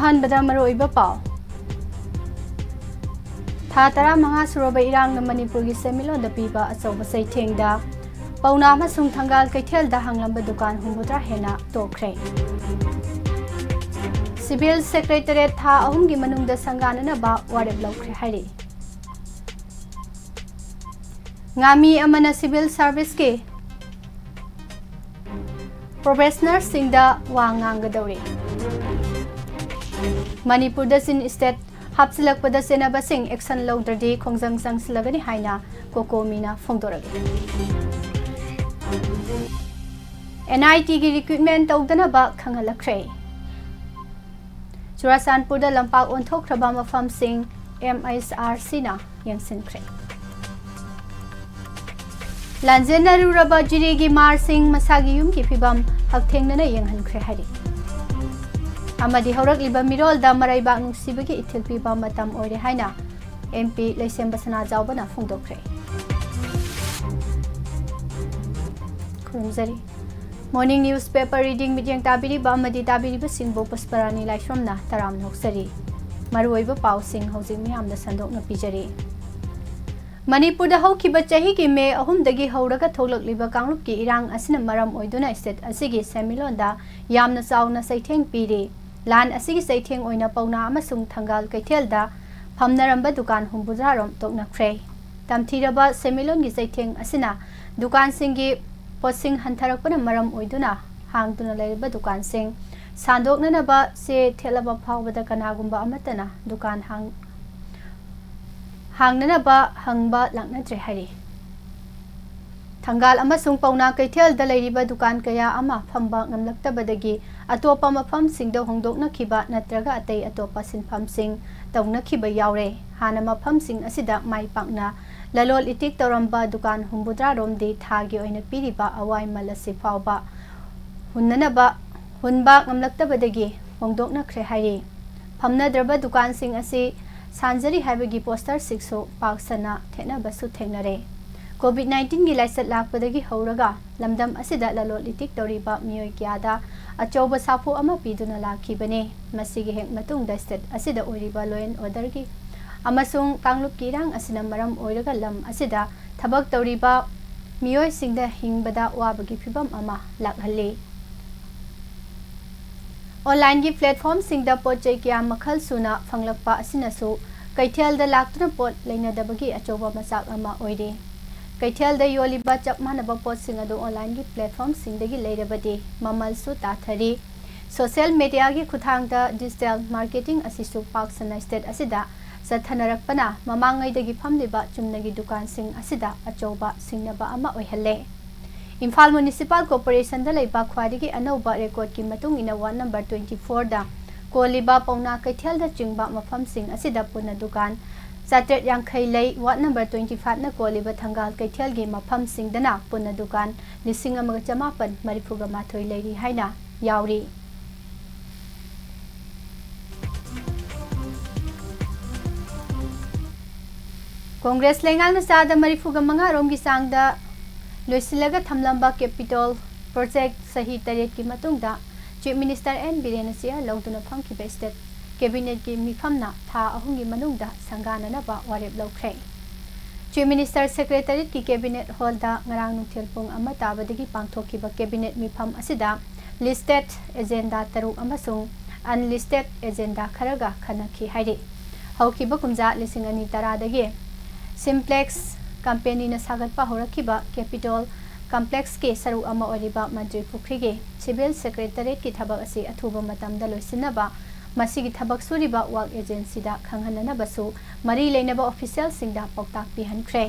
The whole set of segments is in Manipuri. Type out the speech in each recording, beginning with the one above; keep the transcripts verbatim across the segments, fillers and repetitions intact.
ꯑꯍꯥꯟꯕꯗ ꯃꯔꯨꯑꯣꯏꯕ ꯄꯥꯎ꯫ ꯊꯥ ꯇꯔꯥꯃꯉꯥ ꯁꯨꯔꯕ ꯏꯔꯥꯡꯅ ꯃꯅꯤꯄꯨꯔꯒꯤ ꯁꯦꯟꯃꯤꯠꯂꯣꯟꯗ ꯄꯤꯕ ꯑꯆꯧꯕ ꯆꯩꯊꯦꯡꯗ ꯄꯥꯎꯅꯥ ꯑꯃꯁꯨꯡ ꯊꯪꯒꯥꯜ ꯀꯩꯊꯦꯜꯗ ꯍꯥꯡꯂꯝꯕ ꯗꯨꯀꯥꯟ ꯍꯨꯝꯐꯨꯇꯔꯥ ꯍꯦꯟꯅ ꯇꯣꯛꯈ꯭ꯔꯦ꯫ ꯁꯤꯚꯤꯜ ꯁꯦꯀ꯭ꯔꯦꯇꯔꯤꯌꯦꯠ ꯊꯥ ꯑꯍꯨꯝꯒꯤ ꯃꯅꯨꯡꯗ ꯁꯪꯒꯥꯅꯅꯕ ꯋꯥꯔꯦꯞ ꯂꯧꯈ꯭ꯔꯦ ꯍꯥꯏꯔꯤ꯫ ꯉꯥꯃꯤ ꯑꯃꯅ ꯁꯤꯚꯤꯜ ꯁꯥꯔꯚꯤꯁꯀꯤ ꯄ꯭ꯔꯣꯕꯦꯁꯅꯔꯁꯤꯡꯗ ꯋꯥ ꯉꯥꯡꯒꯗꯧꯔꯤ꯫ ꯃꯅꯤꯄꯨꯔꯗ ꯆꯤꯟ ꯁ꯭ꯇꯦꯠ ꯍꯥꯞꯆꯤꯜꯂꯛꯄꯗ ꯆꯦꯟꯅꯕꯁꯤꯡ ꯑꯦꯛꯁꯟ ꯂꯧꯗ꯭ꯔꯗꯤ ꯈꯣꯡꯖꯪ ꯆꯪꯁꯤꯜꯂꯒꯅꯤ ꯍꯥꯏꯅ ꯀꯣꯀꯣꯃꯤꯅ ꯐꯣꯡꯗꯣꯔꯛꯂꯤ꯫ ꯑꯦꯟ ꯑꯥꯏ ꯇꯤꯒꯤ ꯔꯤꯀ꯭ꯔꯨꯠꯃꯦꯟ ꯇꯧꯗꯅꯕ ꯈꯪꯍꯜꯂꯛꯈ꯭ꯔꯦ꯫ ꯆꯨꯔꯥꯆꯥꯟꯄꯨꯔꯗ ꯂꯝꯄꯥꯛ ꯑꯣꯟꯊꯣꯛꯈ꯭ꯔꯕ ꯃꯐꯝꯁꯤꯡ ꯑꯦꯝ ꯑꯩꯆ ꯑꯥꯔ ꯁꯤꯅ ꯌꯦꯡꯁꯤꯟꯈ꯭ꯔꯦ꯫ ꯂꯥꯟꯖꯦꯟꯅꯔꯨꯔꯕ ꯖꯤꯔꯤꯒꯤ ꯃꯥꯔꯁꯤꯡ ꯃꯁꯥꯒꯤ ꯌꯨꯝꯒꯤ ꯐꯤꯕꯝ ꯍꯛꯊꯦꯡꯅꯅ ꯌꯦꯡꯍꯟꯈ꯭ꯔꯦ ꯍꯥꯏꯔꯤ꯫ ꯑꯃꯗꯤ ꯍꯧꯔꯛꯂꯤꯕ ꯃꯤꯔꯣꯜꯗ ꯃꯔꯩꯕꯥꯛ ꯅꯨꯡꯁꯤꯕꯒꯤ ꯏꯊꯤꯜ ꯄꯤꯕ ꯃꯇꯝ ꯑꯣꯏꯔꯦ ꯍꯥꯏꯅ ꯑꯦꯝ ꯄꯤ ꯂꯩꯁꯦꯝꯕ ꯁꯅꯥꯖꯥꯎꯕꯅ ꯐꯣꯡꯗꯣꯛꯈ꯭ꯔꯦ꯫ ꯈꯨꯔꯨꯝꯖꯔꯤ꯫ ꯃꯣꯔꯅꯤꯡ ꯅ꯭ꯌꯨꯁ ꯄꯦꯄꯔ ꯔꯤꯗꯤꯡ ꯃꯤꯠꯌꯦꯡ ꯇꯥꯕꯤꯔꯤꯕ ꯑꯃꯗꯤ ꯇꯥꯕꯤꯔꯤꯕꯁꯤꯡꯕꯨ ꯄꯨꯁꯄꯔꯥꯅꯤ ꯂꯥꯏꯁ꯭ꯔꯝꯅ ꯇꯔꯥꯝꯅ ꯑꯣꯛꯆꯔꯤ꯫ ꯃꯔꯨꯑꯣꯏꯕ ꯄꯥꯎꯁꯤꯡ ꯍꯧꯖꯤꯛ ꯃꯤꯌꯥꯝꯗ ꯁꯟꯗꯣꯛꯅ ꯄꯤꯖꯔꯤ꯫ ꯃꯅꯤꯄꯨꯔꯗ ꯍꯧꯈꯤꯕ ꯆꯍꯤꯒꯤ ꯃꯦ ꯑꯍꯨꯝꯗꯒꯤ ꯍꯧꯔꯒ ꯊꯣꯛꯂꯛꯂꯤꯕ ꯀꯥꯡꯂꯨꯞꯀꯤ ꯏꯔꯥꯡ ꯑꯁꯤꯅ ꯃꯔꯝ ꯑꯣꯏꯗꯨꯅ ꯁ꯭ꯇꯦꯠ ꯑꯁꯤꯒꯤ ꯁꯦꯟꯃꯤꯠꯂꯣꯟꯗ ꯌꯥꯝꯅ ꯆꯥꯎꯅ ꯆꯩꯊꯦꯡ ꯄꯤꯔꯤ꯫ ꯂꯥꯟ ꯑꯁꯤꯒꯤ ꯆꯩꯊꯦꯡ ꯑꯣꯏꯅ ꯄꯥꯎꯅꯥ ꯑꯃꯁꯨꯡ ꯊꯪꯒꯥꯜ ꯀꯩꯊꯦꯜꯗ ꯐꯝꯅꯔꯝꯕ ꯗꯨꯀꯥꯟ ꯍꯨꯝꯐꯨꯇꯔꯥ ꯔꯣꯝ ꯇꯣꯛꯅꯈ꯭ꯔꯦ꯫ ꯇꯝꯊꯤꯔꯕ ꯁꯦꯟꯃꯤꯠꯂꯣꯟꯒꯤ ꯆꯩꯊꯦꯡ ꯑꯁꯤꯅ ꯗꯨꯀꯥꯟꯁꯤꯡꯒꯤ ꯄꯣꯠꯁꯤꯡ ꯍꯟꯊꯔꯛꯄꯅ ꯃꯔꯝ ꯑꯣꯏꯗꯨꯅ ꯍꯥꯡꯗꯨꯅ ꯂꯩꯔꯤꯕ ꯗꯨꯀꯥꯟꯁꯤꯡ ꯁꯥꯡꯗꯣꯛꯅꯅꯕ ꯆꯦ ꯊꯦꯠꯂꯕ ꯐꯥꯎꯕꯗ ꯀꯅꯥꯒꯨꯝꯕ ꯑꯃꯠꯇꯅ ꯗꯨꯀꯥꯟ ꯍꯥꯡ-, ꯍꯥꯡꯅꯅꯕ ꯍꯪꯕ ꯂꯥꯛꯅꯗ꯭ꯔꯦ ꯍꯥꯏꯔꯤ꯫ ꯊꯪꯒꯥꯜ ꯑꯃꯁꯨꯡ ꯄꯥꯎꯅꯥ ꯀꯩꯊꯦꯜꯗ ꯂꯩꯔꯤꯕ ꯗꯨꯀꯥꯟ ꯀꯌꯥ ꯑꯃ ꯐꯝꯕ ꯉꯝꯂꯛꯇꯕꯗꯒꯤ ꯑꯇꯣꯞꯄ ꯃꯐꯝꯁꯤꯡꯗ ꯍꯣꯡꯗꯣꯛꯅꯈꯤꯕ ꯅꯠꯇ꯭ꯔꯒ ꯑꯇꯩ ꯑꯇꯣꯞꯄ ꯁꯤꯟꯐꯝꯁꯤꯡ ꯇꯧꯅꯈꯤꯕ ꯌꯥꯎꯔꯦ꯫ ꯍꯥꯟꯅ ꯃꯐꯝꯁꯤꯡ ꯑꯁꯤꯗ ꯃꯥꯏ ꯄꯥꯛꯅ ꯂꯂꯣꯟ ꯏꯇꯤꯛ ꯇꯧꯔꯝꯕ ꯗꯨꯀꯥꯟ ꯍꯨꯝꯐꯨꯇꯔꯥ ꯔꯣꯝꯗꯤ ꯊꯥꯒꯤ ꯑꯣꯏꯅ ꯄꯤꯔꯤꯕ ꯑꯋꯥꯏꯃꯜ ꯑꯁꯤ ꯐꯥꯎꯕ ꯍꯨꯟꯅꯅꯕ, ꯍꯨꯟꯕ ꯉꯝꯂꯛꯇꯕꯗꯒꯤ ꯍꯣꯡꯗꯣꯛꯅꯈ꯭ꯔꯦ ꯍꯥꯏꯔꯤ꯫ ꯐꯝꯅꯗ꯭ꯔꯕ ꯗꯨꯀꯥꯟꯁꯤꯡ ꯑꯁꯤ ꯁꯥꯟꯖꯔꯤ ꯍꯥꯏꯕꯒꯤ ꯄꯣꯁꯇꯔꯁꯤꯡꯁꯨ ꯄꯥꯛ ꯁꯟꯅ ꯊꯦꯠꯅꯕꯁꯨ ꯊꯦꯡꯅꯔꯦ꯫ COVID nineteen ꯒꯤ ꯂꯥꯏꯆꯠ ꯂꯥꯛꯄꯗꯒꯤ ꯍꯧꯔꯒ ꯂꯝꯗꯝ ꯑꯁꯤꯗ ꯂꯂꯣꯟ ꯏꯇꯤꯛ ꯇꯧꯔꯤꯕ ꯃꯤꯑꯣꯏ ꯀꯌꯥꯗ ꯑꯆꯧꯕ ꯁꯥꯐꯨ ꯑꯃ ꯄꯤꯗꯨꯅ ꯂꯥꯛꯈꯤꯕꯅꯤ꯫ ꯃꯁꯤꯒꯤ ꯍꯦꯛ ꯃꯇꯨꯡꯗ state ꯑꯁꯤꯗ ꯑꯣꯏꯔꯤꯕ law and order ꯒꯤ ꯑꯃꯁꯨꯡ ꯀꯥꯡꯂꯨꯞꯀꯤ ꯏꯔꯥꯡ ꯑꯁꯤꯅ ꯃꯔꯝ ꯑꯣꯏꯔꯒ ꯂꯝ ꯑꯁꯤꯗ ꯊꯕꯛ ꯇꯧꯔꯤꯕ ꯃꯤꯑꯣꯏꯁꯤꯡꯗ ꯍꯤꯡꯕꯗ ꯋꯥꯕꯒꯤ ꯐꯤꯚꯝ ꯑꯃ ꯂꯥꯛꯍꯜꯂꯤ꯫ Online ꯒꯤ platform ꯁꯤꯡꯗ ꯄꯣꯠ ꯆꯩ ꯀꯌꯥ ꯃꯈꯜ ꯁꯨꯅ ꯐꯪꯂꯛꯄ ꯑꯁꯤꯅꯁꯨ ꯀꯩꯊꯦꯜꯗ ꯂꯥꯛꯇꯨꯅ ꯄꯣꯠ ꯂꯩꯅꯗꯕꯒꯤ ꯑꯆꯧꯕ ꯃꯆꯥꯛ ꯑꯃ ꯑꯣꯏꯔꯤ꯫ ꯀꯩꯊꯦꯜꯗ ꯌꯣꯜꯂꯤꯕ ꯆꯞ ꯃꯥꯟꯅꯕ ꯄꯣꯠꯁꯤꯡ ꯑꯗꯨ online ꯒꯤ platform ꯁꯤꯡꯗꯒꯤ ꯂꯩꯔꯕꯗꯤ ꯃꯃꯜꯁꯨ ꯇꯥꯊꯔꯤ꯫ Social media ꯒꯤ ꯈꯨꯠꯊꯥꯡꯗ digital marketing ꯑꯁꯤꯁꯨ ꯄꯥꯛ ꯁꯟꯅ state ꯑꯁꯤꯗ ꯆꯠꯊꯅꯔꯛꯄꯅ ꯃꯃꯥꯡꯉꯩꯗꯒꯤ ꯐꯝꯂꯤꯕ ꯆꯨꯝꯅꯒꯤ ꯗꯨꯀꯥꯟꯁꯤꯡ ꯑꯁꯤꯗ ꯑꯆꯧꯕ ꯁꯤꯡꯅꯕ ꯑꯃ ꯑꯣꯏꯍꯜꯂꯦ꯫ ꯏꯝꯐꯥꯜ Municipal Corporation ꯗ ꯂꯩꯕ ꯈ꯭ꯋꯥꯏꯗꯒꯤ ꯑꯅꯧꯕ record ꯀꯤ ꯃꯇꯨꯡ ꯏꯟꯅ ward number twenty four ꯗ ꯀꯣꯜꯂꯤꯕ ꯄꯥꯎꯅꯥ ꯀꯩꯊꯦꯜꯗ ꯆꯤꯡꯕ ꯃꯐꯝꯁꯤꯡ ꯑꯁꯤꯗ ꯄꯨꯟꯅ ꯗꯨꯀꯥꯟ ꯆꯥꯇ꯭ꯔꯦꯠ ꯌꯥꯡꯈꯩ ꯂꯩ꯫ Ward number twenty five ꯅ ꯀꯣꯜꯂꯤꯕ ꯊꯪꯒꯥꯜ ꯀꯩꯊꯦꯜꯒꯤ ꯃꯐꯝꯁꯤꯡꯗꯅ ꯄꯨꯟꯅ ꯗꯨꯀꯥꯟ ꯂꯤꯁꯤꯡ ꯑꯃꯒ ꯆꯃꯥꯄꯟ ꯃꯔꯤꯐꯨꯒ ꯃꯥꯊꯣꯏ ꯂꯩꯔꯤ ꯍꯥꯏꯅ ꯌꯥꯎꯔꯤ꯫ ꯀꯣꯡꯒ꯭ꯔꯦꯁ ꯂꯩꯉꯥꯛꯅ ꯆꯥꯗ ꯃꯔꯤꯐꯨꯒ ꯃꯉꯥ ꯔꯣꯝꯒꯤ ꯆꯥꯡꯗ ꯂꯣꯏꯁꯤꯜꯂꯒ ꯊꯝꯂꯝꯕ capital project ꯆꯍꯤ ꯇꯔꯦꯠꯀꯤ ꯃꯇꯨꯡꯗ Chief Minister N ꯕꯤꯔꯦꯟꯅ chair ꯂꯧꯗꯨꯅ ꯐꯝꯈꯤꯕ state cabinet ꯀꯤ ꯃꯤꯐꯝꯅ ꯊꯥ ꯑꯍꯨꯝꯒꯤ ꯃꯅꯨꯡꯗ ꯁꯪꯒꯥꯅꯅꯕ ꯋꯥꯔꯦꯞ ꯂꯧꯈ꯭ꯔꯦ꯫ Chief Minister Secretariat ꯀꯤ cabinet hall ꯗ ꯉꯔꯥꯡ ꯅꯨꯡꯊꯤꯜ ꯄꯨꯡ ꯑꯃ ꯇꯥꯕꯗꯒꯤ ꯄꯥꯡꯊꯣꯛꯈꯤꯕ cabinet ꯃꯤꯐꯝ ꯑꯁꯤꯗ listed agenda ꯇꯔꯨꯛ ꯑꯃꯁꯨꯡ unlisted agenda ꯈꯔꯒ ꯈꯟꯅꯈꯤ ꯍꯥꯏꯔꯤ꯫ ꯍꯧꯈꯤꯕ ꯀꯨꯝꯖꯥ ꯂꯤꯁꯤꯡ ꯑꯅꯤ ꯇꯔꯥꯗꯒꯤ Simplex company ꯅ ꯁꯥꯒꯠꯄ ꯍꯧꯔꯛꯈꯤꯕ capital complex ꯀꯤ ꯁꯔꯨꯛ ꯑꯃ ꯑꯣꯏꯔꯤꯕ ꯃꯟꯇ꯭ꯔꯤ ꯄꯨꯈ꯭ꯔꯤꯒꯤ civil secretariat ꯀꯤ ꯊꯕꯛ ꯑꯁꯤ ꯑꯊꯨꯕ ꯃꯇꯝꯗ ꯂꯣꯏꯁꯤꯟꯅꯕ ꯃꯁꯤꯒꯤ ꯊꯕꯛ ꯁꯨꯔꯤꯕ work agency ꯗ ꯈꯪꯍꯟꯅꯅꯕꯁꯨ ꯃꯔꯤ ꯂꯩꯅꯕ official ꯁꯤꯡꯗ ꯄꯥꯎꯇꯥꯛ ꯄꯤꯍꯟꯈ꯭ꯔꯦ꯫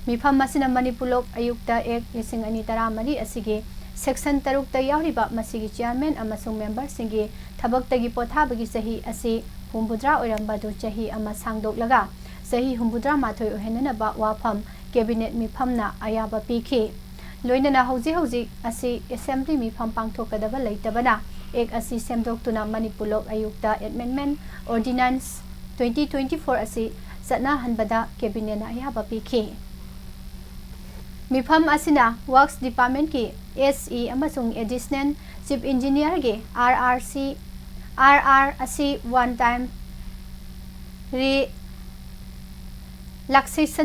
ꯃꯤꯐꯝ ꯑꯁꯤꯅ ꯃꯅꯤꯄꯨꯔ ꯂꯣꯛ ꯑꯌꯨꯛꯇ Act ꯂꯤꯁꯤꯡ ꯑꯅꯤ ꯇꯔꯥꯃꯔꯤ ꯑꯁꯤꯒꯤ section ꯇꯔꯨꯛꯇ ꯌꯥꯎꯔꯤꯕ ꯃꯁꯤꯒꯤ chairman ꯑꯃꯁꯨꯡ member ꯁꯤꯡꯒꯤ ꯊꯕꯛꯇꯒꯤ ꯄꯣꯊꯥꯕꯒꯤ ꯆꯍꯤ ꯑꯁꯤ ꯍꯨꯝꯐꯨꯇꯔꯥ ꯑꯣꯏꯔꯝꯕ ꯑꯗꯨ ꯆꯍꯤ ꯑꯃ ꯁꯥꯡꯗꯣꯛꯂꯒ ꯆꯍꯤ ꯍꯨꯝꯐꯨꯇꯔꯥ ꯃꯥꯊꯣꯏ ꯑꯣꯏꯍꯟꯅꯅꯕ ꯋꯥꯐꯝ cabinet ꯃꯤꯐꯝꯅ ꯑꯌꯥꯕ ꯄꯤꯈꯤ꯫ ꯂꯣꯏꯅꯅ ꯍꯧꯖꯤꯛ ꯍꯧꯖꯤꯛ ꯑꯁꯤ assembly ꯃꯤꯐꯝ ꯄꯥꯡꯊꯣꯛꯀꯗꯕ ꯂꯩꯇꯕꯅ Act ꯑꯁꯤ ꯁꯦꯝꯗꯣꯛꯇꯨꯅ ꯃꯅꯤꯄꯨꯔ ꯂꯣꯛ ꯑꯌꯨꯛꯇ amendment ordinance twenty twenty four ꯑꯁꯤ ꯆꯠꯅꯍꯟꯕꯗ cabinet ꯅ ꯑꯌꯥꯕ ꯄꯤꯈꯤ꯫ ꯃꯤꯐꯝ ꯑꯁꯤꯅ Works Departmentꯀꯤ S E ꯑꯃꯁꯨꯡ Additional Chief Engineerꯒꯤ R R C, R R ꯑꯁꯤ one time relaxation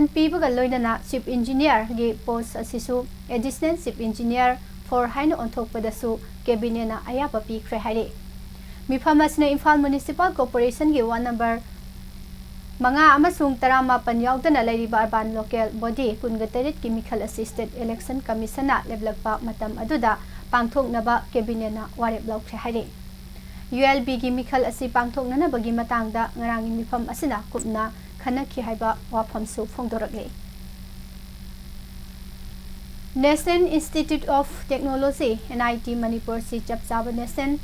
ꯄꯤꯕꯒ ꯂꯣꯏꯅꯅ Chief Engineerꯒꯤ post ꯑꯁꯤꯁꯨ Additional Chief Engineer four ꯍꯥꯏꯅ ꯑꯣꯟꯊꯣꯛꯄꯗꯁꯨ cabinetꯅ ꯑꯌꯥꯕ ꯄꯤꯈ꯭ꯔꯦ ꯍꯥꯏꯔꯤ꯫ ꯃꯤꯐꯝ ꯑꯁꯤꯅ ꯏꯝꯐꯥꯜ Municipal Corporationꯒꯤ ward number ꯃꯉꯥ ꯑꯃꯁꯨꯡ ꯇꯔꯥꯃꯥꯄꯟ ꯌꯥꯎꯗꯅ ꯂꯩꯔꯤꯕ urban local body ꯀꯨꯟꯒ ꯇꯔꯦꯠꯀꯤ ꯃꯤꯈꯜ ꯑꯁꯤ State Election Commissionꯅ ꯂꯦꯞꯂꯛꯄ ꯃꯇꯝ ꯑꯗꯨꯗ ꯄꯥꯡꯊꯣꯛꯅꯕ cabinetꯅ ꯋꯥꯔꯦꯞ ꯂꯧꯈ꯭ꯔꯦ ꯍꯥꯏꯔꯤ꯫ ULBꯒꯤ ꯃꯤꯈꯜ ꯑꯁꯤ ꯄꯥꯡꯊꯣꯛꯅꯅꯕꯒꯤ ꯃꯇꯥꯡꯗ ꯉꯔꯥꯡꯒꯤ ꯃꯤꯐꯝ ꯑꯁꯤꯅ ꯀꯨꯞꯅ ꯈꯟꯅꯈꯤ ꯍꯥꯏꯕ ꯋꯥꯐꯝꯁꯨ ꯐꯣꯡꯗꯣꯔꯛꯂꯤ꯫ National Institute of Technology, NIT Manipur ꯑꯁꯤ ꯆꯞ ꯆꯥꯕ National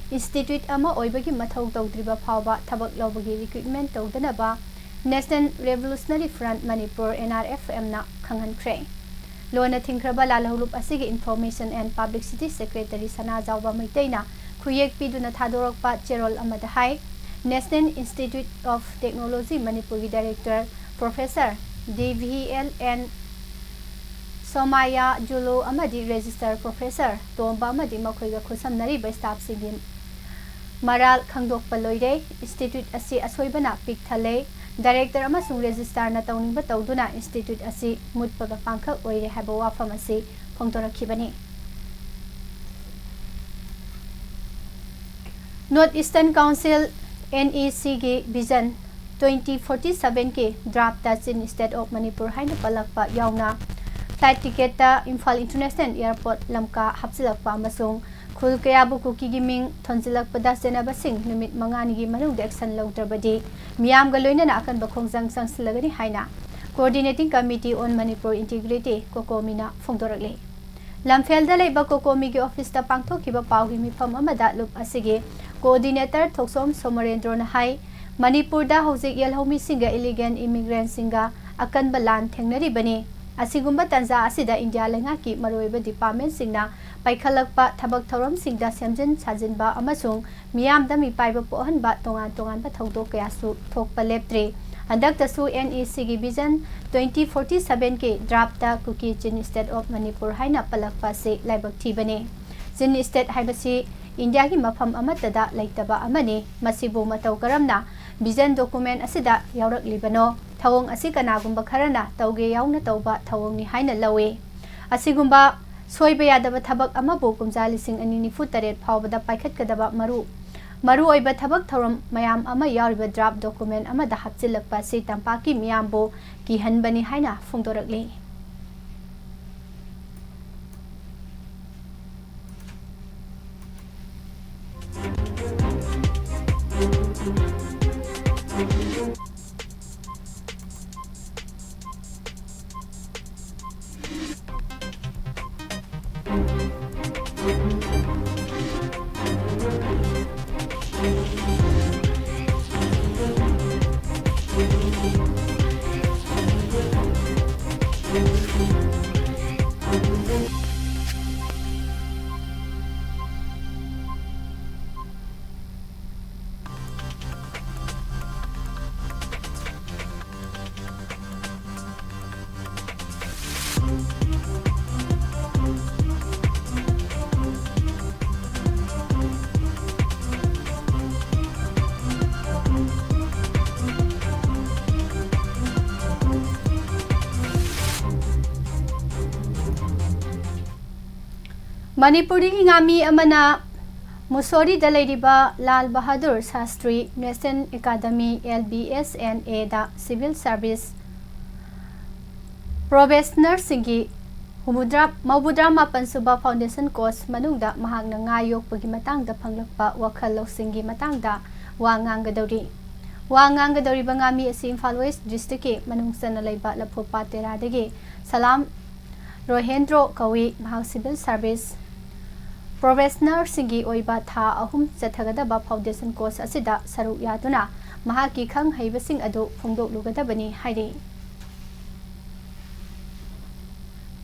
Institute ꯑꯃ ꯑꯣꯏꯕꯒꯤ ꯃꯊꯧ ꯇꯧꯗ꯭ꯔꯤꯕ ꯐꯥꯎꯕ ꯊꯕꯛ ꯂꯧꯕꯒꯤ recruitment ꯇꯧꯗꯅꯕ National Revolutionary Front ꯃꯅꯤꯄꯨꯔ, NRFMꯅ ꯈꯪꯍꯟꯈ꯭ꯔꯦ꯫ ꯂꯣꯟꯅ ꯊꯤꯡꯈ꯭ꯔꯕ ꯂꯥꯜꯍꯧꯂꯨꯞ ꯑꯁꯤꯒꯤ Information and Publicity Secretary ꯁꯅꯥꯖꯥꯎꯕ ꯃꯩꯇꯩꯅ ꯈꯨꯌꯦꯛ ꯄꯤꯗꯨꯅ ꯊꯥꯗꯣꯔꯛꯄ ꯆꯦꯔꯣꯜ ꯑꯃꯗ ꯍꯥꯏ, National Institute of Technology ꯃꯅꯤꯄꯨꯔꯒꯤ Director Professor D V L N ꯁꯣꯃꯥꯌꯥ ꯖꯨꯂꯨ ꯑꯃꯗꯤ Register Professor ꯇꯣꯝꯕ ꯑꯃꯗꯤ ꯃꯈꯣꯏꯒ ꯈꯨꯠꯁꯝꯅꯔꯤꯕ staffꯁꯤꯡꯒꯤ ꯃꯔꯥꯜ ꯈꯪꯗꯣꯛꯄ ꯂꯣꯏꯔꯦ꯫ Institute ꯑꯁꯤ ꯑꯁꯣꯏꯕꯅ ꯄꯤꯛ ꯊꯜꯂꯦ꯫ Director ꯑꯃꯁꯨꯡ Registrarꯅ ꯇꯧꯅꯤꯡꯕ ꯇꯧꯗꯨꯅ Institute ꯑꯁꯤ ꯃꯨꯠꯄꯒ ꯄꯥꯡꯈꯛ ꯑꯣꯏꯔꯦ ꯍꯥꯏꯕ ꯋꯥꯐꯝ ꯑꯁꯤ ꯐꯣꯡꯗꯣꯔꯛꯈꯤꯕꯅꯤ꯫ North Eastern Council, NECꯒꯤ Vision twenty forty sevenꯒꯤ draftꯇ Chin State of Manipur ꯍꯥꯏꯅ ꯄꯜꯂꯛꯄ ꯌꯥꯎꯅ flight ticketꯇ ꯏꯝꯐꯥꯜ International Airport ꯂꯝꯀꯥ ꯍꯥꯞꯆꯤꯜꯂꯛꯄ ꯑꯃꯁꯨꯡ ꯈꯨꯜ ꯀꯌꯥꯕꯨ ꯀꯨꯀꯤꯒꯤ ꯃꯤꯡ ꯊꯣꯟꯖꯤꯜꯂꯛꯄꯗ ꯆꯦꯟꯅꯕꯁꯤꯡ ꯅꯨꯃꯤꯠ ꯃꯉꯥꯅꯤꯒꯤ ꯃꯅꯨꯡꯗ action ꯂꯧꯗ꯭ꯔꯕꯗꯤ ꯃꯤꯌꯥꯝꯒ ꯂꯣꯏꯅꯅ ꯑꯀꯟꯕ ꯈꯣꯡꯖꯪ ꯆꯪꯁꯤꯜꯂꯒꯅꯤ ꯍꯥꯏꯅ Coordinating Committee on Manipur Integrity, COCOMIꯅ ꯐꯣꯡꯗꯣꯔꯛꯂꯤ꯫ ꯂꯝꯐꯦꯜꯗ ꯂꯩꯕ COCOMIꯒꯤ officeꯇ ꯄꯥꯡꯊꯣꯛꯈꯤꯕ ꯄꯥꯎꯒꯤ ꯃꯤꯐꯝ ꯑꯃꯗ ꯂꯨꯞ ꯑꯁꯤꯒꯤ coordinator ꯊꯣꯛꯆꯣꯝ ꯁꯣꯃꯣꯔꯦꯟꯗ꯭ꯔꯣꯅ ꯍꯥꯏ, ꯃꯅꯤꯄꯨꯔꯗ ꯍꯧꯖꯤꯛ ꯌꯦꯜꯍꯧꯃꯤꯁꯤꯡꯒ illegal immigrantꯁꯤꯡꯒ ꯑꯀꯟꯕ ꯂꯥꯟ ꯊꯦꯡꯅꯔꯤꯕꯅꯤ꯫ ꯑꯁꯤꯒꯨꯝꯕ ꯇꯥꯟꯖꯥ ꯑꯁꯤꯗ ꯏꯟꯗꯤꯌꯥ ꯂꯩꯉꯥꯛꯀꯤ ꯃꯔꯨꯑꯣꯏꯕ departmentꯁꯤꯡꯅ ꯄꯥꯏꯈꯠꯂꯛꯄ ꯊꯕꯛ ꯊꯧꯔꯝꯁꯤꯡꯗ ꯁꯦꯝꯖꯤꯟ ꯁꯥꯖꯤꯟꯕ ꯑꯃꯁꯨꯡ ꯃꯤꯌꯥꯝꯗ ꯃꯤꯄꯥꯏꯕ ꯄꯣꯛꯍꯟꯕ ꯇꯣꯉꯥꯟ ꯇꯣꯉꯥꯟꯕ ꯊꯧꯗꯣꯛ ꯀꯌꯥꯁꯨ ꯊꯣꯛꯄ ꯂꯦꯞꯇ꯭ꯔꯤ꯫ ꯍꯟꯗꯛꯇꯁꯨ NECꯒꯤ Vision twenty forty sevenꯒꯤ draftꯇ ꯀꯨꯀꯤ ꯆꯤꯟ State of Manipur ꯍꯥꯏꯅ ꯄꯜꯂꯛꯄ ꯑꯁꯤ ꯂꯥꯏꯕꯛ ꯊꯤꯕꯅꯤ꯫ ꯆꯤꯟ State ꯍꯥꯏꯕꯁꯤ ꯏꯟꯗꯤꯌꯥꯒꯤ ꯃꯐꯝ ꯑꯃꯠꯇꯗ ꯂꯩꯇꯕ ꯑꯃꯅꯤ꯫ ꯃꯁꯤꯕꯨ ꯃꯇꯧ ꯀꯔꯝꯅ Vision document ꯑꯁꯤꯗ ꯌꯥꯎꯔꯛꯂꯤꯕꯅꯣ? ꯊꯧꯑꯣꯡ ꯑꯁꯤ ꯀꯅꯥꯒꯨꯝꯕ ꯈꯔꯅ ꯇꯧꯒꯦ ꯌꯥꯎꯅ ꯇꯧꯕ ꯊꯧꯑꯣꯡꯅꯤ ꯍꯥꯏꯅ ꯂꯧꯏ꯫ ꯑꯁꯤꯒꯨꯝꯕ ꯁꯣꯏꯕ ꯌꯥꯗꯕ ꯊꯕꯛ ꯑꯃꯕꯨ ꯀꯨꯝꯖꯥ ꯂꯤꯁꯤꯡ ꯑꯅꯤ ꯅꯤꯐꯨ ꯇꯔꯦꯠ ꯐꯥꯎꯕꯗ ꯄꯥꯏꯈꯠꯀꯗꯕ ꯃꯔꯨ, ꯃꯔꯨꯑꯣꯏꯕ ꯊꯕꯛ ꯊꯧꯔꯝ ꯃꯌꯥꯝ ꯑꯃ ꯌꯥꯎꯔꯤꯕ draft document ꯑꯃꯗ ꯍꯥꯞꯆꯤꯜꯂꯛꯄ ꯑꯁꯤ ꯇꯝꯄꯥꯛꯀꯤ ꯃꯤꯌꯥꯝꯕꯨ ꯀꯤꯍꯟꯕꯅꯤ ꯍꯥꯏꯅ ꯐꯣꯡꯗꯣꯔꯛꯂꯤ꯫ ꯃꯅꯤꯄꯨꯔꯗꯒꯤ ꯉꯥꯃꯤ ꯑꯃꯅ ꯃꯨꯁꯣꯔꯤꯗ ꯂꯩꯔꯤꯕ ꯂꯥꯜ ꯕꯍꯥꯗꯨꯔ ꯁꯥꯁꯇ꯭ꯔꯤ ꯅꯦꯁꯅꯦꯜ ꯑꯦꯀꯥꯗꯃꯤ, LBSNAꯗ civil service probationerꯁꯤꯡꯒꯤ ꯍꯨꯝꯐꯨꯇꯔꯥ, ꯃꯧꯗ꯭ꯔꯥ ꯃꯥꯄꯟ ꯁꯨꯕ foundation course ꯃꯅꯨꯡꯗ ꯃꯍꯥꯛꯅ ꯉꯥ ꯌꯣꯛꯄꯒꯤ ꯃꯇꯥꯡꯗ ꯐꯪꯂꯛꯄ ꯋꯥꯈꯜ ꯂꯧꯁꯤꯡꯒꯤ ꯃꯇꯥꯡꯗ ꯋꯥ ꯉꯥꯡꯒꯗꯧꯔꯤ꯫ ꯋꯥ ꯉꯥꯡꯒꯗꯧꯔꯤꯕ ꯉꯥꯃꯤ ꯑꯁꯤ ꯏꯝꯐꯥꯜ West Districtꯀꯤ ꯃꯅꯨꯡ ꯆꯟꯅ ꯂꯩꯕ ꯂꯐꯨꯄꯥꯠ ꯇꯦꯔꯥꯗꯒꯤ ꯁꯂꯥꯝ ꯔꯣꯍꯦꯟꯗ꯭ꯔꯣ ꯀꯧꯏ꯫ ꯃꯍꯥꯛ civil service probationerꯁꯤꯡꯒꯤ ꯑꯣꯏꯕ ꯊꯥ ꯑꯍꯨꯝ ꯆꯠꯊꯒꯗꯕ foundation course ꯑꯁꯤꯗ ꯁꯔꯨꯛ ꯌꯥꯗꯨꯅ ꯃꯍꯥꯛꯀꯤ ꯈꯪ ꯍꯩꯕꯁꯤꯡ ꯑꯗꯨ ꯐꯣꯡꯗꯣꯛꯂꯨꯒꯗꯕꯅꯤ ꯍꯥꯏꯔꯤ꯫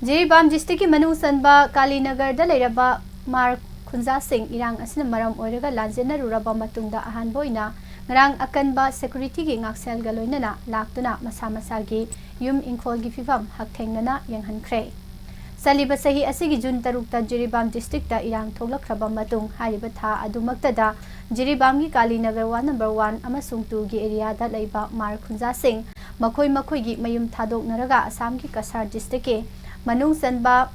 ꯖꯤꯔꯤꯕꯥꯝ districtꯀꯤ ꯃꯅꯨꯡ ꯆꯟꯕ ꯀꯥꯂꯤꯅꯒꯔꯗ ꯂꯩꯔꯕ ꯃꯥꯔ ꯈꯨꯟꯖꯥꯁꯤꯡ ꯏꯔꯥꯡ ꯑꯁꯤꯅ ꯃꯔꯝ ꯑꯣꯏꯔꯒ ꯂꯥꯟꯖꯦꯟꯅꯔꯨꯔꯕ ꯃꯇꯨꯡꯗ ꯑꯍꯥꯟꯕ ꯑꯣꯏꯅ ꯉꯔꯥꯡ ꯑꯀꯟꯕ ꯁꯦꯀ꯭ꯌꯨꯔꯤꯇꯤꯒꯤ ꯉꯥꯛꯁꯦꯜꯒ ꯂꯣꯏꯅꯅ ꯂꯥꯛꯇꯨꯅ ꯃꯁꯥ ꯃꯁꯥꯒꯤ ꯌꯨꯝ ꯏꯪꯈꯣꯜꯒꯤ ꯐꯤꯕꯝ ꯍꯛꯊꯦꯡꯅꯅ ꯌꯦꯡꯍꯟꯈ꯭ꯔꯦ꯫ ꯆꯠꯂꯤꯕ ꯆꯍꯤ ꯑꯁꯤꯒꯤ ꯖꯨꯟ ꯇꯔꯨꯛꯇ ꯖꯤꯔꯤꯕꯥꯝ ꯗꯤꯁꯇ꯭ꯔꯤꯛꯇ ꯏꯔꯥꯡ ꯊꯣꯛꯂꯛꯈ꯭ꯔꯕ ꯃꯇꯨꯡ ꯍꯥꯏꯔꯤꯕ ꯊꯥ ꯑꯗꯨꯃꯛꯇꯗ ꯖꯤꯔꯤꯕꯥꯝꯒꯤ Kali Nagar ward number one ꯑꯃꯁꯨꯡ ꯇꯨꯒꯤ ꯑꯦꯔꯤꯌꯥꯗ ꯂꯩꯕ ꯃꯥꯔ ꯈꯨꯟꯖꯥꯁꯤꯡ ꯃꯈꯣꯏ ꯃꯈꯣꯏꯒꯤ ꯃꯌꯨꯝ ꯊꯥꯗꯣꯛꯅꯔꯒ ꯑꯁꯥꯝꯒꯤ ꯀꯁꯥꯔ ꯗꯤꯁꯇ꯭ꯔꯤꯛꯀꯤ ꯃꯅꯨꯡ ꯆꯟꯕ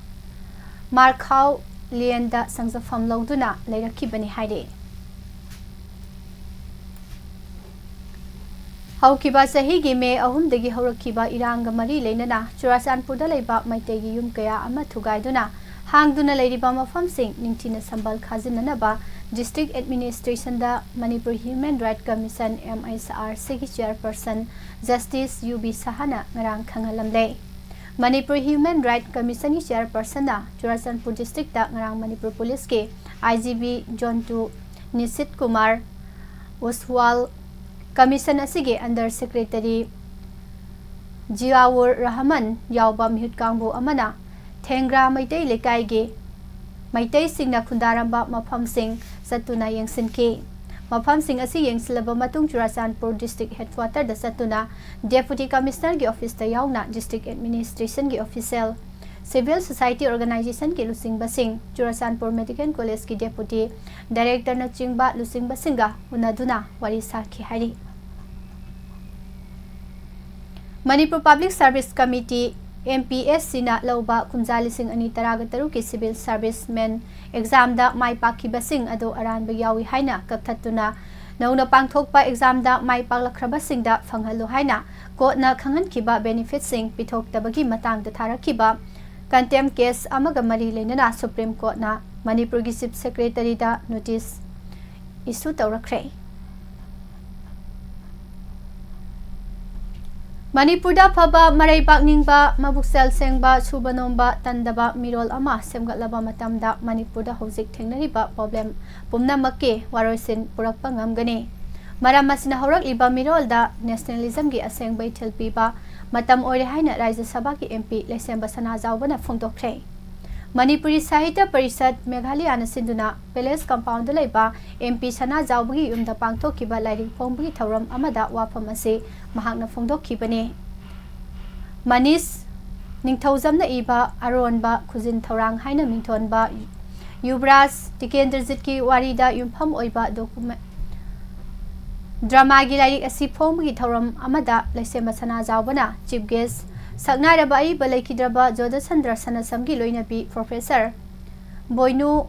ꯃꯥꯔꯈꯥꯎ ꯂꯦꯟꯗ ꯆꯪꯖꯐꯝ ꯂꯧꯗꯨꯅ ꯂꯩꯔꯛꯈꯤꯕꯅꯤ ꯍꯥꯏꯔꯤ꯫ ꯍꯧꯈꯤꯕ ꯆꯍꯤꯒꯤ ꯃꯦ ꯑꯍꯨꯝꯗꯒꯤ ꯍꯧꯔꯛꯈꯤꯕ ꯏꯔꯥꯡꯒ ꯃꯔꯤ ꯂꯩꯅꯅ ꯆꯨꯔꯥꯆꯥꯟꯄꯨꯔꯗ ꯂꯩꯕ ꯃꯩꯇꯩꯒꯤ ꯌꯨꯝ ꯀꯌꯥ ꯑꯃ ꯊꯨꯒꯥꯏꯗꯨꯅ ꯍꯥꯡꯗꯨꯅ ꯂꯩꯔꯤꯕ ꯃꯐꯝꯁꯤꯡ ꯅꯤꯡꯊꯤꯅ ꯁꯝꯕꯜ ꯈꯥꯖꯤꯟꯅꯅꯕ ꯗꯤꯁꯇ꯭ꯔꯤꯛ ꯑꯦꯗꯃꯤꯅꯤꯁꯇ꯭ꯔꯦꯁꯟꯗ Manipur human right commission, M H R C ꯒꯤ ꯆꯦꯌꯔꯄꯔꯁꯟ ꯖꯁꯇꯤꯁ ꯌꯨ ꯕꯤ ꯁꯍꯥꯅ ꯉꯔꯥꯡ ꯈꯪꯍꯜꯂꯝꯂꯦ꯫ ꯃꯅꯤꯄꯨꯔ ꯍ꯭ꯌꯨꯃꯦꯟ ꯔꯥꯏꯠ ꯀꯃꯤꯁꯟꯒꯤ ꯆꯦꯌꯔꯄꯔꯁꯟꯅ ꯆꯨꯔꯥꯆꯥꯟꯄꯨꯔ ꯗꯤꯁꯇ꯭ꯔꯤꯛꯇ ꯉꯔꯥꯡ ꯃꯅꯤꯄꯨꯔ ꯄꯨꯂꯤꯁꯀꯤ I G P zone two Nishit Kumar Ujjwal, commission ꯑꯁꯤꯒꯤ ꯑꯟꯗꯔ ꯁꯦꯀ꯭ꯔꯦꯇꯔꯤ ꯖꯤꯌꯥꯎꯔ ꯔꯍꯃꯟ ꯌꯥꯎꯕ ꯃꯤꯍꯨꯠ ꯀꯥꯡꯕꯨ ꯑꯃꯅ ꯊꯦꯡꯒ꯭ꯔꯥ ꯃꯩꯇꯩ ꯂꯩꯀꯥꯏꯒꯤ ꯃꯩꯇꯩꯁꯤꯡꯅ ꯈꯨꯟꯗꯥꯔꯝꯕ ꯃꯐꯝꯁꯤꯡ ꯆꯠꯇꯨꯅ ꯌꯦꯡꯁꯤꯟꯈꯤ꯫ ꯃꯐꯝꯁꯤꯡ ꯑꯁꯤ ꯌꯦꯡꯁꯤꯜꯂꯕ ꯃꯇꯨꯡ ꯆꯨꯔꯥꯆꯥꯟꯄꯨꯔ ꯗꯤꯁꯇ꯭ꯔꯤꯛ ꯍꯦꯗꯀ꯭ꯋꯥꯇꯔꯗ ꯆꯠꯇꯨꯅ ꯗꯦꯄꯨꯇꯤ ꯀꯃꯤꯁꯅꯔꯒꯤ ꯑꯣꯐꯤꯁꯇ ꯌꯥꯎꯅ ꯗꯤꯁꯇ꯭ꯔꯤꯛ ꯑꯦꯗꯃꯤꯅꯤꯁꯇ꯭ꯔꯦꯁꯟꯒꯤ ꯑꯣꯐꯤꯁꯤꯌꯦꯜ, ꯁꯤꯚꯤꯜ ꯁꯣꯁꯥꯏꯇꯤ ꯑꯣꯔꯒꯅꯥꯏꯖꯦꯁꯟꯒꯤ ꯂꯨꯆꯤꯡꯕꯁꯤꯡ, ꯆꯨꯔꯥꯆꯥꯟꯄꯨꯔ ꯃꯦꯗꯤꯀꯦꯜ ꯀꯣꯂꯦꯖꯀꯤ ꯗꯦꯄꯨꯇꯤ ꯗꯥꯏꯔꯦꯛꯇꯔꯅꯆꯤꯡꯕ ꯂꯨꯆꯤꯡꯕꯁꯤꯡꯒ ꯎꯅꯗꯨꯅ ꯋꯥꯔꯤ ꯁꯥꯈꯤ ꯍꯥꯏꯔꯤ꯫ Manipur public service committee, M P S C ꯅ ꯂꯧꯕ ꯀꯨꯝꯖꯥ ꯂꯤꯁꯤꯡ ꯑꯅꯤ ꯇꯔꯥꯒ ꯇꯔꯨꯛꯀꯤ ꯁꯤꯚꯤꯜ ꯁꯔꯚꯤꯁꯃꯦꯟ ꯑꯦꯛꯖꯥꯝꯗ ꯃꯥꯏ ꯄꯥꯛꯈꯤꯕꯁꯤꯡ ꯑꯗꯨ ꯑꯔꯥꯟꯕ ꯌꯥꯎꯏ ꯍꯥꯏꯅ ꯀꯛꯊꯠꯇꯨꯅ ꯅꯧꯅ ꯄꯥꯡꯊꯣꯛꯄ ꯑꯦꯛꯖꯥꯝꯗ ꯃꯥꯏ ꯄꯥꯛꯂꯛꯈ꯭ꯔꯕꯁꯤꯡꯗ ꯐꯪꯍꯜꯂꯨ ꯍꯥꯏꯅ ꯀꯣꯔꯠꯅ ꯈꯪꯍꯟꯈꯤꯕ ꯕꯦꯅꯤꯐꯤꯠꯁꯤꯡ ꯄꯤꯊꯣꯛꯇꯕꯒꯤ ꯃꯇꯥꯡꯗ ꯊꯥꯔꯛꯈꯤꯕ ꯀꯟꯇꯦꯝ ꯀꯦꯁ ꯑꯃꯒ ꯃꯔꯤ ꯂꯩꯅꯅ ꯁꯨꯄ꯭ꯔꯤꯝ ꯀꯣꯔꯠꯅ ꯃꯅꯤꯄꯨꯔꯒꯤ ꯆꯤꯐ ꯁꯦꯀ꯭ꯔꯦꯇꯔꯤꯗ ꯅꯣꯇꯤꯁ ꯏꯁꯨ ꯇꯧꯔꯛꯈ꯭ꯔꯦ꯫ ꯃꯅꯤꯄꯨꯔꯗ ꯐꯕ, ꯃꯔꯩꯕꯥꯛ ꯅꯤꯡꯕ, ꯃꯕꯨꯛꯆꯦꯜ ꯁꯦꯡꯕ, ꯁꯨꯕ ꯅꯣꯝꯕ ꯇꯟꯗꯕ ꯃꯤꯔꯣꯜ ꯑꯃ ꯁꯦꯝꯒꯠꯂꯕ ꯃꯇꯝꯗ ꯃꯅꯤꯄꯨꯔꯗ ꯍꯧꯖꯤꯛ ꯊꯦꯡꯅꯔꯤꯕ ꯄ꯭ꯔꯣꯕ꯭ꯂꯦꯝ ꯄꯨꯝꯅꯃꯛꯀꯤ ꯋꯥꯔꯣꯏꯁꯤꯟ ꯄꯨꯔꯛꯄ ꯉꯝꯒꯅꯤ꯫ ꯃꯔꯝ ꯑꯁꯤꯅ ꯍꯧꯔꯛꯂꯤꯕ ꯃꯤꯔꯣꯜꯗ ꯅꯦꯁꯅꯦꯂꯤꯖꯝꯒꯤ ꯑꯁꯦꯡꯕ ꯏꯊꯤꯜ ꯄꯤꯕ ꯃꯇꯝ ꯑꯣꯏꯔꯦ ꯍꯥꯏꯅ ꯔꯥꯖ꯭ꯌ ꯁꯚꯥꯒꯤ M P ꯂꯩꯁꯦꯝꯕ ꯁꯅꯥꯖꯥꯎꯕꯅ ꯐꯣꯡꯗꯣꯛꯈ꯭ꯔꯦ꯫ ꯃꯅꯤꯄꯨꯔꯤ ꯁꯥꯍꯤꯇ꯭ꯌ ꯄꯔꯤꯁꯠ ꯃꯦꯘꯥꯂꯌꯥꯅ ꯁꯤꯟꯗꯨꯅ ꯄꯦꯂꯦꯁ ꯀꯝꯄꯥꯎꯟꯗ ꯂꯩꯕ ꯑꯦꯝ ꯄꯤ ꯁꯅꯥꯖꯥꯎꯕꯒꯤ ꯌꯨꯝꯗ ꯄꯥꯡꯊꯣꯛꯈꯤꯕ ꯂꯥꯏꯔꯤꯛ ꯐꯣꯡꯕꯒꯤ ꯊꯧꯔꯝ ꯑꯃꯗ ꯋꯥꯐꯝ ꯑꯁꯤ ꯃꯍꯥꯛꯅ ꯐꯣꯡꯗꯣꯛꯈꯤꯕꯅꯤ꯫ ꯃꯅꯤꯁ ꯅꯤꯡꯊꯧꯖꯝꯅ ꯏꯕ ꯑꯔꯣꯟꯕ ꯈꯨꯖꯤꯟ ꯊꯧꯔꯥꯡ ꯍꯥꯏꯅ ꯃꯤꯡꯊꯣꯟꯕ ꯌꯨꯕꯔꯥꯖ ꯇꯤꯀꯦꯟꯗ꯭ꯔꯖꯤꯠꯀꯤ ꯋꯥꯔꯤꯗ ꯌꯨꯝꯐꯝ ꯑꯣꯏꯕ ꯗꯣꯀꯨꯃꯦꯟ ꯗ꯭ꯔꯃꯥꯒꯤ ꯂꯥꯏꯔꯤꯛ ꯑꯁꯤ ꯐꯣꯡꯕꯒꯤ ꯊꯧꯔꯝ ꯑꯃꯗ ꯂꯩꯁꯦꯝꯕ ꯁꯅꯥꯖꯥꯎꯕꯅ ꯆꯤꯐ ꯒꯦꯁ, ꯁꯛꯅꯥꯏꯔꯕ ꯑꯏꯕ ꯂꯩꯈꯤꯗ꯭ꯔꯕ ꯖꯣꯙꯁꯟꯗ꯭ꯔ ꯁꯅꯥꯁꯝꯒꯤ ꯂꯣꯏꯅꯕꯤ ꯄ꯭ꯔꯣꯐꯦꯁꯔ ꯕꯣꯏꯅꯨ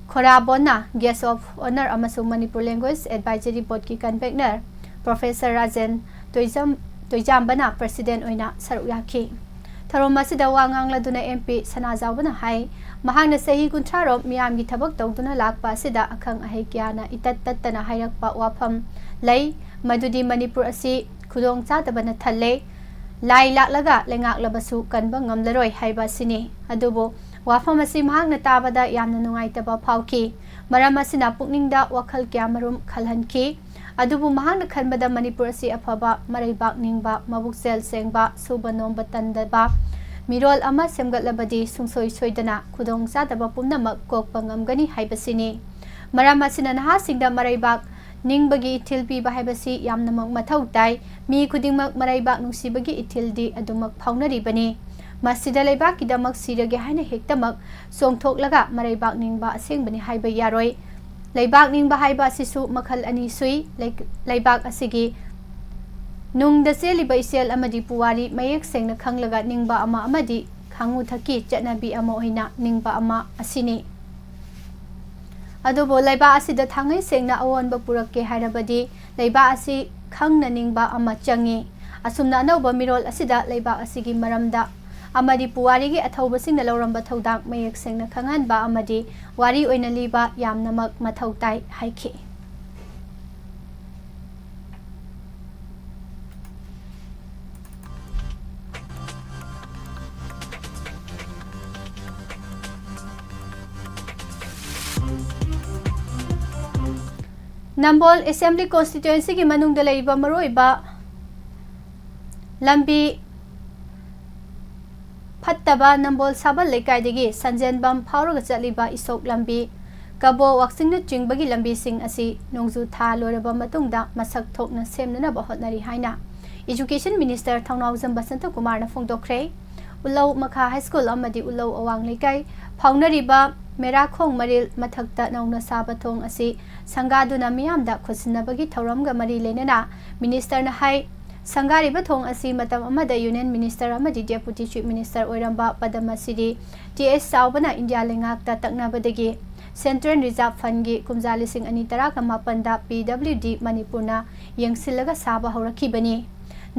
ꯈꯣꯔꯥꯕꯣꯟꯅ ꯒꯦꯁ ꯑꯣꯐ ꯑꯣꯅꯔ ꯑꯃꯁꯨꯡ ꯃꯅꯤꯄꯨꯔ ꯂꯦꯡꯒ꯭ꯋꯦꯖ ꯑꯦꯗꯚꯥꯏꯖꯔꯤ ꯕꯣꯔꯗꯀꯤ ꯀꯟꯚꯦꯅꯔ ꯄ꯭ꯔꯣꯐꯦꯁꯔ ꯔꯥꯖꯦꯟ ꯇꯣꯏꯖꯝ-, ꯇꯣꯏꯖꯥꯝꯕꯅ ꯄ꯭ꯔꯁꯤꯗꯦꯟ ꯑꯣꯏꯅ ꯁꯔꯨꯛ ꯌꯥꯈꯤ꯫ ꯊꯧꯔꯝ ꯑꯁꯤꯗ ꯋꯥ ꯉꯥꯡꯂꯗꯨꯅ ꯑꯦꯝ ꯄꯤ ꯁꯅꯥꯖꯥꯎꯕꯅ ꯍꯥꯏ, ꯃꯍꯥꯛꯅ ꯆꯍꯤ ꯀꯨꯟꯊ꯭ꯔꯥ ꯔꯣꯝ ꯃꯤꯌꯥꯝꯒꯤ ꯊꯕꯛ ꯇꯧꯗꯨꯅ ꯂꯥꯛꯄ ꯑꯁꯤꯗ ꯑꯈꯪ ꯑꯍꯩ ꯀꯌꯥꯅ ꯏꯇꯠ ꯇꯠꯇꯅ ꯍꯥꯏꯔꯛꯄ ꯋꯥꯐꯝ ꯂꯩ, ꯃꯗꯨꯗꯤ ꯃꯅꯤꯄꯨꯔ ꯑꯁꯤ ꯈꯨꯗꯣꯡ ꯆꯥꯗꯕꯅ ꯊꯜꯂꯦ, ꯂꯥꯏ ꯂꯥꯛꯂꯒ ꯂꯩꯉꯥꯛꯂꯕꯁꯨ ꯀꯟꯕ ꯉꯝꯂꯔꯣꯏ ꯍꯥꯏꯕ ꯑꯁꯤꯅꯤ꯫ ꯑꯗꯨꯕꯨ ꯋꯥꯐꯝ ꯑꯁꯤ ꯃꯍꯥꯛꯅ ꯇꯥꯕꯗ ꯌꯥꯝꯅ ꯅꯨꯡꯉꯥꯏꯇꯕ ꯐꯥꯎꯈꯤ꯫ ꯃꯔꯝ ꯑꯁꯤꯅ ꯄꯨꯛꯅꯤꯡꯗ ꯋꯥꯈꯜ ꯀꯌꯥꯃꯔꯨꯝ ꯈꯜꯍꯟꯈꯤ꯫ ꯑꯗꯨꯕꯨ ꯃꯍꯥꯛꯅ ꯈꯟꯕꯗ ꯃꯅꯤꯄꯨꯔ ꯑꯁꯤ ꯑꯐꯕ, ꯃꯔꯩꯕꯥꯛ ꯅꯤꯡꯕ, ꯃꯕꯨꯛꯆꯦꯜ ꯁꯦꯡꯕ, ꯁꯨꯕ ꯅꯣꯝꯕ ꯇꯟꯗꯕ ꯃꯤꯔꯣꯜ ꯑꯃ ꯁꯦꯝꯒꯠꯂꯕꯗꯤ ꯁꯨꯡꯁꯣꯏ ꯁꯣꯏꯗꯅ ꯈꯨꯗꯣꯡꯆꯥꯗꯕ ꯄꯨꯝꯅꯃꯛ ꯀꯣꯛꯄ ꯉꯝꯒꯅꯤ ꯍꯥꯏꯕꯁꯤꯅꯤ꯫ ꯃꯔꯝ ꯑꯁꯤꯅ ꯅꯍꯥꯁꯤꯡꯗ ꯃꯔꯩꯕꯥꯛ ꯅꯤꯡꯕꯒꯤ ꯏꯊꯤꯜ ꯄꯤꯕ ꯍꯥꯏꯕꯁꯤ ꯌꯥꯝꯅꯃꯛ ꯃꯊꯧ ꯇꯥꯏ꯫ ꯃꯤ ꯈꯨꯗꯤꯡꯃꯛ ꯃꯔꯩꯕꯥꯛ ꯅꯨꯡꯁꯤꯕꯒꯤ ꯏꯊꯤꯜꯗꯤ ꯑꯗꯨꯃꯛ ꯐꯥꯎꯅꯔꯤꯕꯅꯤ꯫ ꯃꯁꯤꯗ ꯂꯩꯕꯥꯛꯀꯤꯗꯃꯛ ꯁꯤꯔꯒꯦ ꯍꯥꯏꯅ ꯍꯦꯛꯇꯃꯛ ꯆꯣꯡꯊꯣꯛꯂꯒ ꯃꯔꯩꯕꯥꯛ ꯅꯤꯡꯕ ꯑꯁꯦꯡꯕꯅꯤ ꯍꯥꯏꯕ ꯌꯥꯔꯣꯏ꯫ ꯂꯩꯕꯥꯛ ꯅꯤꯡꯕ ꯍꯥꯏꯕ ꯑꯁꯤꯁꯨ ꯃꯈꯜ ꯑꯅꯤ ꯁꯨꯏ꯫ ꯂꯩ-, ꯂꯩꯕꯥꯛ ꯑꯁꯤꯒꯤ ꯅꯨꯡꯗ ꯆꯦꯜꯂꯤꯕ ꯏꯆꯦꯜ ꯑꯃꯗꯤ ꯄꯨꯋꯥꯔꯤ ꯃꯌꯦꯛ ꯁꯦꯡꯅ ꯈꯪꯂꯒ ꯅꯤꯡꯕ ꯑꯃ ꯑꯃꯗꯤ ꯈꯥꯡꯉꯨ ꯊꯛꯀꯤ ꯆꯠꯅꯕꯤ ꯑꯃ ꯑꯣꯏꯅ ꯅꯤꯡꯕ ꯑꯃ ꯑꯁꯤꯅꯤ꯫ ꯑꯗꯨꯕꯨ ꯂꯩꯕꯥꯛ ꯑꯁꯤꯗ ꯊꯥꯡꯉꯩ ꯁꯦꯡꯅ ꯑꯑꯣꯟꯕ ꯄꯨꯔꯛꯀꯦ ꯍꯥꯏꯔꯕꯗꯤ ꯂꯩꯕꯥꯛ ꯑꯁꯤ ꯈꯪꯅ ꯅꯤꯡꯕ ꯑꯃ ꯆꯪꯏ꯫ ꯑꯁꯨꯝꯅ ꯑꯅꯧꯕ ꯃꯤꯔꯣꯜ ꯑꯁꯤꯗ ꯂꯩꯕꯥꯛ ꯑꯁꯤꯒꯤ ꯃꯔꯝꯗ ꯑꯃꯗꯤ ꯄꯨꯋꯥꯔꯤꯒꯤ ꯑꯊꯧꯕꯁꯤꯡꯅ ꯂꯧꯔꯝꯕ ꯊꯧꯗꯥꯡ ꯃꯌꯦꯛ ꯁꯦꯡꯅ ꯈꯪꯍꯟꯕ ꯑꯃꯗꯤ ꯋꯥꯔꯤ ꯑꯣꯏꯅ ꯂꯤꯕ ꯌꯥꯝꯅꯃꯛ ꯃꯊꯧ ꯇꯥꯏ ꯍꯥꯏꯈꯤ꯫ ꯅꯝꯕꯣꯜ ꯑꯦꯁꯦꯝꯕ꯭ꯂꯤ ꯀꯣꯟꯁꯇꯤꯇ꯭ꯋꯦꯟꯁꯤꯒꯤ ꯃꯅꯨꯡꯗ ꯂꯩꯔꯤꯕ ꯃꯔꯨꯑꯣꯏꯕ ꯂꯝꯕꯤ ꯐꯠ-, ꯐꯠꯇꯕ ꯅꯝꯕꯣꯜ ꯁꯥꯕꯜ ꯂꯩꯀꯥꯏꯗꯒꯤ ꯁꯟꯖꯦꯟꯕꯝ ꯐꯥꯎꯔꯒ ꯆꯠꯂꯤꯕ ꯏꯁꯣꯛ ꯂꯝꯕꯤ, ꯀꯕꯣ ꯋꯥꯛꯆꯤꯡꯅꯆꯤꯡꯕꯒꯤ ꯂꯝꯕꯤꯁꯤꯡ ꯑꯁꯤ ꯅꯣꯡꯖꯨ ꯊꯥ ꯂꯣꯏꯔꯕ ꯃꯇꯨꯡꯗ ꯃꯁꯛ ꯊꯣꯛꯅ ꯁꯦꯝꯅꯅꯕ ꯍꯣꯠꯅꯔꯤ ꯍꯥꯏꯅ Education Minister ꯊꯧꯅꯥꯎꯖꯝ ꯕꯁꯟꯇ ꯀꯨꯃꯥꯔꯅ ꯐꯣꯡꯗꯣꯛꯈ꯭ꯔꯦ꯫ ꯎꯂꯧ ꯃꯈꯥ ꯍꯥꯏ ꯁ꯭ꯀꯨꯜ ꯑꯃꯗꯤ ꯎꯂꯧ ꯑꯋꯥꯡ ꯂꯩꯀꯥꯏ ꯐꯥꯎꯅꯔꯤꯕ ꯃꯦꯔꯥꯈꯣꯡ ꯃꯔꯤꯜ ꯃꯊꯛꯇ ꯅꯧꯅ ꯁꯥꯕ ꯊꯣꯡ ꯑꯁꯤ ꯁꯪꯒꯥꯗꯨꯅ ꯃꯤꯌꯥꯝꯗ ꯈꯨꯠꯁꯤꯟꯅꯕꯒꯤ ꯊꯧꯔꯝꯒ ꯃꯔꯤ ꯂꯩꯅꯅ Ministerꯅ ꯍꯥꯏ, ꯁꯪꯒꯥꯔꯤꯕ ꯊꯣꯡ ꯑꯁꯤ ꯃꯇꯝ ꯑꯃꯗ Union Minister ꯑꯃꯗꯤ Deputy Chief Minister ꯑꯣꯏꯔꯝꯕ ꯄꯗꯃ ꯁꯤꯔꯤ ꯇꯤ ꯑꯦꯁ ꯆꯥꯎꯕꯅ ꯏꯟꯗꯤꯌꯥ ꯂꯩꯉꯥꯛꯇ ꯇꯛꯅꯕꯗꯒꯤ Central Reserve Fundꯒꯤ ꯀꯨꯝꯖꯥ ꯂꯤꯁꯤꯡ ꯑꯅꯤ ꯇꯔꯥꯒ ꯃꯥꯄꯟꯗ P W D ꯃꯅꯤꯄꯨꯔꯅ ꯌꯦꯡꯁꯤꯜꯂꯒ ꯁꯥꯕ ꯍꯧꯔꯛꯈꯤꯕꯅꯤ꯫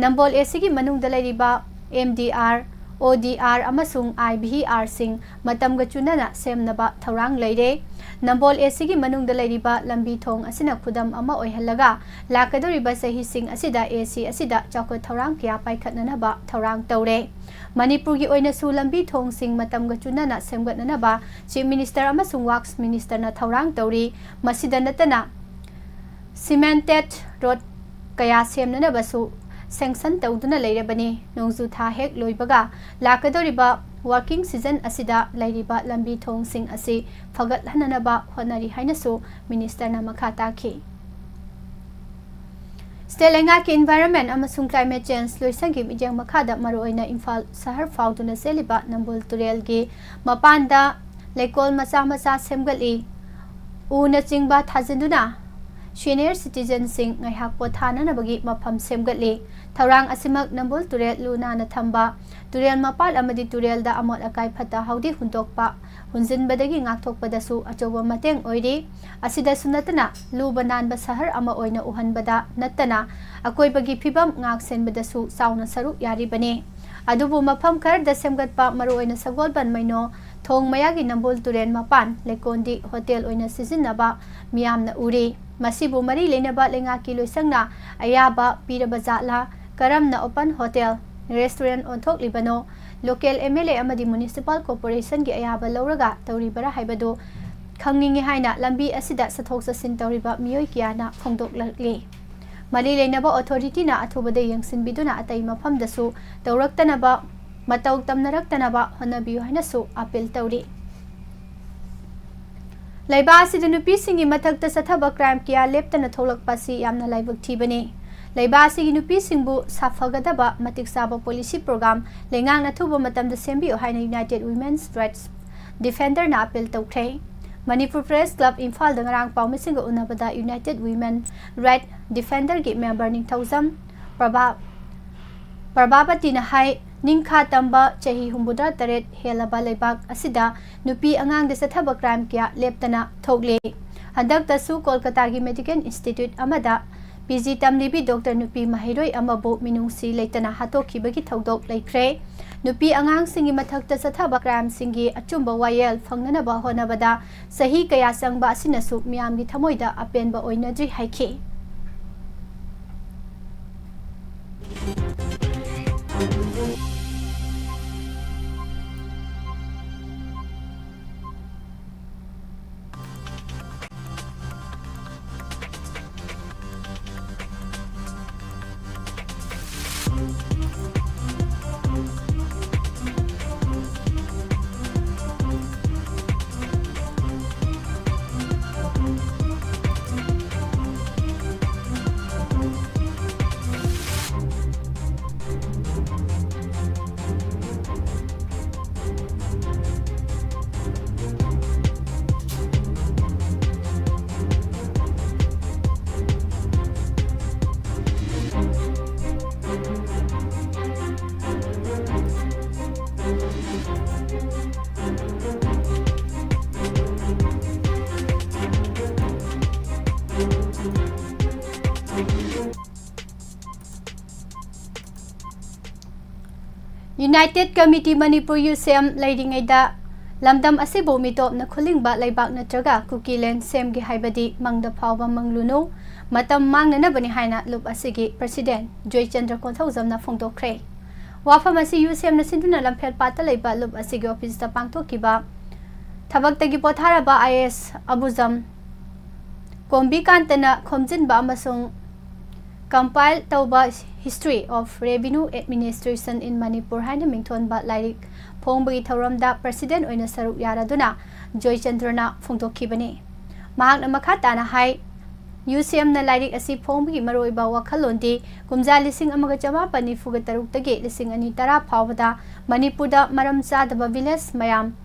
ꯅꯝꯕꯣꯜ ACꯒꯤ ꯃꯅꯨꯡꯗ ꯂꯩꯔꯤꯕ M D R, O D R ꯑꯃꯁꯨꯡ I V R ꯁꯤꯡ ꯃꯇꯝꯒ ꯆꯨꯅꯅ ꯁꯦꯝꯅꯕ ꯊꯧꯔꯥꯡ ꯂꯩꯔꯦ꯫ ꯅꯝꯕꯣꯜ ACꯒꯤ ꯃꯅꯨꯡꯗ ꯂꯩꯔꯤꯕ ꯂꯝꯕꯤ ꯊꯣꯡ ꯑꯁꯤꯅ ꯈꯨꯗꯝ ꯑꯃ ꯑꯣꯏꯍꯜꯂꯒ ꯂꯥꯛꯀꯗꯧꯔꯤꯕ ꯆꯍꯤꯁꯤꯡ ꯑꯁꯤꯗ AC ꯑꯁꯤꯗ ꯆꯥꯎꯈꯠ ꯊꯧꯔꯥꯡ ꯀꯌꯥ ꯄꯥꯏꯈꯠꯅꯅꯕ ꯊꯧꯔꯥꯡ ꯇꯧꯔꯦ꯫ ꯃꯅꯤꯄꯨꯔꯒꯤ ꯑꯣꯏꯅꯁꯨ ꯂꯝꯕꯤ ꯊꯣꯡꯁꯤꯡ ꯃꯇꯝꯒ ꯆꯨꯅꯅ ꯁꯦꯝꯒꯠꯅꯅꯕ Chief Minister ꯑꯃꯁꯨꯡ Works Ministerꯅ ꯊꯧꯔꯥꯡ ꯇꯧꯔꯤ꯫ ꯃꯁꯤꯗ ꯅꯠꯇꯅ cemented road ꯀꯌꯥ ꯁꯦꯝꯅꯅꯕꯁꯨ sanction ꯇꯧꯗꯨꯅ ꯂꯩꯔꯕꯅꯤ꯫ ꯅꯣꯡꯖꯨ ꯊꯥ ꯍꯦꯛ ꯂꯣꯏꯕꯒ ꯂꯥꯛꯀꯗꯧꯔꯤꯕ working season ꯑꯁꯤꯗ ꯂꯩꯔꯤꯕ ꯂꯝꯕꯤ ꯊꯣꯡꯁꯤꯡ ꯑꯁꯤ ꯐꯒꯠꯍꯟꯅꯅꯕ ꯍꯣꯠꯅꯔꯤ ꯍꯥꯏꯅꯁꯨ Ministerꯅ ꯃꯈꯥ ꯇꯥꯈꯤ꯫ State ꯂꯩꯉꯥꯛꯀꯤ Environment ꯑꯃꯁꯨꯡ Climate Change ꯂꯣꯏꯁꯪꯒꯤ ꯃꯤꯠꯌꯦꯡ ꯃꯈꯥꯗ ꯃꯔꯨꯑꯣꯏꯅ ꯏꯝꯐꯥꯜ ꯁꯍꯔ ꯐꯥꯎꯗꯨꯅ ꯆꯦꯜꯂꯤꯕ ꯅꯝꯕꯨꯜ ꯇꯨꯔꯦꯜꯒꯤ ꯃꯄꯥꯟꯗ ꯂꯩꯀꯣꯜ ꯃꯆꯥ ꯃꯆꯥ ꯁꯦꯝꯒꯠꯂꯤ꯫ ꯎꯅꯆꯤꯡꯕ ꯊꯥꯖꯤꯟꯗꯨꯅ senior citizenꯁꯤꯡ ꯉꯥꯏꯍꯥꯛ ꯄꯣꯊꯥꯅꯅꯕꯒꯤ ꯃꯐꯝ ꯁꯦꯝꯒꯠꯂꯤ꯫ ꯊꯧꯔꯥꯡ ꯑꯁꯤꯃꯛ ꯅꯝꯕꯨꯜ ꯇꯨꯔꯦꯜ ꯂꯨ ꯅꯥꯟꯅ ꯊꯝꯕ, ꯇꯨꯔꯦꯜ ꯃꯄꯥꯜ ꯑꯃꯗꯤ ꯇꯨꯔꯦꯜꯗ ꯑꯃꯣꯠ ꯑꯀꯥꯏ ꯐꯠꯇ ꯍꯥꯎꯗꯤ ꯍꯨꯟꯗꯣꯛꯄ, ꯍꯨꯟꯖꯤꯟꯕꯗꯒꯤ ꯉꯥꯛꯊꯣꯛꯄꯗꯁꯨ ꯑꯆꯧꯕ ꯃꯇꯦꯡ ꯑꯣꯏꯔꯤ꯫ ꯑꯁꯤꯗꯁꯨ ꯅꯠꯇꯅ ꯂꯨꯕ ꯅꯥꯟꯕ ꯁꯍꯔ ꯑꯃ ꯑꯣꯏꯅ ꯎꯍꯟꯕꯗ ꯅꯠꯇꯅ ꯑꯀꯣꯏꯕꯒꯤ ꯐꯤꯕꯝ ꯉꯥꯛ ꯁꯦꯟꯕꯗꯁꯨ ꯆꯥꯎꯅ ꯁꯔꯨꯛ ꯌꯥꯔꯤꯕꯅꯤ꯫ ꯑꯗꯨꯕꯨ ꯃꯐꯝ ꯈꯔꯗ ꯁꯦꯝꯒꯠꯄ, ꯃꯔꯨꯑꯣꯏꯅ ꯁꯒꯣꯜꯕꯟ ꯃꯩꯅꯣ ꯊꯣꯡ ꯃꯌꯥꯒꯤ ꯅꯝꯕꯨꯜ ꯇꯨꯔꯦꯜ ꯃꯄꯥꯟ ꯂꯩꯀꯣꯟꯗꯤ ꯍꯣꯇꯦꯜ ꯑꯣꯏꯅ ꯁꯤꯖꯤꯟꯅꯕ ꯃꯤꯌꯥꯝꯅ ꯎꯔꯤ꯫ ꯃꯁꯤꯕꯨ ꯃꯔꯤ ꯂꯩꯅꯕ ꯂꯩꯉꯥꯛꯀꯤ ꯂꯣꯏꯁꯪꯅ ꯑꯌꯥꯕ ꯄꯤꯔꯕ ꯖꯥꯠꯂꯥ? ꯀꯔꯝꯅ open hotel, restaurant ꯑꯣꯟꯊꯣꯛꯂꯤꯕꯅꯣ? Local M L A ꯑꯃꯗꯤ Municipal Corporationꯒꯤ ꯑꯌꯥꯕ ꯂꯧꯔꯒ ꯇꯧꯔꯤꯕꯔꯥ ꯍꯥꯏꯕꯗꯨ ꯈꯪꯅꯤꯡꯏ ꯍꯥꯏꯅ ꯂꯝꯕꯤ ꯑꯁꯤꯗ ꯆꯠꯊꯣꯛ ꯆꯠꯁꯤꯟ ꯇꯧꯔꯤꯕ ꯃꯤꯑꯣꯏ ꯀꯌꯥꯅ ꯐꯣꯡꯗꯣꯛꯂꯛꯂꯤ꯫ ꯃꯔꯤ ꯂꯩꯅꯕ authorityꯅ ꯑꯊꯨꯕꯗ ꯌꯦꯡꯁꯤꯟꯕꯤꯗꯨꯅ ꯑꯇꯩ ꯃꯐꯝꯗꯁꯨ ꯇꯧꯔꯛꯇꯅꯕ ꯃꯇꯧ ꯇꯝꯅꯔꯛꯇꯅꯕ ꯍꯣꯠꯅꯕꯤꯌꯨ ꯍꯥꯏꯅꯁꯨ ꯑꯥꯄꯤꯜ ꯇꯧꯔꯤ꯫ ꯂꯩꯕꯥꯛ ꯑꯁꯤꯗ ꯅꯨꯄꯤꯁꯤꯡꯒꯤ ꯃꯊꯛꯇ ꯆꯠꯊꯕ ꯀ꯭ꯔꯥꯏꯝ ꯀꯌꯥ ꯂꯦꯞꯇꯅ ꯊꯣꯛꯂꯛꯄ ꯑꯁꯤ ꯌꯥꯝꯅ ꯂꯥꯏꯕꯛ ꯊꯤꯕꯅꯤ꯫ ꯂꯩꯕꯥꯛ ꯑꯁꯤꯒꯤ ꯅꯨꯄꯤꯁꯤꯡꯕꯨ ꯁꯥꯐꯒꯗꯕ ꯃꯇꯤꯛ ꯆꯥꯕ ꯄꯣꯂꯤꯁꯤ ꯄ꯭ꯔꯣꯒ꯭ꯔꯥꯝ ꯂꯩꯉꯥꯛꯅ ꯑꯊꯨꯕ ꯃꯇꯝꯗ ꯁꯦꯝꯕꯤꯌꯨ ꯍꯥꯏꯅ United Women's Rights Defenderꯅ ꯑꯥꯄꯤꯜ ꯇꯧꯈ꯭ꯔꯦ꯫ ꯃꯅꯤꯄꯨꯔ ꯄ꯭ꯔꯦꯁ ꯀ꯭ꯂꯕ ꯏꯝꯐꯥꯜꯗ ꯉꯔꯥꯡ ꯄꯥꯎꯃꯤꯁꯤꯡꯒ ꯎꯅꯕꯗ United Women Right Defenderꯒꯤ ꯃꯦꯝꯕꯔ ꯅꯤꯡꯊꯧꯖꯝ ꯄ꯭ꯔꯚꯥ-, ꯄ꯭ꯔꯚꯥꯕꯇꯤꯅ ꯍꯥꯏ, ꯅꯤꯡꯈꯥ ꯇꯝꯕ ꯆꯍꯤ ꯍꯨꯝꯐꯨꯇꯔꯦꯠ ꯍꯦꯜꯂꯕ ꯂꯩꯕꯥꯛ ꯑꯁꯤꯗ ꯅꯨꯄꯤ ꯑꯉꯥꯡꯗ ꯆꯠꯊꯕ ꯀ꯭ꯔꯥꯏꯝ ꯀꯌꯥ ꯂꯦꯞꯇꯅ ꯊꯣꯛꯂꯦ꯫ ꯍꯟꯗꯛꯇꯁꯨ ꯀꯣꯜꯀꯇꯥꯒꯤ ꯃꯦꯗꯤꯀꯦꯜ ꯏꯟꯁꯇꯤꯇ꯭ꯌꯨꯠ ꯑꯃꯗ ꯄꯤ ꯖꯤ ꯇꯝꯂꯤꯕꯤ ꯗꯣꯛꯇꯔ ꯅꯨꯄꯤ ꯃꯍꯩꯔꯣꯏ ꯑꯃꯕꯨ ꯃꯤꯅꯨꯡꯁꯤ ꯂꯩꯇꯅ ꯍꯥꯠꯇꯣꯛꯈꯤꯕꯒꯤ ꯊꯧꯗꯣꯛ ꯂꯩꯈ꯭ꯔꯦ꯫ ꯅꯨꯄꯤ ꯑꯉꯥꯡꯁꯤꯡꯒꯤ ꯃꯊꯛꯇ ꯆꯠꯊꯕ ꯀ꯭ꯔꯥꯏꯝꯁꯤꯡꯒꯤ ꯑꯆꯨꯝꯕ ꯋꯥꯌꯦꯜ ꯐꯪꯅꯅꯕ ꯍꯣꯠꯅꯕꯗ ꯆꯍꯤ ꯀꯌꯥ ꯆꯪꯕ ꯑꯁꯤꯅꯁꯨ ꯃꯤꯌꯥꯝꯒꯤ ꯊꯃꯣꯏꯗ ꯑꯄꯦꯟꯕ ꯑꯣꯏꯅꯗ꯭ꯔꯤ ꯍꯥꯏꯈꯤ꯫ United Committee Manipur, ꯌꯨꯁꯦꯝ, ꯂꯩꯔꯤꯉꯩꯗ ꯂꯝꯗꯝ ꯑꯁꯤꯕꯨ ꯃꯤꯇꯣꯞꯅ ꯈꯨꯂꯤꯡꯕ ꯂꯩꯕꯥꯛ ꯅꯠꯇ꯭ꯔꯒ ꯀꯨꯀꯤꯂꯦꯟ ꯁꯦꯝꯒꯦ ꯍꯥꯏꯕꯗꯤ ꯃꯪꯗ ꯐꯥꯎꯕ ꯃꯪꯂꯨꯅꯨ, ꯃꯇꯝ ꯃꯥꯡꯅꯅꯕꯅꯤ ꯍꯥꯏꯅ ꯂꯨꯞ ꯑꯁꯤꯒꯤ President ꯖꯣꯏꯆꯟꯗ꯭ꯔ ꯀꯣꯟꯊꯧꯖꯝꯅ ꯐꯣꯡꯗꯣꯛꯈ꯭ꯔꯦ꯫ ꯋꯥꯐꯝ ꯑꯁꯤ ꯌꯨꯁꯦꯝꯅ ꯁꯤꯟꯗꯨꯅ ꯂꯝꯐꯦꯜꯄꯥꯠꯇ ꯂꯩꯕ ꯂꯨꯞ ꯑꯁꯤꯒꯤ officeꯇ ꯄꯥꯡꯊꯣꯛꯈꯤꯕ ꯊꯕꯛꯇꯒꯤ ꯄꯣꯊꯥꯔꯕ I A S ꯑꯕꯨꯖꯝ ꯀꯣꯝꯕꯤꯀꯥꯟꯇꯅ ꯈꯣꯝꯖꯤꯟꯕ ꯑꯃꯁꯨꯡ compile ꯇꯧꯕ History of Revenue Administration in Manipur ꯍꯥꯏꯅ ꯃꯤꯡꯊꯣꯟꯕ ꯂꯥꯏꯔꯤꯛ ꯐꯣꯡꯕꯒꯤ ꯊꯧꯔꯝꯗ president ꯑꯣꯏꯅ ꯁꯔꯨꯛ ꯌꯥꯔꯗꯨꯅ ꯖꯣꯏꯆꯟꯗ꯭ꯔꯅ ꯐꯣꯡꯗꯣꯛꯈꯤꯕꯅꯤ꯫ ꯃꯍꯥꯛꯅ ꯃꯈꯥ ꯇꯥꯅ ꯍꯥꯏ, ꯌꯨ ꯁꯤ ꯑꯦꯝꯅ ꯂꯥꯏꯔꯤꯛ ꯑꯁꯤ ꯐꯣꯡꯕꯒꯤ ꯃꯔꯨꯑꯣꯏꯕ ꯋꯥꯈꯜꯂꯣꯟꯗꯤ ꯀꯨꯝꯖꯥ ꯂꯤꯁꯤꯡ ꯑꯃꯒ ꯆꯃꯥꯄꯟ ꯅꯤꯐꯨꯒ ꯇꯔꯨꯛꯇꯒꯤ ꯂꯤꯁꯤꯡ ꯑꯅꯤ ꯇꯔꯥ ꯐꯥꯎꯕꯗ ꯃꯅꯤꯄꯨꯔꯗ ꯃꯔꯝ ꯆꯥꯗꯕ village ꯃꯌꯥꯝ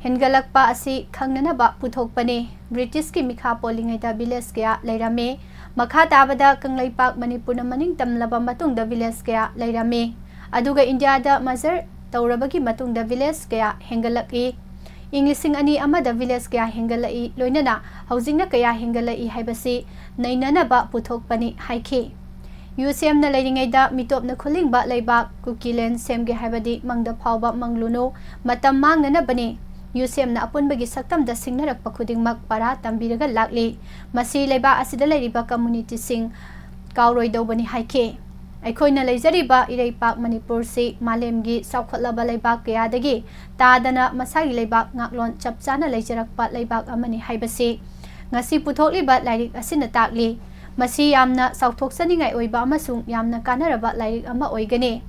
ꯍꯦꯟꯒꯠꯂꯛꯄ ꯑꯁꯤ ꯈꯪꯅꯅꯕ ꯄꯨꯊꯣꯛꯄꯅꯤ꯫ ꯕ꯭ꯔꯤꯇꯤꯁꯀꯤ ꯃꯤꯈꯥ ꯄꯣꯜꯂꯤꯉꯩꯗ village ꯀꯌꯥ ꯂꯩꯔꯝꯃꯤ꯫ ꯃꯈꯥ ꯇꯥꯕꯗ ꯀꯪꯂꯩꯄꯥꯛ ꯃꯅꯤꯄꯨꯔꯅ ꯃꯅꯤꯡ ꯇꯝꯂꯕ ꯃꯇꯨꯡꯗ village ꯀꯌꯥ ꯂꯩꯔꯝꯃꯤ꯫ ꯑꯗꯨꯒ ꯏꯟꯗꯤꯌꯥꯗ merger ꯇꯧꯔꯕꯒꯤ ꯃꯇꯨꯡꯗ village ꯀꯌꯥ ꯍꯦꯟꯒꯠꯂꯛꯏ꯫ ꯏꯪ ꯂꯤꯁꯤꯡ ꯑꯅꯤ ꯑꯃꯗ village ꯀꯌꯥ ꯍꯦꯟꯒꯠꯂꯛꯏ, ꯂꯣꯏꯅꯅ ꯍꯧꯖꯤꯛꯅ ꯀꯌꯥ ꯍꯦꯟꯒꯠꯂꯛꯏ ꯍꯥꯏꯕꯁꯤ ꯅꯩꯅꯅꯕ ꯄꯨꯊꯣꯛꯄꯅꯤ ꯍꯥꯏꯈꯤ꯫ ꯌꯨ ꯁꯤ ꯑꯦꯝꯅ ꯂꯩꯔꯤꯉꯩꯗ ꯃꯤꯇꯣꯞꯅ ꯈꯨꯜꯂꯤꯡꯕ ꯂꯩꯕꯥꯛ ꯀꯨꯀꯤ land ꯁꯦꯝꯒꯦ ꯍꯥꯏꯕꯗꯤ ꯃꯪꯗ ꯐꯥꯎꯕ ꯃꯪꯂꯨꯅꯨ, ꯃꯇꯝ ꯃꯥꯡꯅꯅꯕꯅꯤ꯫ ꯌꯨ ꯁꯤ ꯑꯦꯝꯅ ꯑꯄꯨꯟꯕꯒꯤ ꯁꯛꯇꯝꯗ ꯁꯤꯡꯅꯔꯛꯄ ꯈꯨꯗꯤꯡꯃꯛ ꯄꯔꯥ ꯇꯝꯕꯤꯔꯒ ꯂꯥꯛꯂꯤ꯫ ꯃꯁꯤ ꯂꯩꯕꯥꯛ ꯑꯁꯤꯗ ꯂꯩꯔꯤꯕ communityꯁꯤꯡ ꯀꯥꯎꯔꯣꯏꯗꯧꯕꯅꯤ ꯍꯥꯏꯈꯤ꯫ ꯑꯩꯈꯣꯏꯅ ꯂꯩꯖꯔꯤꯕ ꯏꯔꯩꯄꯥꯛ ꯃꯅꯤꯄꯨꯔꯁꯤ ꯃꯥꯂꯦꯝꯒꯤ ꯆꯥꯎꯈꯠꯂꯕ ꯂꯩꯕꯥꯛ ꯀꯌꯥꯗꯒꯤ ꯇꯥꯗꯅ ꯃꯁꯥꯒꯤ ꯂꯩꯕꯥꯛ ꯉꯥꯛꯂꯣꯟ ꯆꯞ ꯆꯥꯅ ꯂꯩꯖꯔꯛꯄ ꯂꯩꯕꯥꯛ ꯑꯃꯅꯤ ꯍꯥꯏꯕꯁꯤ ꯉꯁꯤ ꯄꯨꯊꯣꯛꯂꯤꯕ ꯂꯥꯏꯔꯤꯛ ꯑꯁꯤꯅ ꯇꯥꯛꯂꯤ꯫ ꯃꯁꯤ ꯌꯥꯝꯅ ꯆꯥꯎꯊꯣꯛꯆꯅꯤꯡꯉꯥꯏ ꯑꯣꯏꯕ ꯑꯃꯁꯨꯡ ꯌꯥꯝꯅ ꯀꯥꯟꯅꯔꯕ ꯂꯥꯏꯔꯤꯛ ꯑꯃ ꯑꯣꯏꯒꯅꯤ꯫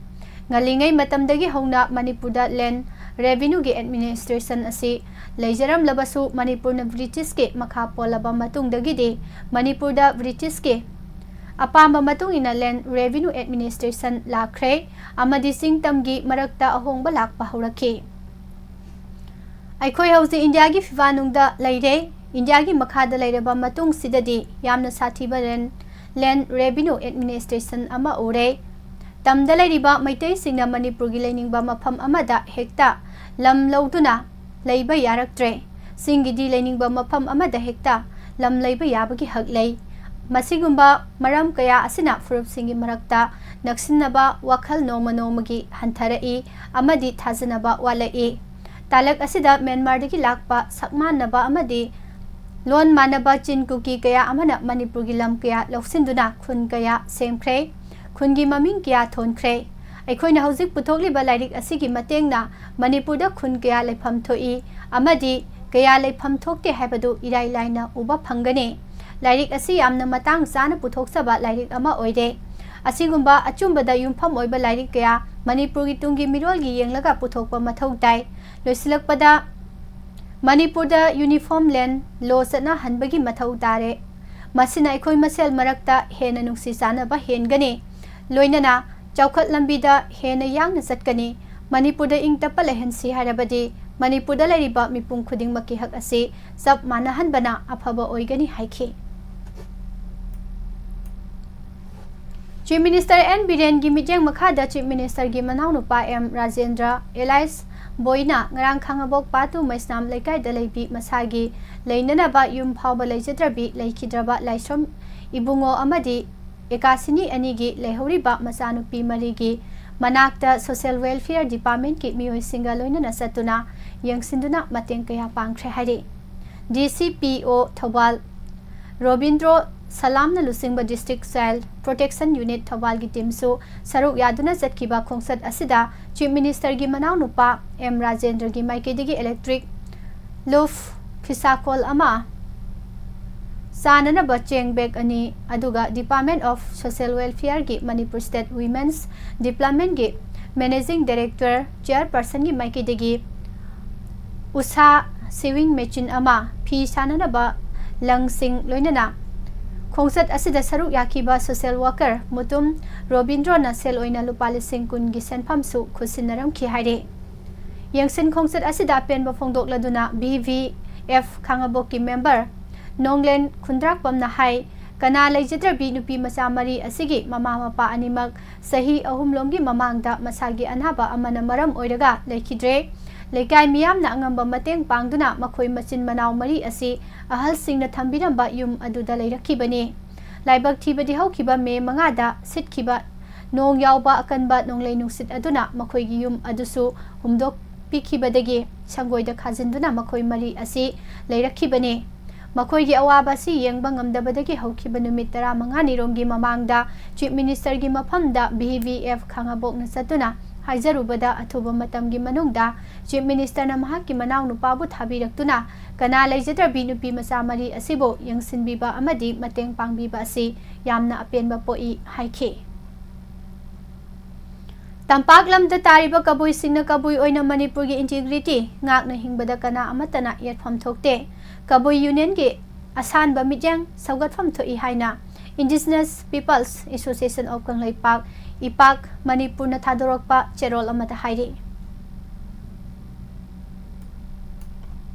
ꯉꯜꯂꯤꯉꯩ ꯃꯇꯝꯗꯒꯤ ꯍꯧꯅ ꯃꯅꯤꯄꯨꯔꯗ land revenueꯒꯤ administration ꯑꯁꯤ ꯂꯩꯖꯔꯝꯂꯕꯁꯨ, ꯃꯅꯤꯄꯨꯔꯅ ꯕ꯭ꯔꯤꯇꯤꯁꯀꯤ ꯃꯈꯥ ꯄꯣꯜꯂꯕ ꯃꯇꯨꯡꯗꯒꯤꯗꯤ ꯃꯅꯤꯄꯨꯔꯗ ꯕ꯭ꯔꯤꯇꯤꯁꯀꯤ ꯑꯄꯥꯝꯕ ꯃꯇꯨꯡ ꯏꯟꯅ land revenue administration ꯂꯥꯛꯈ꯭ꯔꯦ ꯑꯃꯗꯤ ꯆꯤꯡ ꯇꯝꯒꯤ ꯃꯔꯛꯇ ꯑꯍꯣꯡꯕ ꯂꯥꯛꯄ ꯍꯧꯔꯛꯈꯤ꯫ ꯑꯩꯈꯣꯏ ꯍꯧꯖꯤꯛ ꯏꯟꯗꯤꯌꯥꯒꯤ ꯐꯤꯕꯥꯟꯅꯨꯡꯗ ꯂꯩꯔꯦ꯫ ꯏꯟꯗꯤꯌꯥꯒꯤ ꯃꯈꯥꯗ ꯂꯩꯔꯕ ꯃꯇꯨꯡꯁꯤꯗꯗꯤ ꯌꯥꯝꯅ ꯁꯥꯊꯤꯕ land, land revenue administration ꯑꯃ ꯎꯔꯦ꯫ ꯇꯝꯗ ꯂꯩꯔꯤꯕ ꯃꯩꯇꯩꯁꯤꯡꯅ ꯃꯅꯤꯄꯨꯔꯒꯤ ꯂꯩꯅꯤꯡꯕ ꯃꯐꯝ ꯑꯃꯗ ꯍꯦꯛꯇ ꯂꯝ ꯂꯧꯗꯨꯅ ꯂꯩꯕ ꯌꯥꯔꯛꯇ꯭ꯔꯦ꯫ ꯆꯤꯡꯒꯤꯗꯤ ꯂꯩꯅꯤꯡꯕ ꯃꯐꯝ ꯑꯃꯗ ꯍꯦꯛꯇ ꯂꯝ ꯂꯩꯕ ꯌꯥꯕꯒꯤ ꯍꯛ ꯂꯩ꯫ ꯃꯁꯤꯒꯨꯝꯕ ꯃꯔꯝ ꯀꯌꯥ ꯑꯁꯤꯅ ꯐꯨꯔꯨꯞꯁꯤꯡꯒꯤ ꯃꯔꯛꯇ ꯅꯛꯁꯤꯟꯅꯕ ꯋꯥꯈꯜ ꯅꯣꯡꯃ ꯅꯣꯡꯃꯒꯤ ꯍꯟꯊꯔꯛꯏ ꯑꯃꯗꯤ ꯊꯥꯖꯅꯕ ꯋꯥꯠꯂꯛꯏ꯫ ꯇꯥꯂꯛ ꯑꯁꯤꯗ ꯃ꯭ꯌꯥꯟꯃꯥꯔꯗꯒꯤ ꯂꯥꯛꯄ ꯁꯛ ꯃꯥꯟꯅꯕ ꯑꯃꯗꯤ ꯂꯣꯟ ꯃꯥꯟꯅꯕ ꯆꯤꯟ ꯀꯨꯀꯤ ꯀꯌꯥ ꯑꯃꯅ ꯃꯅꯤꯄꯨꯔꯒꯤ ꯂꯝ ꯀꯌꯥ ꯂꯧꯁꯤꯟꯗꯨꯅ ꯈꯨꯟ ꯀꯌꯥ ꯁꯦꯝꯈ꯭ꯔꯦ, ꯈꯨꯟꯒꯤ ꯃꯃꯤꯡ ꯀꯌꯥ ꯊꯣꯟꯈ꯭ꯔꯦ꯫ ꯑꯩꯈꯣꯏꯅ ꯍꯧꯖꯤꯛ ꯄꯨꯊꯣꯛꯂꯤꯕ ꯂꯥꯏꯔꯤꯛ ꯑꯁꯤꯒꯤ ꯃꯇꯦꯡꯅ ꯃꯅꯤꯄꯨꯔꯗ ꯈꯨꯟ ꯀꯌꯥ ꯂꯩꯐꯝ ꯊꯣꯛꯏ ꯑꯃꯗꯤ ꯀꯌꯥ ꯂꯩꯐꯝ ꯊꯣꯛꯇꯦ ꯍꯥꯏꯕꯗꯨ ꯏꯔꯥꯏ ꯂꯥꯏꯅ ꯎꯕ ꯐꯪꯒꯅꯤ꯫ ꯂꯥꯏꯔꯤꯛ ꯑꯁꯤ ꯌꯥꯝꯅ ꯃꯇꯥꯡ ꯆꯥꯅ ꯄꯨꯊꯣꯛꯆꯕ ꯂꯥꯏꯔꯤꯛ ꯑꯃ ꯑꯣꯏꯔꯦ꯫ ꯑꯁꯤꯒꯨꯝꯕ ꯑꯆꯨꯝꯕꯗ ꯌꯨꯝꯐꯝ ꯑꯣꯏꯕ ꯂꯥꯏꯔꯤꯛ ꯀꯌꯥ ꯃꯅꯤꯄꯨꯔꯒꯤ ꯇꯨꯡꯒꯤ ꯃꯤꯔꯣꯜꯒꯤ ꯌꯦꯡꯂꯒ ꯄꯨꯊꯣꯛꯄ ꯃꯊꯧ ꯇꯥꯏ꯫ ꯂꯣꯏꯁꯤꯜꯂꯛꯄꯗ, ꯃꯅꯤꯄꯨꯔꯗ Uniform Land Law ꯆꯠꯅꯍꯟꯕꯒꯤ ꯃꯊꯧ ꯇꯥꯔꯦ꯫ ꯃꯁꯤꯅ ꯑꯩꯈꯣꯏ ꯃꯁꯦꯜ ꯃꯔꯛꯇ ꯍꯦꯟꯅ ꯅꯨꯡꯁꯤ ꯆꯥꯟꯅꯕ ꯍꯦꯟꯒꯅꯤ, ꯂꯣꯏꯅꯅ ꯆꯥꯎꯈꯠ ꯂꯝꯕꯤꯗ ꯍꯦꯟꯅ ꯌꯥꯡꯅ ꯆꯠꯀꯅꯤ꯫ ꯃꯅꯤꯄꯨꯔꯗ ꯏꯪ ꯇꯞꯄ ꯂꯩꯍꯟꯁꯤ ꯍꯥꯏꯔꯕꯗꯤ ꯃꯅꯤꯄꯨꯔꯗ ꯂꯩꯔꯤꯕ ꯃꯤꯄꯨꯝ ꯈꯨꯗꯤꯡꯃꯛꯀꯤ ꯍꯛ ꯑꯁꯤ ꯆꯞ ꯃꯥꯟꯅꯍꯟꯕꯅ ꯑꯐꯕ ꯑꯣꯏꯒꯅꯤ ꯍꯥꯏꯈꯤ꯫ Chief Minister N ꯕꯤꯔꯦꯟꯒꯤ ꯃꯤꯠꯌꯦꯡ ꯃꯈꯥꯗ Chief Ministerꯒꯤ ꯃꯅꯥꯎꯅꯨꯄꯥ ꯑꯦꯝ ꯔꯥꯖꯦꯟꯗ꯭ꯔ alias ꯕꯣꯏꯅ ꯉꯔꯥꯡ ꯈꯥꯉꯕꯣꯛ ꯄꯥꯇꯨ ꯃꯩꯁꯅꯥꯝ ꯂꯩꯀꯥꯏꯗ ꯂꯩꯕꯤ ꯃꯁꯥꯒꯤ ꯂꯩꯅꯅꯕ ꯌꯨꯝ ꯐꯥꯎꯕ ꯂꯩꯖꯗ꯭ꯔꯕꯤ ꯂꯩꯈꯤꯗ꯭ꯔꯕ ꯂꯥꯏꯁ꯭ꯔꯝ ꯏꯕꯨꯡꯉꯣ ꯑꯃꯗꯤ ꯑꯦꯀꯥꯁꯤꯅꯤ ꯑꯅꯤꯒꯤ ꯂꯩꯍꯧꯔꯤꯕ ꯃꯆꯥꯅꯨꯄꯤ ꯃꯔꯤꯒꯤ ꯃꯅꯥꯛꯇ Social Welfare Departmentꯀꯤ ꯃꯤꯑꯣꯏꯁꯤꯡꯒ ꯂꯣꯏꯅꯅ ꯆꯠꯇꯨꯅ ꯌꯦꯡꯁꯤꯟꯗꯨꯅ ꯃꯇꯦꯡ ꯀꯌꯥ ꯄꯥꯡꯈ꯭ꯔꯦ ꯍꯥꯏꯔꯤ꯫ DCPO ꯊꯧꯕꯥꯜ ꯔꯣꯕꯤꯟꯗ꯭ꯔꯣ ꯁꯂꯥꯝꯅ ꯂꯨꯆꯤꯡꯕ District Child Protection Unit ꯊꯧꯕꯥꯜꯒꯤ teamꯁꯨ ꯁꯔꯨꯛ ꯌꯥꯗꯨꯅ ꯆꯠꯈꯤꯕ ꯈꯣꯡꯆꯠ ꯑꯁꯤꯗ Chief Ministerꯒꯤ ꯃꯅꯥꯎꯅꯨꯄꯥ ꯑꯦꯝ ꯔꯥꯖꯦꯟꯗ꯭ꯔꯒꯤ ꯃꯥꯏꯀꯩꯗꯒꯤ electric loaf, ꯐꯤꯁꯥꯀꯣꯜ ꯑꯃ, ꯆꯥꯅꯅꯕ ꯆꯦꯡ bag ꯑꯅꯤ, ꯑꯗꯨꯒ Department of Social Welfareꯒꯤ Manipur State Women's Developmentꯒꯤ Managing Director Chairpersonꯒꯤ ꯃꯥꯏꯀꯩꯗꯒꯤ ꯎꯁꯥ sewing machine ꯑꯃ, ꯐꯤ ꯁꯥꯅꯅꯕ ꯂꯪꯁꯤꯡ, ꯂꯣꯏꯅꯅ ꯈꯣꯡꯆꯠ ꯑꯁꯤꯗ ꯁꯔꯨꯛ ꯌꯥꯈꯤꯕ social worker ꯃꯨꯇꯨꯝ ꯔꯣꯕꯤꯟꯗ꯭ꯔꯣꯅ ꯁꯦꯜ ꯑꯣꯏꯅ ꯂꯨꯄꯥ ꯂꯤꯁꯤꯡ ꯀꯨꯟꯒꯤ ꯁꯦꯟꯐꯝꯁꯨ ꯈꯨꯠꯁꯤꯟꯅꯔꯝꯈꯤ ꯍꯥꯏꯔꯤ꯫ ꯌꯦꯡꯁꯤꯟ ꯈꯣꯡꯆꯠ ꯑꯁꯤꯗ ꯑꯄꯦꯟꯕ ꯐꯣꯡꯗꯣꯛꯂꯗꯨꯅ BVF ꯈꯥꯉꯕꯣꯛꯀꯤ member ꯅꯣꯡꯂꯦꯟ ꯈꯨꯟꯗ꯭ꯔꯥꯛꯄꯝꯅ ꯍꯥꯏ, ꯀꯅꯥ ꯂꯩꯖꯗ꯭ꯔꯕꯤ ꯅꯨꯄꯤ ꯃꯆꯥ ꯃꯔꯤ ꯑꯁꯤꯒꯤ ꯃꯃꯥ ꯃꯄꯥ ꯑꯅꯤꯃꯛ ꯆꯍꯤ ꯑꯍꯨꯝꯂꯣꯝꯒꯤ ꯃꯃꯥꯡꯗ ꯃꯁꯥꯒꯤ ꯑꯅꯥꯕ ꯑꯃꯅ ꯃꯔꯝ ꯑꯣꯏꯔꯒ ꯂꯩꯈꯤꯗ꯭ꯔꯦ꯫ ꯂꯩꯀꯥꯏ ꯃꯤꯌꯥꯝꯅ ꯑꯉꯝꯕ ꯃꯇꯦꯡ ꯄꯥꯡꯗꯨꯅ ꯃꯈꯣꯏ ꯃꯆꯤꯟ ꯃꯅꯥꯎ ꯃꯔꯤ ꯑꯁꯤ ꯑꯍꯜꯁꯤꯡꯅ ꯊꯝꯕꯤꯔꯝꯕ ꯌꯨꯝ ꯑꯗꯨꯗ ꯂꯩꯔꯛꯈꯤꯕꯅꯤ꯫ ꯂꯥꯏꯕꯛ ꯊꯤꯕꯗꯤ ꯍꯧꯈꯤꯕ ꯃꯦ ꯃꯉꯥꯗ ꯁꯤꯠꯈꯤꯕ ꯅꯣꯡ ꯌꯥꯎꯕ ꯑꯀꯟꯕ ꯅꯣꯡꯂꯩ ꯅꯨꯡꯁꯤꯠ ꯑꯗꯨꯅ ꯃꯈꯣꯏꯒꯤ ꯌꯨꯝ ꯑꯗꯨꯁꯨ ꯍꯨꯝꯗꯣꯛꯄꯤꯈꯤꯕꯗꯒꯤ ꯁꯪꯒꯣꯏꯗ ꯈꯥꯖꯤꯟꯗꯨꯅ ꯃꯈꯣꯏ ꯃꯔꯤ ꯑꯁꯤ ꯂꯩꯔꯛꯈꯤꯕꯅꯤ꯫ ꯃꯈꯣꯏꯒꯤ ꯑꯋꯥꯕ ꯑꯁꯤ ꯌꯦꯡꯕ ꯉꯝꯗꯕꯗꯒꯤ ꯍꯧꯈꯤꯕ ꯅꯨꯃꯤꯠ ꯇꯔꯥꯃꯉꯥꯅꯤꯔꯣꯝꯒꯤ ꯃꯃꯥꯡꯗ Chief Ministerꯒꯤ ꯃꯐꯝꯗ BVF ꯈꯥꯉꯕꯣꯛꯅ ꯆꯠꯇꯨꯅ ꯍꯥꯏꯖꯔꯨꯕꯗ ꯑꯊꯨꯕ ꯃꯇꯝꯒꯤ ꯃꯅꯨꯡꯗ Chief Ministerꯅ ꯃꯍꯥꯛꯀꯤ ꯃꯅꯥꯎꯅꯨꯄꯥꯕꯨ ꯊꯥꯕꯤꯔꯛꯇꯨꯅ ꯀꯅꯥ ꯂꯩꯖꯗ꯭ꯔꯕꯤ ꯅꯨꯄꯤ ꯃꯆꯥ ꯃꯔꯤ ꯑꯁꯤꯕꯨ ꯌꯦꯡꯁꯤꯟꯕꯤꯕ ꯑꯃꯗꯤ ꯃꯇꯦꯡ ꯄꯥꯡꯕꯤꯕ ꯑꯁꯤ ꯌꯥꯝꯅ ꯑꯄꯦꯟꯕ ꯄꯣꯛꯏ ꯍꯥꯏꯈꯤ꯫ ꯇꯝꯄꯥꯛ ꯂꯝꯗ ꯇꯥꯔꯤꯕ ꯀꯕꯨꯏꯁꯤꯡꯅ ꯀꯕꯨꯏ ꯑꯣꯏꯅ ꯃꯅꯤꯄꯨꯔꯒꯤ integrity ꯉꯥꯛꯅ ꯍꯤꯡꯕꯗ ꯀꯅꯥ ꯑꯃꯠꯇꯅ ꯌꯦꯠꯐꯝ ꯊꯣꯛꯇꯦ꯫ ꯀꯕꯨꯏ Unionꯒꯤ ꯑꯁꯥꯟꯕ ꯃꯤꯠꯌꯦꯡ ꯁꯧꯒꯠꯐꯝ ꯊꯣꯛꯏ ꯍꯥꯏꯅ Indigenous Peoples Association of Kangleipak, ꯏꯄꯥꯛ, ꯃꯅꯤꯄꯨꯔꯅ ꯊꯥꯗꯣꯔꯛꯄ ꯆꯦꯔꯣꯜ ꯑꯃꯗ ꯍꯥꯏꯔꯤ꯫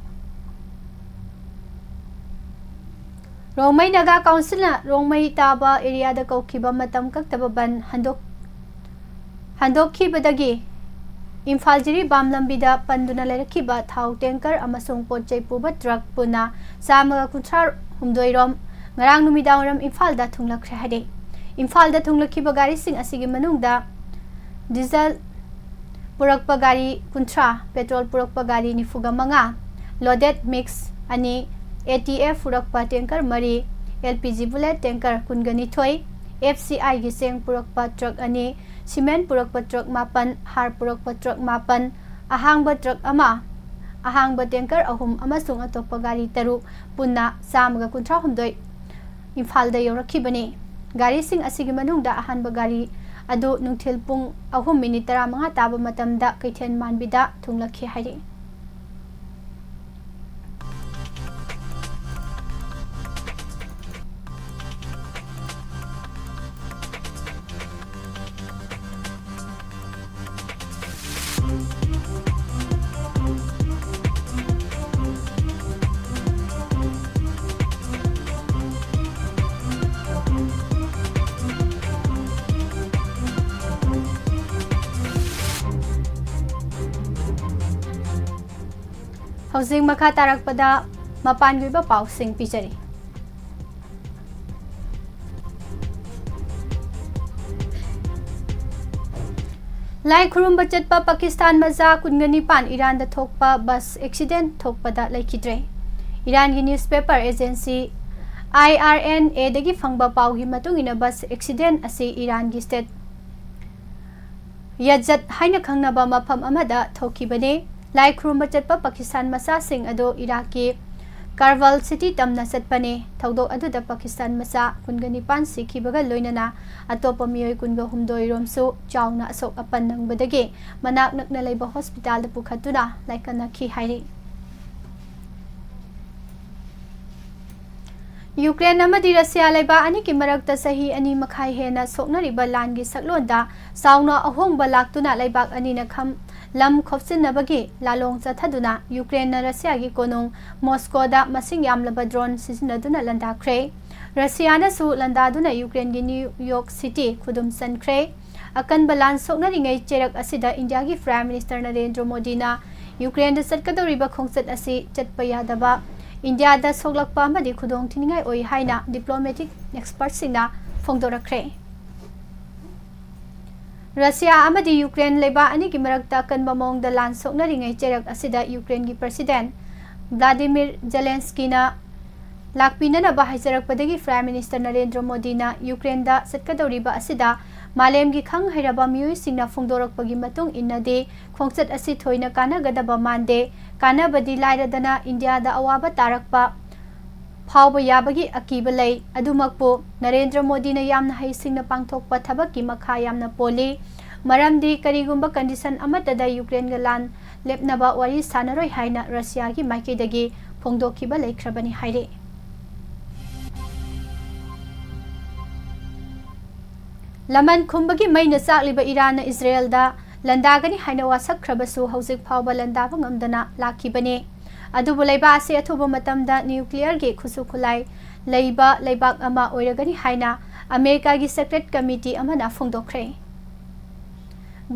ꯔꯣꯡꯃꯩ ꯅꯥꯒꯥ ꯀꯥꯎꯟꯁꯤꯜꯅ ꯔꯣꯡꯃꯩ ꯇꯥꯕ areaꯗ ꯀꯧꯈꯤꯕ ꯃꯇꯝ ꯀꯛꯇꯕ ꯕꯟ ꯍꯟꯗꯣꯛ-, ꯍꯟꯗꯣꯛꯈꯤꯕꯗꯒꯤ ꯏꯝꯐꯥꯜ ꯖꯤꯔꯤꯕꯥꯝ ꯂꯝꯕꯤꯗ ꯄꯟꯗꯨꯅ ꯂꯩꯔꯛꯈꯤꯕ ꯊꯥꯎ tanker ꯑꯃꯁꯨꯡ ꯄꯣꯠ ꯆꯩ ꯄꯨꯕ truck ꯄꯨꯟꯅ ꯆꯥꯝꯃꯒ ꯀꯨꯟꯊ꯭ꯔꯥ ꯍꯨꯝꯗꯣꯏ ꯔꯣꯝ ꯉꯔꯥꯡ ꯅꯨꯃꯤꯗꯥꯡꯋꯥꯏꯔꯝ ꯏꯝꯐꯥꯜꯗ ꯊꯨꯡꯂꯛꯈ꯭ꯔꯦ ꯍꯥꯏꯔꯤ꯫ ꯏꯝꯐꯥꯜꯗ ꯊꯨꯡꯂꯛꯈꯤꯕ ꯒꯥꯔꯤꯁꯤꯡ ꯑꯁꯤꯒꯤ ꯃꯅꯨꯡꯗ diesel ꯄꯨꯔꯛꯄ ꯒꯥꯔꯤ ꯀꯨꯟꯊ꯭ꯔꯥ, petrol ꯄꯨꯔꯛꯄ ꯒꯥꯔꯤ ꯅꯤꯐꯨꯒ ꯃꯉꯥ, loaded mix ꯑꯅꯤ, ATF ꯄꯨꯔꯛꯄ tanker ꯃꯔꯤ, LPG bullet tanker ꯀꯨꯟꯒ ꯅꯤꯊꯣꯏ, FCIꯒꯤ ꯆꯦꯡ ꯄꯨꯔꯛꯄ truck ꯑꯅꯤ, cement ꯄꯨꯔꯛꯄ truck ꯃꯥꯄꯟ, ꯍꯥꯔ ꯄꯨꯔꯛꯄ truck ꯃꯥꯄꯟ, ꯑꯍꯥꯡꯕ truck ꯑꯃ, ꯑꯍꯥꯡꯕ tanker ꯑꯍꯨꯝ ꯑꯃꯁꯨꯡ ꯑꯇꯣꯞꯄ ꯒꯥꯔꯤ ꯇꯔꯨꯛ, ꯄꯨꯟꯅ ꯆꯥꯝꯃꯒ ꯀꯨꯟꯊ꯭ꯔꯥ ꯍꯨꯝꯗꯣꯏ ꯏꯝꯐꯥꯜꯗ ꯌꯧꯔꯛꯈꯤꯕꯅꯤ꯫ ꯒꯥꯔꯤꯁꯤꯡ ꯑꯁꯤꯒꯤ ꯃꯅꯨꯡꯗ ꯑꯍꯥꯟꯕ ꯒꯥꯔꯤ ꯑꯗꯨ ꯅꯨꯡꯊꯤꯜ ꯄꯨꯡ ꯑꯍꯨꯝ ꯃꯤꯅꯤꯠ ꯇꯔꯥꯃꯉꯥ ꯇꯥꯕ ꯃꯇꯝꯗ ꯀꯩꯊꯦꯜ ꯃꯥꯟꯕꯤꯗ ꯊꯨꯡꯂꯛꯈꯤ ꯍꯥꯏꯔꯤ꯫ ꯍꯧꯖꯤꯛ ꯃꯈꯥ ꯇꯥꯔꯛꯄꯗ ꯃꯄꯥꯟꯒꯤ ꯑꯣꯏꯕ ꯄꯥꯎꯁꯤꯡ ꯄꯤꯖꯔꯤ꯫ ꯂꯥꯏ ꯈꯨꯔꯨꯝꯕ ꯆꯠꯄ ꯄꯥꯀꯤꯁꯇꯥꯟ ꯃꯆꯥ ꯀꯨꯟꯒ ꯅꯤꯄꯥꯟ ꯏꯔꯥꯟꯗ ꯊꯣꯛꯄ bus accident ꯊꯣꯛꯄꯗ ꯂꯩꯈꯤꯗ꯭ꯔꯦ꯫ ꯏꯔꯥꯟꯒꯤ newspaper agency IRNAꯗꯒꯤ ꯐꯪꯕ ꯄꯥꯎꯒꯤ ꯃꯇꯨꯡ ꯏꯟꯅ bus accident ꯑꯁꯤ ꯏꯔꯥꯟꯒꯤ state ꯌꯖꯠ ꯍꯥꯏꯅ ꯈꯪꯅꯕ ꯃꯐꯝ ꯑꯃꯗ ꯊꯣꯛꯈꯤꯕꯅꯤ꯫ ꯂꯥꯏ ꯈꯨꯔꯨꯝꯕ ꯆꯠꯄ ꯄꯥꯀꯤꯁꯇꯥꯟ ꯃꯆꯥꯁꯤꯡ ꯑꯗꯨ ꯏꯔꯥꯛꯀꯤ ꯀꯥꯔꯋꯥꯜ ꯁꯤꯇꯤ ꯇꯝꯅ ꯆꯠꯄꯅꯤ꯫ ꯊꯧꯗꯣꯛ ꯑꯗꯨꯗ ꯄꯥꯀꯤꯁꯇꯥꯟ ꯃꯆꯥ ꯀꯨꯟꯒ ꯅꯤꯄꯥꯟ ꯁꯤꯈꯤꯕꯒ ꯂꯣꯏꯅꯅ ꯑꯇꯣꯞꯄ ꯃꯤꯑꯣꯏ ꯀꯨꯟꯒ ꯍꯨꯝꯗꯣꯏ ꯔꯣꯝꯁꯨ ꯆꯥꯎꯅ ꯑꯁꯣꯛ ꯑꯄꯟ ꯅꯪꯕꯗꯒꯤ ꯃꯅꯥꯛ ꯅꯛꯅ ꯂꯩꯕ ꯍꯣꯁꯄꯤꯇꯥꯜꯗ ꯄꯨꯈꯠꯇꯨꯅ ꯂꯥꯏꯀꯠꯅꯈꯤ ꯍꯥꯏꯔꯤ꯫ ꯌꯨꯀ꯭ꯔꯦꯟ ꯑꯃꯗꯤ ꯔꯁꯤꯌꯥ ꯂꯩꯕꯥꯛ ꯑꯅꯤꯒꯤ ꯃꯔꯛꯇ ꯆꯍꯤ ꯑꯅꯤ ꯃꯈꯥꯏ ꯍꯦꯟꯅ ꯁꯣꯛꯅꯔꯤꯕ ꯂꯥꯟꯒꯤ ꯁꯛꯂꯣꯟꯗ ꯆꯥꯎꯅ ꯑꯍꯣꯡꯕ ꯂꯥꯛꯇꯨꯅ ꯂꯩꯕꯥꯛ ꯑꯅꯤꯅ ꯈꯝ-, ꯂꯝ ꯈꯣꯞꯆꯤꯟꯅꯕꯒꯤ ꯂꯥꯂꯣꯡ ꯆꯠꯊꯗꯨꯅ ꯌꯨꯀ꯭ꯔꯦꯟꯅ ꯔꯁꯤꯌꯥꯒꯤ ꯀꯣꯅꯨꯡ ꯃꯣꯁꯀꯣꯗ ꯃꯁꯤꯡ ꯌꯥꯝꯂꯕ ꯗ꯭ꯔꯣꯟ ꯁꯤꯖꯤꯟꯅꯗꯨꯅ ꯂꯥꯟꯗꯥꯈ꯭ꯔꯦ꯫ ꯔꯁꯤꯌꯥꯅꯁꯨ ꯂꯥꯟꯗꯥꯗꯨꯅ ꯌꯨꯀ꯭ꯔꯦꯟꯒꯤ ꯅ꯭ꯌꯨ ꯌꯣꯔꯛ ꯁꯤꯇꯤ ꯈꯨꯗꯨꯝ ꯆꯟꯈ꯭ꯔꯦ꯫ ꯑꯀꯟꯕ ꯂꯥꯟ ꯁꯣꯛꯅꯔꯤꯉꯩ ꯆꯩꯔꯛ ꯑꯁꯤꯗ ꯏꯟꯗꯤꯌꯥꯒꯤ ꯄ꯭ꯔꯥꯏꯝ ꯃꯤꯅꯤꯁꯇꯔ ꯅꯔꯦꯟꯗ꯭ꯔ ꯃꯣꯗꯤꯅ ꯌꯨꯀ꯭ꯔꯦꯟꯗ ꯆꯠꯀꯗꯧꯔꯤꯕ ꯈꯣꯡꯆꯠ ꯑꯁꯤ ꯆꯠꯄ ꯌꯥꯗꯕ, ꯏꯟꯗꯤꯌꯥꯗ ꯁꯣꯛꯂꯛꯄ ꯑꯃꯗꯤ ꯈꯨꯗꯣꯡꯊꯤꯅꯤꯡꯉꯥꯏ ꯑꯣꯏ ꯍꯥꯏꯅ ꯗꯤꯄ꯭ꯂꯣꯃꯦꯇꯤꯛ ꯑꯦꯛꯁꯄꯔꯠꯁꯤꯡꯅ ꯐꯣꯡꯗꯣꯔꯛꯈ꯭ꯔꯦ꯫ ꯔꯁꯤꯌꯥ ꯑꯃꯗꯤ ꯌꯨꯀ꯭ꯔꯦꯟ ꯂꯩꯕꯥꯛ ꯑꯅꯤꯒꯤ ꯃꯔꯛꯇ ꯑꯀꯟꯕ ꯃꯑꯣꯡꯗ ꯂꯥꯟ ꯁꯣꯛꯅꯔꯤꯉꯩ ꯆꯩꯔꯛ ꯑꯁꯤꯗ ꯌꯨꯀ꯭ꯔꯦꯟꯒꯤ ꯄ꯭ꯔꯁꯤꯗꯦꯟ ꯚ꯭ꯂꯥꯗꯤꯃꯤꯔ ꯖꯦꯂꯦꯟꯁꯀꯤꯅ ꯂꯥꯛꯄꯤꯅꯅꯕ ꯍꯥꯏꯖꯔꯛꯄꯗꯒꯤ ꯄ꯭ꯔꯥꯏꯝ ꯃꯤꯅꯤꯁꯇꯔ ꯅꯔꯦꯟꯗ꯭ꯔ ꯃꯣꯗꯤꯅ ꯌꯨꯀ꯭ꯔꯦꯟꯗ ꯆꯠꯀꯗꯧꯔꯤꯕ ꯑꯁꯤꯗ ꯃꯥꯂꯦꯝꯒꯤ ꯈꯪ ꯍꯩꯔꯕ ꯃꯤꯑꯣꯏꯁꯤꯡꯅ ꯐꯣꯡꯗꯣꯔꯛꯄꯒꯤ ꯃꯇꯨꯡ ꯏꯟꯅꯗꯤ ꯈꯣꯡꯆꯠ ꯑꯁꯤ ꯊꯣꯏꯅ ꯀꯥꯟꯅꯒꯗꯕ ꯃꯥꯟꯗꯦ꯫ ꯀꯥꯟꯅꯕꯗꯤ ꯂꯥꯏꯔꯗꯅ ꯏꯟꯗꯤꯌꯥꯗ ꯑꯋꯥꯕ ꯇꯥꯔꯛꯄ ꯐꯥꯎꯕ ꯌꯥꯕꯒꯤ ꯑꯀꯤꯕ ꯂꯩ꯫ ꯑꯗꯨꯃꯛꯄꯨ ꯅꯔꯦꯟꯗ꯭ꯔ ꯃꯣꯗꯤꯅ ꯌꯥꯝꯅ ꯍꯩꯁꯤꯡꯅ ꯄꯥꯡꯊꯣꯛꯄ ꯊꯕꯛꯀꯤ ꯃꯈꯥ ꯌꯥꯝꯅ ꯄꯣꯜꯂꯤ꯫ ꯃꯔꯝꯗꯤ ꯀꯔꯤꯒꯨꯝꯕ ꯀꯟꯗꯤꯁꯟ ꯑꯃꯠꯇꯗ ꯌꯨꯀ꯭ꯔꯦꯟꯒ ꯂꯥꯟ ꯂꯦꯞꯅꯕ ꯋꯥꯔꯤ ꯁꯥꯟꯅꯔꯣꯏ ꯍꯥꯏꯅ ꯔꯁꯤꯌꯥꯒꯤ ꯃꯥꯏꯀꯩꯗꯒꯤ ꯐꯣꯡꯗꯣꯛꯈꯤꯕ ꯂꯩꯈ꯭ꯔꯕꯅꯤ ꯍꯥꯏꯔꯤ꯫ ꯂꯃꯟ ꯈꯨꯝꯕꯒꯤ ꯃꯩꯅ ꯆꯥꯛꯂꯤꯕ ꯏꯔꯥꯟꯅ ꯏꯖꯔꯦꯜꯗ ꯂꯥꯟꯗꯥꯒꯅꯤ ꯍꯥꯏꯅ ꯋꯥꯁꯛꯈ꯭ꯔꯕꯁꯨ ꯍꯧꯖꯤꯛ ꯐꯥꯎꯕ ꯂꯥꯟꯗꯥꯕ ꯉꯝꯗꯅ ꯂꯥꯛꯈꯤꯕꯅꯤ꯫ ꯑꯗꯨꯕꯨ ꯂꯩꯕꯥꯛ ꯑꯁꯤ ꯑꯊꯨꯕ ꯃꯇꯝꯗ ꯅ꯭ꯌꯨꯀ꯭ꯂꯤꯌꯔꯒꯤ ꯈꯨꯠꯁꯨ ꯈꯨꯠꯂꯥꯏ ꯂꯩꯕ ꯂꯩꯕꯥꯛ ꯑꯃ ꯑꯣꯏꯔꯒꯅꯤ ꯍꯥꯏꯅ ꯑꯃꯦꯔꯤꯀꯥꯒꯤ ꯁꯦꯀ꯭ꯔꯦꯠ ꯀꯃꯤꯇꯤ ꯑꯃꯅ ꯐꯣꯡꯗꯣꯛꯈ꯭ꯔꯦ꯫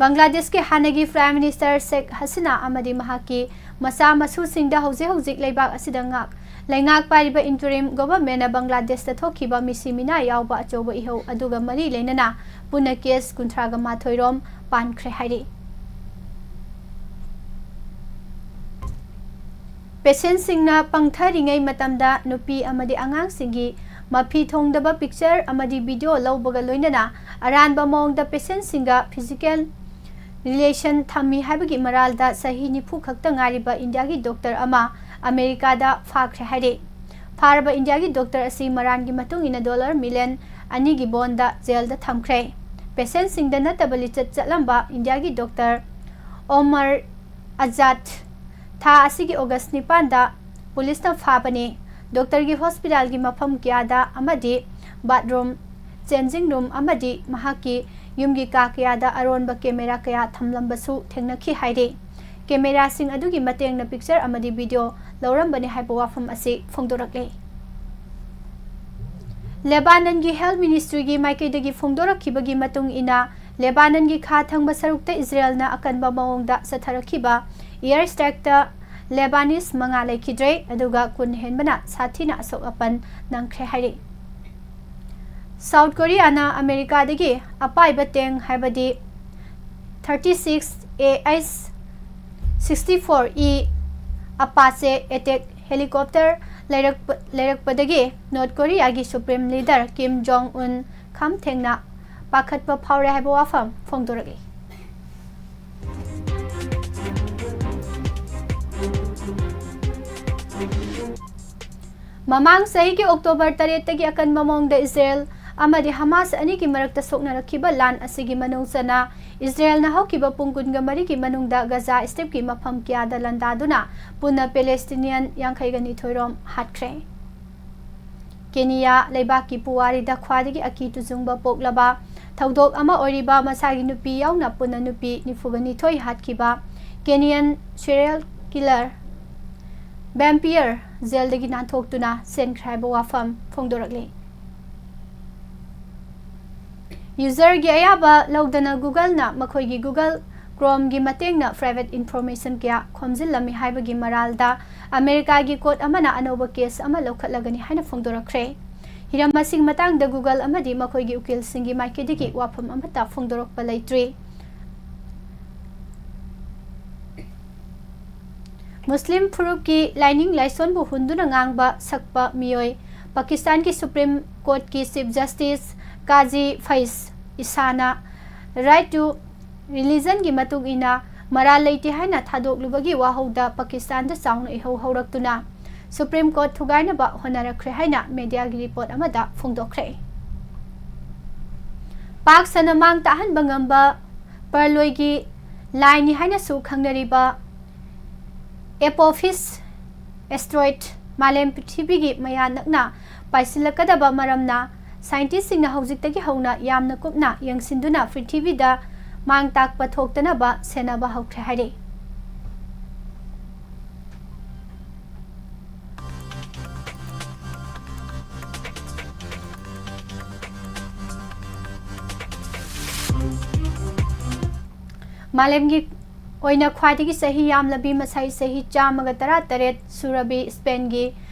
ꯕꯪꯒ꯭ꯂꯥꯗꯦꯁꯀꯤ ꯍꯥꯟꯅꯒꯤ ꯄ꯭ꯔꯥꯏꯝ ꯃꯤꯅꯤꯁꯇꯔ ꯁꯦꯈ ꯍꯁꯤꯅꯥ ꯑꯃꯗꯤ ꯃꯍꯥꯛꯀꯤ ꯃꯆꯥ ꯃꯁꯨꯁꯤꯡꯗ ꯍꯧꯖꯤꯛ ꯍꯧꯖꯤꯛ ꯂꯩꯕꯥꯛ ꯑꯁꯤꯗ ꯉꯥꯛ-, ꯂꯩꯉꯥꯛ ꯄꯥꯏꯔꯤꯕ ꯏꯟꯇꯔꯤꯝ ꯒꯣꯚꯔꯟꯃꯦꯟꯅ ꯕꯪꯒ꯭ꯂꯥꯗꯦꯁꯇ ꯊꯣꯛꯈꯤꯕ ꯃꯤꯁꯤ ꯃꯤꯅꯥ ꯌꯥꯎꯕ ꯑꯆꯧꯕ ꯏꯍꯧ ꯑꯗꯨꯒ ꯃꯔꯤ ꯂꯩꯅꯅ ꯄꯨꯟꯅ ꯀꯦꯁ ꯀꯨꯟꯊ꯭ꯔꯥꯒ ꯃꯥꯊꯣꯏ ꯔꯣꯝ ꯄꯥꯟꯈ꯭ꯔꯦ ꯍꯥꯏꯔꯤ꯫ ꯄꯦꯁꯦꯟꯁꯤꯡꯅ ꯄꯪꯊꯔꯤꯉꯩ ꯃꯇꯝꯗ ꯅꯨꯄꯤ ꯑꯃꯗꯤ ꯑꯉꯥꯡꯁꯤꯡꯒꯤ ꯃꯐꯤ ꯊꯣꯡꯗꯕ ꯄꯤꯛꯆꯔ ꯑꯃꯗꯤ ꯚꯤꯗꯤꯑꯣ ꯂꯧꯕꯒ ꯂꯣꯏꯅꯅ ꯑꯔꯥꯟꯕ ꯃꯑꯣꯡꯗ ꯄꯦꯁꯦꯟꯁꯤꯡꯒ ꯐꯤꯖꯤꯀꯦꯜ ꯔꯤꯂꯦꯁꯟ ꯊꯝꯃꯤ ꯍꯥꯏꯕꯒꯤ ꯃꯔꯥꯜꯗ ꯆꯍꯤ ꯅꯤꯐꯨ ꯈꯛꯇ ꯉꯥꯏꯔꯤꯕ ꯏꯟꯗꯤꯌꯥꯒꯤ ꯗꯣꯛꯇꯔ ꯑꯃ ꯑꯃꯦꯔꯤꯀꯥꯗ ꯐꯥꯈ꯭ꯔꯦ ꯍꯥꯏꯔꯤ꯫ ꯐꯥꯔꯕ ꯏꯟꯗꯤꯌꯥꯒꯤ ꯗꯣꯛꯇꯔ ꯑꯁꯤ ꯃꯔꯥꯟꯒꯤ ꯃꯇꯨꯡ ꯏꯟꯅ ꯗꯣꯂꯔ ꯃꯤꯂꯤꯌꯟ ꯑꯅꯤꯒꯤ ꯕꯣꯟꯗ ꯖꯦꯜꯗ ꯊꯝꯈ꯭ꯔꯦ꯫ ꯄꯦꯁꯦꯟꯁꯤꯡꯗ ꯅꯠꯇꯕ ꯂꯤꯆꯠ ꯆꯠꯂꯝꯕ ꯏꯟꯗꯤꯌꯥꯒꯤ ꯗꯣꯛꯇꯔ ꯑꯣꯃꯔ ꯑꯖꯥꯗ ꯊꯥ ꯑꯁꯤꯒꯤ ꯑꯣꯒꯁ ꯅꯤꯄꯥꯟꯗ ꯄꯨꯂꯤꯁꯅ ꯐꯥꯕꯅꯤ꯫ ꯗꯣꯛꯇꯔꯒꯤ ꯍꯣꯁꯄꯤꯇꯥꯜꯒꯤ ꯃꯐꯝ ꯀꯌꯥꯗ ꯑꯃꯗꯤ ꯕꯥꯊꯔꯨꯝ, ꯆꯦꯟꯖꯤꯡ ꯔꯨꯝ ꯑꯃꯗꯤ ꯃꯍꯥꯛꯀꯤ ꯌꯨꯝꯒꯤ ꯀꯥ ꯀꯌꯥꯗ ꯑꯔꯣꯟꯕ ꯀꯦꯃꯦꯔꯥ ꯀꯌꯥ ꯊꯝꯂꯝꯕꯁꯨ ꯊꯦꯡꯅꯈꯤ ꯍꯥꯏꯔꯤ꯫ ꯀꯦꯃꯦꯔꯥꯁꯤꯡ ꯑꯗꯨꯒꯤ ꯃꯇꯦꯡꯅ ꯄꯤꯛꯆꯔ ꯑꯃꯗꯤ ꯚꯤꯗꯤꯑꯣ ꯂꯧꯔꯝꯕꯅꯤ ꯍꯥꯏꯕ ꯋꯥꯐꯝ ꯑꯁꯤ ꯐꯣꯡꯗꯣꯔꯛꯂꯤ꯫ ꯂꯦꯕꯥꯅꯟꯒꯤ ꯍꯦꯜꯊ ꯃꯤꯅꯤꯁꯇ꯭ꯔꯤꯒꯤ ꯃꯥꯏꯀꯩꯗꯒꯤ ꯐꯣꯡꯗꯣꯔꯛꯈꯤꯕꯒꯤ ꯃꯇꯨꯡ ꯏꯟꯅ, ꯂꯦꯕꯥꯅꯟꯒꯤ ꯈꯥ ꯊꯪꯕ ꯁꯔꯨꯛꯇ ꯏꯖꯔꯦꯜꯅ ꯑꯀꯟꯕ ꯃꯑꯣꯡꯗ ꯆꯠꯊꯔꯛꯈꯤꯕ ꯏꯌꯔ ꯁ꯭ꯇ꯭ꯔꯥꯏꯛꯇ ꯂꯦꯕꯥꯅꯤꯁ ꯃꯉꯥ ꯂꯩꯈꯤꯗ꯭ꯔꯦ, ꯑꯗꯨꯒ ꯀꯨꯟ ꯍꯦꯟꯕꯅ ꯁꯥꯊꯤꯅ ꯑꯁꯣꯛ ꯑꯄꯟ ꯅꯪꯈ꯭ꯔꯦ ꯍꯥꯏꯔꯤ꯫ ꯁꯥꯎꯠ ꯀꯣꯔꯤꯌꯥꯅ ꯑꯃꯦꯔꯤꯀꯥꯗꯒꯤ ꯑꯄꯥꯏꯕ ꯇꯦꯡ, ꯍꯥꯏꯕꯗꯤ thirty six A H sixty four E Apache attack helicopter ꯂꯩꯔꯛꯄ-, ꯂꯩꯔꯛꯄꯗꯒꯤ ꯅꯣꯔꯠ ꯀꯣꯔꯤꯌꯥꯒꯤ ꯁꯨꯄ꯭ꯔꯤꯝ ꯂꯤꯗꯔ ꯀꯤꯝ ꯖꯣꯡ ꯎꯟ ꯈꯝ ꯊꯦꯡꯅ ꯄꯥꯈꯠꯄ ꯐꯥꯎꯔꯦ ꯍꯥꯏꯕ ꯋꯥꯐꯝ ꯐꯣꯡꯗꯣꯔꯛꯂꯤ꯫ ꯃꯃꯥꯡ ꯆꯍꯤꯒꯤ ꯑꯣꯛꯇꯣꯕꯔ ꯇꯔꯦꯠꯇꯒꯤ ꯑꯀꯟꯕ ꯃꯑꯣꯡꯗ ꯏꯖꯔꯦꯜ ꯑꯃꯗꯤ ꯍꯃꯥꯁ ꯑꯅꯤꯒꯤ ꯃꯔꯛꯇ ꯁꯣꯛꯅꯔꯛꯈꯤꯕ ꯂꯥꯟ ꯑꯁꯤꯒꯤ ꯃꯅꯨꯡ ꯆꯟꯅ, ꯏꯖꯔꯦꯜꯅ ꯍꯧꯈꯤꯕ ꯄꯨꯡ ꯀꯨꯟꯒ ꯃꯔꯤꯒꯤ ꯃꯅꯨꯡꯗ ꯒꯖꯥ ꯁ꯭ꯇ꯭ꯔꯤꯞꯀꯤ ꯃꯐꯝ ꯀꯌꯥꯗ ꯂꯥꯟꯗꯥꯗꯨꯅ ꯄꯨꯟꯅ ꯄꯦꯂꯦꯁꯇꯤꯅꯤꯌꯟ ꯌꯥꯡꯈꯩꯒ ꯅꯤꯊꯣꯏ ꯔꯣꯝ ꯍꯥꯠꯈ꯭ꯔꯦ꯫ ꯀꯦꯅꯤꯌꯥ ꯂꯩꯕꯥꯛꯀꯤ ꯄꯨꯋꯥꯔꯤꯗ ꯈ꯭ꯋꯥꯏꯗꯒꯤ ꯑꯀꯤ ꯇꯨꯖꯨꯡꯕ ꯄꯣꯛꯂꯕ ꯊꯧꯗꯣꯛ ꯑꯃ ꯑꯣꯏꯔꯤꯕ ꯃꯁꯥꯒꯤ ꯅꯨꯄꯤ ꯌꯥꯎꯅ ꯄꯨꯟꯅ ꯅꯨꯄꯤ ꯅꯤꯐꯨꯒ ꯅꯤꯊꯣꯏ ꯍꯥꯠꯈꯤꯕ ꯀꯦꯅꯤꯌꯟ ꯁꯤꯔꯤꯌꯦꯜ ꯀꯤꯂꯔ ꯚꯦꯝꯄꯤꯌꯔ ꯖꯦꯜꯗꯒꯤ ꯅꯥꯟꯊꯣꯛꯇꯨꯅ ꯆꯦꯟꯈ꯭ꯔꯦ ꯍꯥꯏꯕ ꯋꯥꯐꯝ ꯐꯣꯡꯗꯣꯔꯛꯂꯤ꯫ ꯌꯨꯖꯔꯒꯤ ꯑꯌꯥꯕ ꯂꯧꯗꯅ ꯒꯨꯒꯜꯅ ꯃꯈꯣꯏꯒꯤ ꯒꯨꯒꯜ ꯀ꯭ꯔꯣꯝꯒꯤ ꯃꯇꯦꯡꯅ ꯄ꯭ꯔꯥꯏꯚꯦꯠ ꯏꯟꯐꯣꯔꯃꯦꯁꯟ ꯀꯌꯥ ꯈꯣꯝꯖꯤꯜꯂꯝꯃꯤ ꯍꯥꯏꯕꯒꯤ ꯃꯔꯥꯜꯗ ꯑꯃꯦꯔꯤꯀꯥꯒꯤ ꯀꯣꯔꯠ ꯑꯃꯅ ꯑꯅꯧꯕ ꯀꯦꯁ ꯑꯃ ꯂꯧꯈꯠꯂꯒꯅꯤ ꯍꯥꯏꯅ ꯐꯣꯡꯗꯣꯔꯛꯈ꯭ꯔꯦ꯫ ꯍꯤꯔꯝ ꯑꯁꯤꯒꯤ ꯃꯇꯥꯡꯗ ꯒꯨꯒꯜ ꯑꯃꯗꯤ ꯃꯈꯣꯏꯒꯤ ꯎꯀꯤꯜꯁꯤꯡꯒꯤ ꯃꯥꯏꯀꯩꯗꯒꯤ ꯋꯥꯐꯝ ꯑꯃꯠꯇ ꯐꯣꯡꯗꯣꯔꯛꯄ ꯂꯩꯇ꯭ꯔꯤ꯫ ꯃꯨꯁꯂꯤꯝ ꯐꯨꯔꯨꯞꯀꯤ ꯂꯥꯏꯅꯤꯡ ꯂꯥꯏꯁꯣꯟꯕꯨ ꯍꯨꯟꯗꯨꯅ ꯉꯥꯡꯕ ꯁꯛꯄ ꯃꯤꯑꯣꯏ, ꯄꯥꯀꯤꯁꯇꯥꯟꯒꯤ ꯁꯨꯄ꯭ꯔꯤꯝ ꯀꯣꯔꯠꯀꯤ ꯆꯤꯐ ꯖꯁꯇꯤꯁ ꯀꯥꯖꯤ ꯐꯩꯖ ꯏꯁꯥꯅ Right to Religionꯒꯤ ꯃꯇꯨꯡ ꯏꯟꯅ ꯃꯔꯥꯜ ꯂꯩꯇꯦ ꯍꯥꯏꯅ ꯊꯥꯗꯣꯛꯂꯨꯕꯒꯤ ꯋꯥꯍꯧꯗ ꯄꯥꯀꯤꯁꯇꯥꯟꯗ ꯆꯥꯎꯅ ꯏꯍꯧ ꯍꯧꯔꯛꯇꯨꯅ ꯁꯨꯄ꯭ꯔꯤꯝ ꯀꯣꯔꯠ ꯊꯨꯒꯥꯏꯅꯕ ꯍꯣꯠꯅꯔꯛꯈ꯭ꯔꯦ ꯍꯥꯏꯅ ꯃꯦꯗꯤꯌꯥꯒꯤ ꯔꯤꯄꯣꯔꯠ ꯑꯃꯗ ꯐꯣꯡꯗꯣꯛꯈ꯭ꯔꯦ꯫ ꯄꯥꯛ ꯁꯟꯅ ꯃꯥꯡ ꯇꯥꯛꯍꯟꯕ ꯉꯝꯕ ꯄꯔꯂꯣꯏꯒꯤ ꯂꯥꯏꯅꯤ ꯍꯥꯏꯅꯁꯨ ꯈꯪꯅꯔꯤꯕ ꯑꯦꯄꯣꯐꯤꯁ ꯑꯦꯁꯇ꯭ꯔꯣꯏꯗ ꯃꯥꯂꯦꯝ ꯄ꯭ꯔꯤꯊꯤꯕꯤꯒꯤ ꯃꯌꯥ ꯅꯛꯅ ꯄꯥꯏꯁꯤꯜꯂꯛꯀꯗꯕ ꯃꯔꯝꯅ, ꯁꯥꯏꯟꯇꯤꯁꯁꯤꯡꯅ ꯍꯧꯖꯤꯛꯇꯒꯤ ꯍꯧꯅ ꯌꯥꯝꯅ ꯀꯨꯞꯅ ꯌꯦꯡꯁꯤꯟꯗꯨꯅ ꯄ꯭ꯔꯤꯊꯤꯕꯤꯗ ꯃꯥꯡ ꯇꯥꯛꯄ ꯊꯣꯛꯇꯅꯕ ꯁꯦꯟꯅꯕ ꯍꯧꯈ꯭ꯔꯦ ꯍꯥꯏꯔꯤ꯫ ꯃꯥꯂꯦꯝꯒꯤ ꯑꯣꯏꯅ ꯈ꯭ꯋꯥꯏꯗꯒꯤ ꯆꯍꯤ ꯌꯥꯝꯂꯕꯤ ꯃꯁꯥꯏ ꯆꯍꯤ ꯆꯥꯝꯃꯒ ꯇꯔꯥꯇꯔꯦꯠ ꯁꯨꯔꯕꯤ ꯁ꯭ꯄꯦꯟꯒꯤ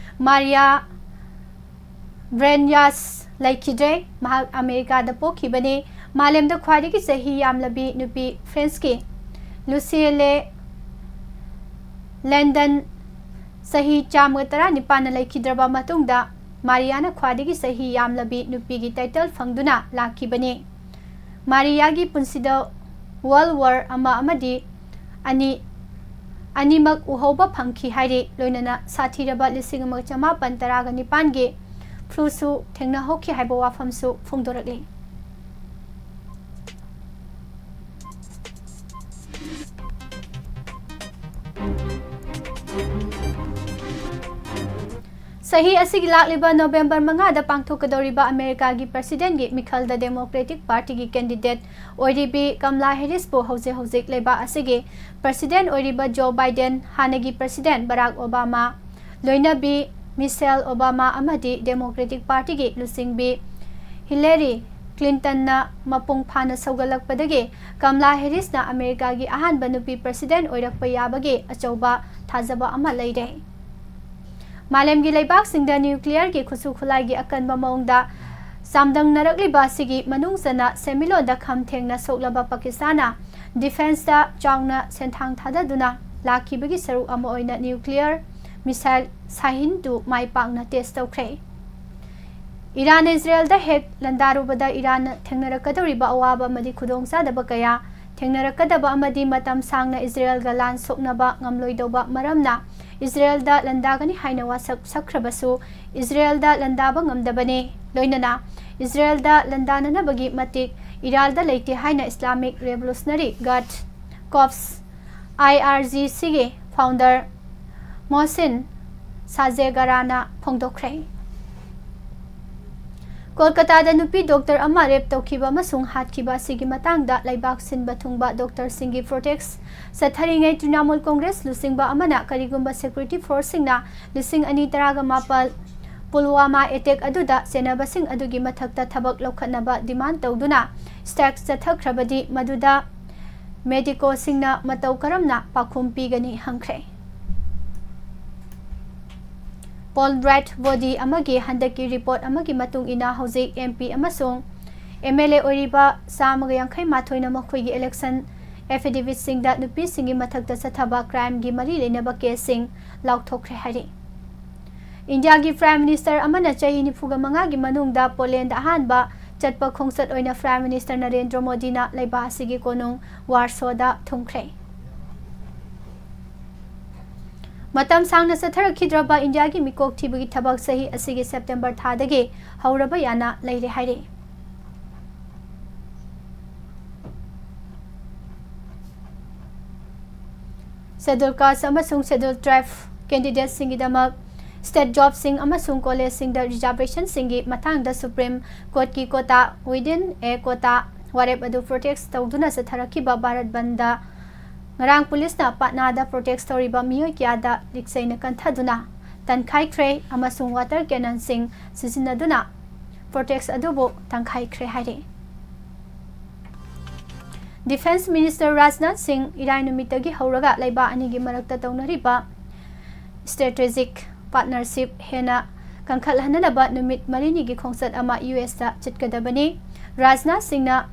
ꯃꯥꯔꯤꯌꯥ ꯕ꯭ꯔꯦꯟꯌꯥꯁ ꯂꯩꯈꯤꯗ꯭ꯔꯦ꯫ ꯃꯍꯥꯛ ꯑꯃꯦꯔꯤꯀꯥꯗ ꯄꯣꯛꯈꯤꯕꯅꯤ꯫ ꯃꯥꯂꯦꯝꯗ ꯈ꯭ꯋꯥꯏꯗꯒꯤ ꯆꯍꯤ ꯌꯥꯝꯂꯕꯤ ꯅꯨꯄꯤ ꯐ꯭ꯔꯦꯟꯁꯀꯤ ꯂꯨꯁꯤꯌꯦꯂꯦ ꯂꯦꯟꯗꯟ ꯆꯍꯤ ꯆꯥꯝꯃꯒ ꯇꯔꯥꯅꯤꯄꯥꯟꯅ ꯂꯩꯈꯤꯗ꯭ꯔꯕ ꯃꯇꯨꯡꯗ, ꯃꯥꯔꯤꯌꯥꯅ ꯈ꯭ꯋꯥꯏꯗꯒꯤ ꯆꯍꯤ ꯌꯥꯝꯂꯕꯤ ꯅꯨꯄꯤꯒꯤ ꯇꯥꯏꯇꯜ ꯐꯪꯗꯨꯅ ꯂꯥꯛꯈꯤꯕꯅꯤ꯫ ꯃꯥꯔꯤꯌꯥꯒꯤ ꯄꯨꯟꯁꯤꯗ ꯋꯥꯔꯜ ꯋꯥꯔ ꯑꯃ ꯑꯃꯗꯤ ꯑꯅꯤ, ꯑꯅꯤꯃꯛ ꯎꯍꯧꯕ ꯐꯪꯈꯤ ꯍꯥꯏꯔꯤ꯫ ꯂꯣꯏꯅꯅ ꯁꯥꯊꯤꯔꯕ ꯂꯤꯁꯤꯡ ꯑꯃꯒ ꯆꯃꯥꯄꯟ ꯇꯔꯥꯒ ꯅꯤꯄꯥꯟꯒꯤ ꯐ꯭ꯂꯨꯁꯨ ꯊꯦꯡꯅꯍꯧꯈꯤ ꯍꯥꯏꯕ ꯋꯥꯐꯝꯁꯨ ꯐꯣꯡꯗꯣꯔꯛꯂꯤ꯫ ꯆꯍꯤ ꯑꯁꯤꯒꯤ ꯂꯥꯛꯂꯤꯕ ꯅꯣꯕꯦꯝꯕꯔ ꯃꯉꯥꯗ ꯄꯥꯡꯊꯣꯛꯀꯗꯧꯔꯤꯕ ꯑꯃꯦꯔꯤꯀꯥꯒꯤ ꯄ꯭ꯔꯁꯤꯗꯦꯟꯒꯤ ꯃꯤꯈꯜꯗ ꯗꯦꯃꯣꯀ꯭ꯔꯦꯇꯤꯛ ꯄꯥꯔꯇꯤꯒꯤ ꯀꯦꯟꯗꯤꯗꯦꯠ ꯑꯣꯏꯔꯤꯕꯤ ꯀꯝꯂꯥ ꯍꯦꯔꯤꯁꯄꯨ ꯍꯧꯖꯤꯛ ꯍꯧꯖꯤꯛ ꯂꯩꯕꯥꯛ ꯑꯁꯤꯒꯤ ꯄ꯭ꯔꯁꯤꯗꯦꯟ ꯑꯣꯏꯔꯤꯕ ꯖꯣ ꯕꯥꯏꯗꯦꯟ, ꯍꯥꯟꯅꯒꯤ ꯄ꯭ꯔꯁꯤꯗꯦꯟ ꯕꯔꯥꯛ ꯑꯣꯕꯥꯃꯥ, ꯂꯣꯏꯅꯕꯤ ꯃꯤꯁꯦꯜ ꯑꯣꯕꯥꯃꯥ ꯑꯃꯗꯤ ꯗꯦꯃꯣꯀ꯭ꯔꯦꯇꯤꯛ ꯄꯥꯔꯇꯤꯒꯤ ꯂꯨꯆꯤꯡꯕꯤ ꯍꯤꯂꯦꯔꯤ ꯀ꯭ꯂꯤꯟꯇꯟꯅ ꯃꯄꯨꯡ ꯐꯥꯅ ꯁꯧꯒꯠꯂꯛꯄꯗꯒꯤ ꯀꯝꯂꯥ ꯍꯦꯔꯤꯁꯅ ꯑꯃꯦꯔꯤꯀꯥꯒꯤ ꯑꯍꯥꯟꯕ ꯅꯨꯄꯤ ꯄ꯭ꯔꯁꯤꯗꯦꯟ ꯑꯣꯏꯔꯛꯄ ꯌꯥꯕꯒꯤ ꯑꯆꯧꯕ ꯊꯥꯖꯕ ꯑꯃ ꯂꯩꯔꯦ꯫ ꯃꯥꯂꯦꯝꯒꯤ ꯂꯩꯕꯥꯛꯁꯤꯡꯗ ꯅ꯭ꯌꯨꯀ꯭ꯂꯤꯌꯔꯒꯤ ꯈꯨꯠꯁꯨ ꯈꯨꯠꯂꯥꯏꯒꯤ ꯑꯀꯟꯕ ꯃꯑꯣꯡꯗ ꯆꯥꯡꯗꯝꯅꯔꯛꯂꯤꯕ ꯑꯁꯤꯒꯤ ꯃꯅꯨꯡ ꯆꯟꯅ ꯁꯦꯟꯃꯤꯠꯂꯣꯟꯗ ꯈꯝ ꯊꯦꯡꯅ ꯁꯣꯛꯂꯕ ꯄꯥꯀꯤꯁꯇꯥꯟꯅ ꯗꯤꯐꯦꯟꯁꯇ ꯆꯥꯎꯅ ꯁꯦꯟꯊꯥꯡ ꯊꯥꯗꯗꯨꯅ ꯂꯥꯛꯈꯤꯕꯒꯤ ꯁꯔꯨꯛ ꯑꯃ ꯑꯣꯏꯅ ꯅ꯭ꯌꯨꯀ꯭ꯂꯤꯌꯔ ꯃꯤꯁꯥꯏꯜ ꯁꯥꯍꯤꯟ ꯇꯨ ꯃꯥꯏ ꯄꯥꯛꯅ ꯇꯦꯁ ꯇꯧꯈ꯭ꯔꯦ꯫ ꯏꯔꯥꯟꯅ ꯏꯖꯔꯦꯜꯗ ꯍꯦꯛ ꯂꯥꯟꯗꯥꯔꯨꯕꯗ ꯏꯔꯥꯟꯅ ꯊꯦꯡꯅꯔꯛꯀꯗꯧꯔꯤꯕ ꯑꯋꯥꯕ ꯑꯃꯗꯤ ꯈꯨꯗꯣꯡꯆꯥꯗꯕ ꯀꯌꯥ ꯊꯦꯡꯅꯔꯛꯀꯗꯕ ꯑꯃꯗꯤ ꯃꯇꯝ ꯁꯥꯡꯅ ꯏꯖꯔꯦꯜꯒ ꯂꯥꯟ ꯁꯣꯛꯅꯕ ꯉꯝꯂꯣꯏꯗꯧꯕ ꯃꯔꯝꯅ ꯏꯖꯔꯦꯜꯗ ꯂꯥꯟꯗꯥꯒꯅꯤ ꯍꯥꯏꯅ ꯋꯥꯁꯛ ꯁꯛꯈ꯭ꯔꯕꯁꯨ ꯏꯖꯔꯦꯜꯗ ꯂꯥꯟꯗꯥꯕ ꯉꯝꯗꯕꯅꯤ꯫ ꯂꯣꯏꯅꯅ ꯏꯖꯔꯦꯜꯗ ꯂꯥꯟꯗꯥꯅꯅꯕꯒꯤ ꯃꯇꯤꯛ ꯏꯔꯥꯜꯗ ꯂꯩꯇꯦ ꯍꯥꯏꯅ Islamic Revolutionary Guard Corps, I R G C ꯒꯤ founder ꯃꯣꯍꯁꯤꯟ ꯁꯥꯖꯦꯒꯔꯥꯅ ꯐꯣꯡꯗꯣꯛꯈ꯭ꯔꯦ꯫ ꯀꯣꯜꯀꯇꯥꯗ ꯅꯨꯄꯤ ꯗꯣꯛꯇꯔ ꯑꯃ ꯔꯦꯞ ꯇꯧꯈꯤꯕ ꯑꯃꯁꯨꯡ ꯍꯥꯠꯈꯤꯕ ꯑꯁꯤꯒꯤ ꯃꯇꯥꯡꯗ ꯂꯩꯕꯥꯛ ꯁꯤꯟꯕ ꯊꯨꯡꯕ ꯗꯣꯛꯇꯔꯁꯤꯡꯒꯤ ꯄ꯭ꯔꯣꯇꯦꯁ ꯆꯠꯊꯔꯤꯉꯩ ꯇ꯭ꯔꯤꯅꯥꯃꯨꯜ ꯀꯣꯡꯒ꯭ꯔꯦꯁ ꯂꯨꯆꯤꯡꯕ ꯑꯃꯅ ꯀꯔꯤꯒꯨꯝꯕ ꯁꯦꯀ꯭ꯌꯨꯔꯤꯇꯤ ꯐꯣꯔꯁꯁꯤꯡꯅ ꯂꯤꯁꯤꯡ ꯑꯅꯤ ꯇꯔꯥꯒ ꯃꯥꯄꯜ ꯄꯨꯜꯋꯥꯃꯥ ꯑꯦꯇꯦꯛ ꯑꯗꯨꯗ ꯆꯦꯟꯅꯕꯁꯤꯡ ꯑꯗꯨꯒꯤ ꯃꯊꯛꯇ ꯊꯕꯛ ꯂꯧꯈꯠꯅꯕ ꯗꯤꯃꯥꯟ ꯇꯧꯗꯨꯅ ꯁ꯭ꯇ꯭ꯔꯥꯏꯛ ꯆꯠꯊꯈ꯭ꯔꯕꯗꯤ ꯃꯗꯨꯗ ꯃꯦꯗꯤꯀꯣꯁꯤꯡꯅ ꯃꯇꯧ ꯀꯔꯝꯅ ꯄꯥꯎꯈꯨꯝ ꯄꯤꯒꯅꯤ ꯍꯪꯈ꯭ꯔꯦ꯫ Poll Right Body ꯑꯃꯒꯤ ꯍꯟꯗꯛꯀꯤ ꯔꯤꯄꯣꯔꯠ ꯑꯃꯒꯤ ꯃꯇꯨꯡ ꯏꯟꯅ ꯍꯧꯖꯤꯛ M P ꯑꯃꯁꯨꯡ M L A ꯑꯣꯏꯔꯤꯕ ꯆꯥꯝꯃꯒ ꯌꯥꯡꯈꯩ ꯃꯥꯊꯣꯏꯅ ꯃꯈꯣꯏꯒꯤ election affidavitꯁꯤꯡꯗ ꯅꯨꯄꯤꯁꯤꯡꯒꯤ ꯃꯊꯛꯇ ꯆꯠꯊꯕ crimeꯒꯤ ꯃꯔꯤ ꯂꯩꯅꯕ caseꯁꯤꯡ ꯂꯥꯎꯊꯣꯛꯈ꯭ꯔꯦ ꯍꯥꯏꯔꯤ꯫ ꯏꯟꯗꯤꯌꯥꯒꯤ Prime Minister ꯑꯃꯅ ꯆꯍꯤ ꯅꯤꯐꯨꯒ ꯃꯉꯥꯒꯤ ꯃꯅꯨꯡꯗ ꯄꯣꯂꯦꯟꯗ ꯑꯍꯥꯟꯕ ꯆꯠꯄ ꯈꯣꯡꯆꯠ ꯑꯣꯏꯅ Prime Minister ꯅꯔꯦꯟꯗ꯭ꯔ ꯃꯣꯗꯤꯅ ꯂꯩꯕꯥꯛ ꯑꯁꯤꯒꯤ ꯀꯣꯅꯨꯡ ꯋꯥꯔꯁꯣꯗ ꯊꯨꯡꯈ꯭ꯔꯦ꯫ ꯃꯇꯝ ꯁꯥꯡꯅ ꯆꯠꯊꯔꯛꯈꯤꯗ꯭ꯔꯕ ꯏꯟꯗꯤꯌꯥꯒꯤ ꯃꯤꯀꯣꯛ ꯊꯤꯕꯒꯤ ꯊꯕꯛ ꯆꯍꯤ ꯑꯁꯤꯒꯤ September ꯊꯥꯗꯒꯤ ꯍꯧꯔꯕ ꯌꯥꯅ ꯂꯩꯔꯦ ꯍꯥꯏꯔꯤ꯫ Scheduled Caste ꯑꯃꯁꯨꯡ Scheduled Tribe candidateꯁꯤꯡꯒꯤꯗꯃꯛ state jobꯁꯤꯡ ꯑꯃꯁꯨꯡ collegeꯁꯤꯡꯗ reservationꯁꯤꯡꯒꯤ ꯃꯇꯥꯡꯗ Supreme Courtꯀꯤ quota within a quota ꯋꯥꯔꯦꯞ ꯑꯗꯨ protest ꯇꯧꯗꯨꯅ ꯆꯠꯊꯔꯛꯈꯤꯕ ꯚꯥꯔꯠ ꯕꯟꯗ ꯉꯔꯥꯡ ꯄꯨꯂꯤꯁꯅ ꯄꯠꯅꯥꯗ protest ꯇꯧꯔꯤꯕ ꯃꯤꯑꯣꯏ ꯀꯌꯥꯗ ꯂꯤꯛꯆꯩꯅ ꯀꯟꯊꯗꯨꯅ ꯇꯟꯈꯥꯏꯈ꯭ꯔꯦ ꯑꯃꯁꯨꯡ water cannonꯁꯤꯡ ꯁꯤꯖꯤꯟꯅꯗꯨꯅ protest ꯑꯗꯨꯕꯨ ꯇꯟꯈꯥꯏꯈ꯭ꯔꯦ ꯍꯥꯏꯔꯤ꯫ Defence Minister ꯔꯥꯖꯅꯥꯊ ꯁꯤꯡ ꯏꯔꯥꯏ ꯅꯨꯃꯤꯠꯇꯒꯤ ꯍꯧꯔꯒ ꯂꯩꯕꯥꯛ ꯑꯅꯤꯒꯤ ꯃꯔꯛꯇ ꯇꯧꯅꯔꯤꯕ strategic partnership ꯍꯦꯟꯅ ꯀꯟꯈꯠꯍꯟꯅꯅꯕ ꯅꯨꯃꯤꯠ ꯃꯔꯤꯅꯤꯒꯤ ꯈꯣꯡꯆꯠ ꯑꯃ U S ꯇ ꯆꯠꯀꯗꯕꯅꯤ꯫ ꯔꯥꯖꯅꯥꯊ ꯁꯤꯡꯅ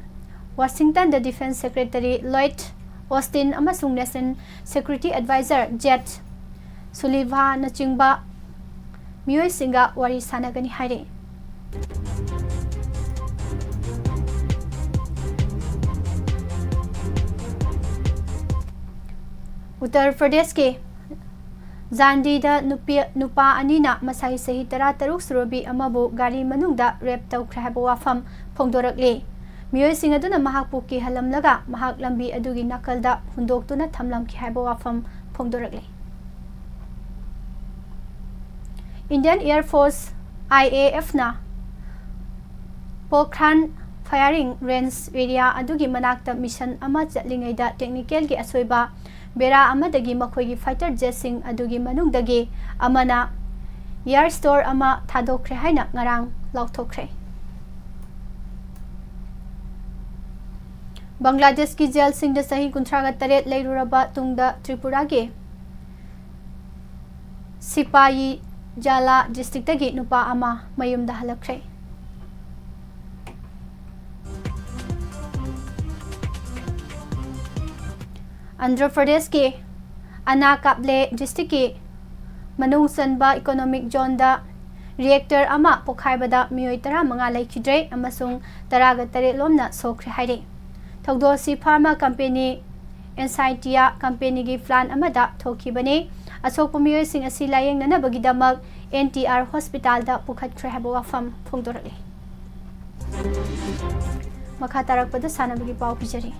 ꯋꯥꯁꯤꯡꯇꯟꯗ Defence Secretary Lloyd Austin ꯑꯃꯁꯨꯡ National Security Advisor Jake Sullivanꯅꯆꯤꯡꯕ ꯃꯤꯑꯣꯏꯁꯤꯡꯒ ꯋꯥꯔꯤ ꯁꯥꯟꯅꯒꯅꯤ ꯍꯥꯏꯔꯤ꯫ ꯎꯠꯇꯔ ꯄ꯭ꯔꯗꯦꯁꯀꯤ ꯖꯥꯟꯗꯤꯗ ꯅꯨꯄꯤ, ꯅꯨꯄꯥ ꯑꯅꯤꯅ ꯃꯁꯥꯏ ꯆꯍꯤ ꯇꯔꯥꯇꯔꯨꯛ ꯁꯨꯔꯕꯤ ꯑꯃꯕꯨ ꯒꯥꯔꯤ ꯃꯅꯨꯡꯗ ꯔꯦꯞ ꯇꯧꯈ꯭ꯔꯦ ꯍꯥꯏꯕ ꯋꯥꯐꯝ ꯐꯣꯡꯗꯣꯔꯛꯂꯤ꯫ ꯃꯤꯑꯣꯏꯁꯤꯡ ꯑꯗꯨꯅ ꯃꯍꯥꯛꯄꯨ ꯀꯤꯍꯜꯂꯝꯂꯒ ꯃꯍꯥꯛ ꯂꯝꯕꯤ ꯑꯗꯨꯒꯤ ꯅꯥꯀꯜꯗ ꯍꯨꯟꯗꯣꯛꯇꯨꯅ ꯊꯝꯂꯝꯈꯤ ꯍꯥꯏꯕ ꯋꯥꯐꯝ ꯐꯣꯡꯗꯣꯔꯛꯂꯤ꯫ Indian Air Force, I A F ꯅ ꯄꯣꯈ꯭ꯔꯥꯟ firing range area ꯑꯗꯨꯒꯤ ꯃꯅꯥꯛꯇ mission ꯑꯃ ꯆꯠꯂꯤꯉꯩꯗ technical ꯒꯤ ꯑꯁꯣꯏꯕ ꯕꯦꯔꯥ ꯑꯃꯗꯒꯤ ꯃꯈꯣꯏꯒꯤ fighter jet ꯁꯤꯡ ꯑꯗꯨꯒꯤ ꯃꯅꯨꯡꯗꯒꯤ ꯑꯃꯅ air store ꯑꯃ ꯊꯥꯗꯣꯛꯈ꯭ꯔꯦ ꯍꯥꯏꯅ ꯉꯔꯥꯡ ꯂꯥꯎꯊꯣꯛꯈ꯭ꯔꯦ꯫ ꯕꯪꯒ꯭ꯂꯥꯗꯦꯁꯀꯤ ꯖꯦꯜꯁꯤꯡꯗ ꯆꯍꯤ ꯀꯨꯟꯊ꯭ꯔꯥꯒ ꯇꯔꯦꯠ ꯂꯩꯔꯨꯔꯕ ꯇꯨꯡꯗ ꯇ꯭ꯔꯤꯄꯨꯔꯥꯒꯤ ꯁꯤꯄꯥꯌꯤ ꯖꯥꯂꯥ district ꯇꯒꯤ ꯅꯨꯄꯥ ꯑꯃ ꯃꯌꯨꯝꯗ ꯍꯜꯂꯛꯈ꯭ꯔꯦ꯫ ꯑꯟꯙ꯭ꯔ ꯄ꯭ꯔꯗꯦꯁꯀꯤ ꯑꯅꯥꯀꯥꯞꯂꯦ district ꯀꯤ ꯃꯅꯨꯡ ꯆꯟꯕ economic zone ꯗ reactor ꯑꯃ ꯄꯣꯈꯥꯏꯕꯗ ꯃꯤꯑꯣꯏ ꯇꯔꯥꯃꯉꯥ ꯂꯩꯈꯤꯗ꯭ꯔꯦ ꯑꯃꯁꯨꯡ ꯇꯔꯥꯒ ꯇꯔꯦꯠ ꯂꯣꯝꯅ ꯁꯣꯛꯈ꯭ꯔꯦ ꯍꯥꯏꯔꯤ꯫ ꯊꯧꯗꯣꯛ ꯑꯁꯤ pharma company Encietia company ꯒꯤ plant ꯑꯃꯗ ꯊꯣꯛꯈꯤꯕꯅꯤ꯫ ꯑꯁꯣꯛꯄ ꯃꯤꯑꯣꯏꯁꯤꯡ ꯑꯁꯤ ꯂꯥꯌꯦꯡꯅꯅꯕꯒꯤꯗꯃꯛ N T R hospital ꯗ ꯄꯨꯈꯠꯈ꯭ꯔꯦ ꯍꯥꯏꯕ ꯋꯥꯐꯝ ꯐꯣꯡꯗꯣꯔꯛꯂꯤ꯫ ꯃꯈꯥ ꯇꯥꯔꯛꯄꯗ ꯁꯥꯟꯅꯕꯒꯤ ꯄꯥꯎ ꯄꯤꯖꯔꯤ꯫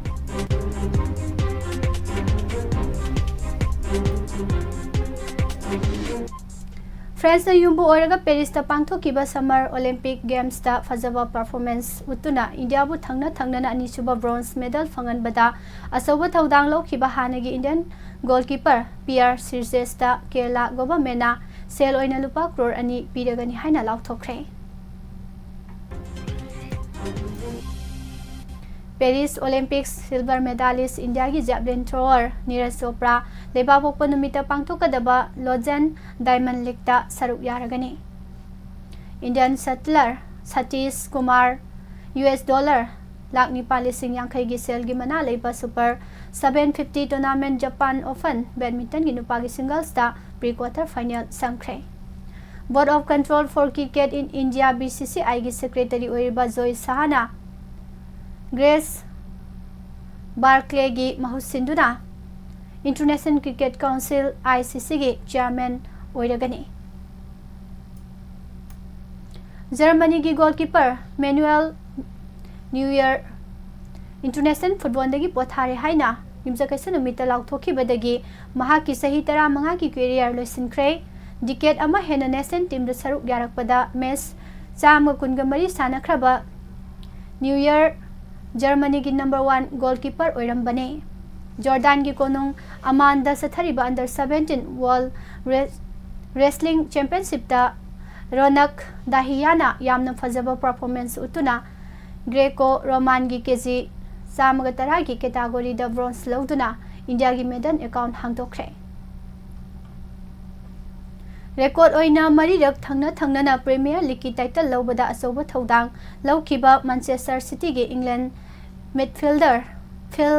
France ꯅ ꯌꯨꯝꯕꯨ ꯑꯣꯏꯔꯒ Paris ꯇ ꯄꯥꯡꯊꯣꯛꯈꯤꯕ Summer Olympic Games ꯇ ꯐꯖꯕ performance ꯎꯠꯇꯨꯅ ꯏꯟꯗꯤꯌꯥꯕꯨ ꯊꯪꯅ ꯊꯪꯅꯅ ꯑꯅꯤꯁꯨꯕ bronze medal ꯐꯪꯍꯟꯕꯗ ꯑꯆꯧꯕ ꯊꯧꯗꯥꯡ ꯂꯧꯈꯤꯕ ꯍꯥꯟꯅꯒꯤ Indian goalkeeper Pierre Circès ꯇ ꯀꯦꯔꯂꯥ government ꯅ ꯁꯦꯜ ꯑꯣꯏꯅ ꯂꯨꯄꯥ ꯀ꯭ꯔꯣꯔ ꯑꯅꯤ ꯄꯤꯔꯒꯅꯤ ꯍꯥꯏꯅ ꯂꯥꯎꯊꯣꯛꯈ꯭ꯔꯦ꯫ Paris Olympics silver medalist ꯏꯟꯗꯤꯌꯥꯒꯤ javelin thrower ꯅꯤꯔꯖ ꯆꯣꯄ꯭ꯔꯥ ꯂꯩꯕꯥꯛꯄꯣꯛꯄ ꯅꯨꯃꯤꯠꯇ ꯄꯥꯡꯊꯣꯛꯀꯗꯕ Lausanne Diamond League ꯇ ꯁꯔꯨꯛ ꯌꯥꯔꯒꯅꯤ꯫ Indian shuttler Satish Kumar U S dollar lakh ꯅꯤꯄꯥꯜ ꯂꯤꯁꯤꯡ ꯌꯥꯡꯈꯩꯒꯤ ꯁꯦꯜꯒꯤ ꯃꯅꯥ ꯂꯩꯕ Super seven fifty tournament Japan Open badminton ꯒꯤ ꯅꯨꯄꯥꯒꯤ singles ꯇ pre quarter final ꯆꯪꯈ꯭ꯔꯦ꯫ Board of Control for Cricket in India, B C C I ꯒꯤ secretary ꯑꯣꯏꯔꯤꯕ ꯖꯣꯏ ꯁꯍꯥꯅ ꯒ꯭ꯔꯦꯁ ꯕꯥꯔꯀ꯭ꯂꯦꯒꯤ ꯃꯍꯨꯠ ꯁꯤꯟꯗꯨꯅ International Cricket Council, I C C ꯒꯤ chairman ꯑꯣꯏꯔꯒꯅꯤ꯫ ꯖꯔꯃꯅꯤꯒꯤ goalkeeper Manuel Neuer international footballꯗꯒꯤ ꯄꯣꯊꯥꯔꯦ ꯍꯥꯏꯅ ꯌꯨꯝꯖꯀꯩꯁ ꯅꯨꯃꯤꯠꯇ ꯂꯥꯎꯊꯣꯛꯈꯤꯕꯗꯒꯤ ꯃꯍꯥꯛꯀꯤ ꯆꯍꯤ ꯇꯔꯥꯃꯉꯥꯒꯤ career ꯂꯣꯏꯁꯤꯟꯈ꯭ꯔꯦ꯫ Decade ꯑꯃ ꯍꯦꯟꯅ national teamꯗ ꯁꯔꯨꯛ ꯌꯥꯔꯛꯄꯗ match ꯆꯥꯝꯃ ꯀꯨꯟꯒ ꯃꯔꯤ ꯁꯥꯟꯅꯈ꯭ꯔꯕ Neuer ꯖꯔꯃꯅꯤꯒꯤ number one goalkeeper ꯑꯣꯏꯔꯝꯕꯅꯤ꯫ ꯖꯣꯔꯗꯥꯟꯒꯤ ꯀꯣꯅꯨꯡ ꯑꯃꯥꯟꯗ ꯆꯠꯊꯔꯤꯕ under seventeen World Wres-, Wrestling Championshipꯇ ꯔꯣꯅꯛ ꯗꯥꯍꯤꯌꯥꯅ ꯌꯥꯝꯅ ꯐꯖꯕ performance ꯎꯠꯇꯨꯅ Greco Romanꯒꯤ ꯀꯦ ꯖꯤ ꯆꯥꯝꯃꯒ ꯇꯔꯥꯒꯤ categoryꯗ bronze ꯂꯧꯗꯨꯅ ꯏꯟꯗꯤꯌꯥꯒꯤ medal account ꯍꯥꯡꯗꯣꯛꯈ꯭ꯔꯦ꯫ Record ꯑꯣꯏꯅ ꯃꯔꯤꯔꯛ ꯊꯪꯅ ꯊꯪꯅꯅ Premier Leagueꯀꯤ title ꯂꯧꯕꯗ ꯑꯆꯧꯕ ꯊꯧꯗꯥꯡ ꯂꯧꯈꯤꯕ Manchester Cityꯒꯤ England midfielder Phil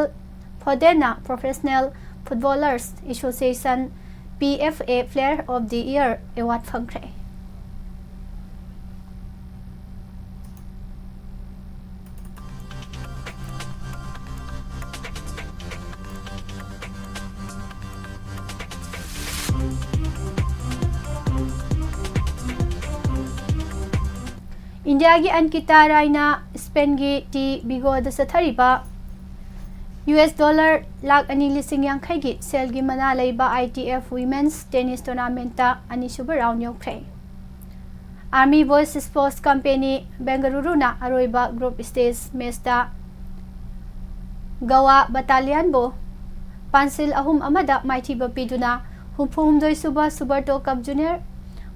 Fodenꯅ Professional Footballers Association, P F A, Player of the Year award ꯐꯪꯈ꯭ꯔꯦ꯫ ꯏꯟꯗꯤꯌꯥꯒꯤ ꯑꯟꯀꯤꯇꯥ ꯔꯥꯏꯅ ꯁ꯭ꯄꯦꯟꯒꯤ ꯇꯤ ꯕꯤꯒꯣꯗ ꯆꯠꯊꯔꯤꯕ ꯌꯨ ꯑꯦꯁ ꯗꯣꯂꯔ ꯂꯥꯈ ꯑꯅꯤ ꯂꯤꯁꯤꯡ ꯌꯥꯡꯈꯩꯒꯤ ꯁꯦꯜꯒꯤ ꯃꯅꯥ ꯂꯩꯕ I T F Women's Tennis Tournamentꯇ ꯑꯅꯤꯁꯨꯕ round ꯌꯧꯈ꯭ꯔꯦ꯫ Army Boys Sports Company ꯕꯦꯡꯒꯂꯨꯔꯨꯅ ꯑꯔꯣꯏꯕ group stage matchꯇ ꯒꯋꯥ ꯕꯇꯥꯂꯤꯌꯟꯕꯨ ꯄꯥꯟꯁꯤꯜ ꯑꯍꯨꯝ ꯑꯃꯗ ꯃꯥꯏꯊꯤꯕ ꯄꯤꯗꯨꯅ ꯍꯨꯝꯐꯨ ꯍꯨꯝꯗꯣꯏ ꯁꯨꯕ Subrata Cup Junior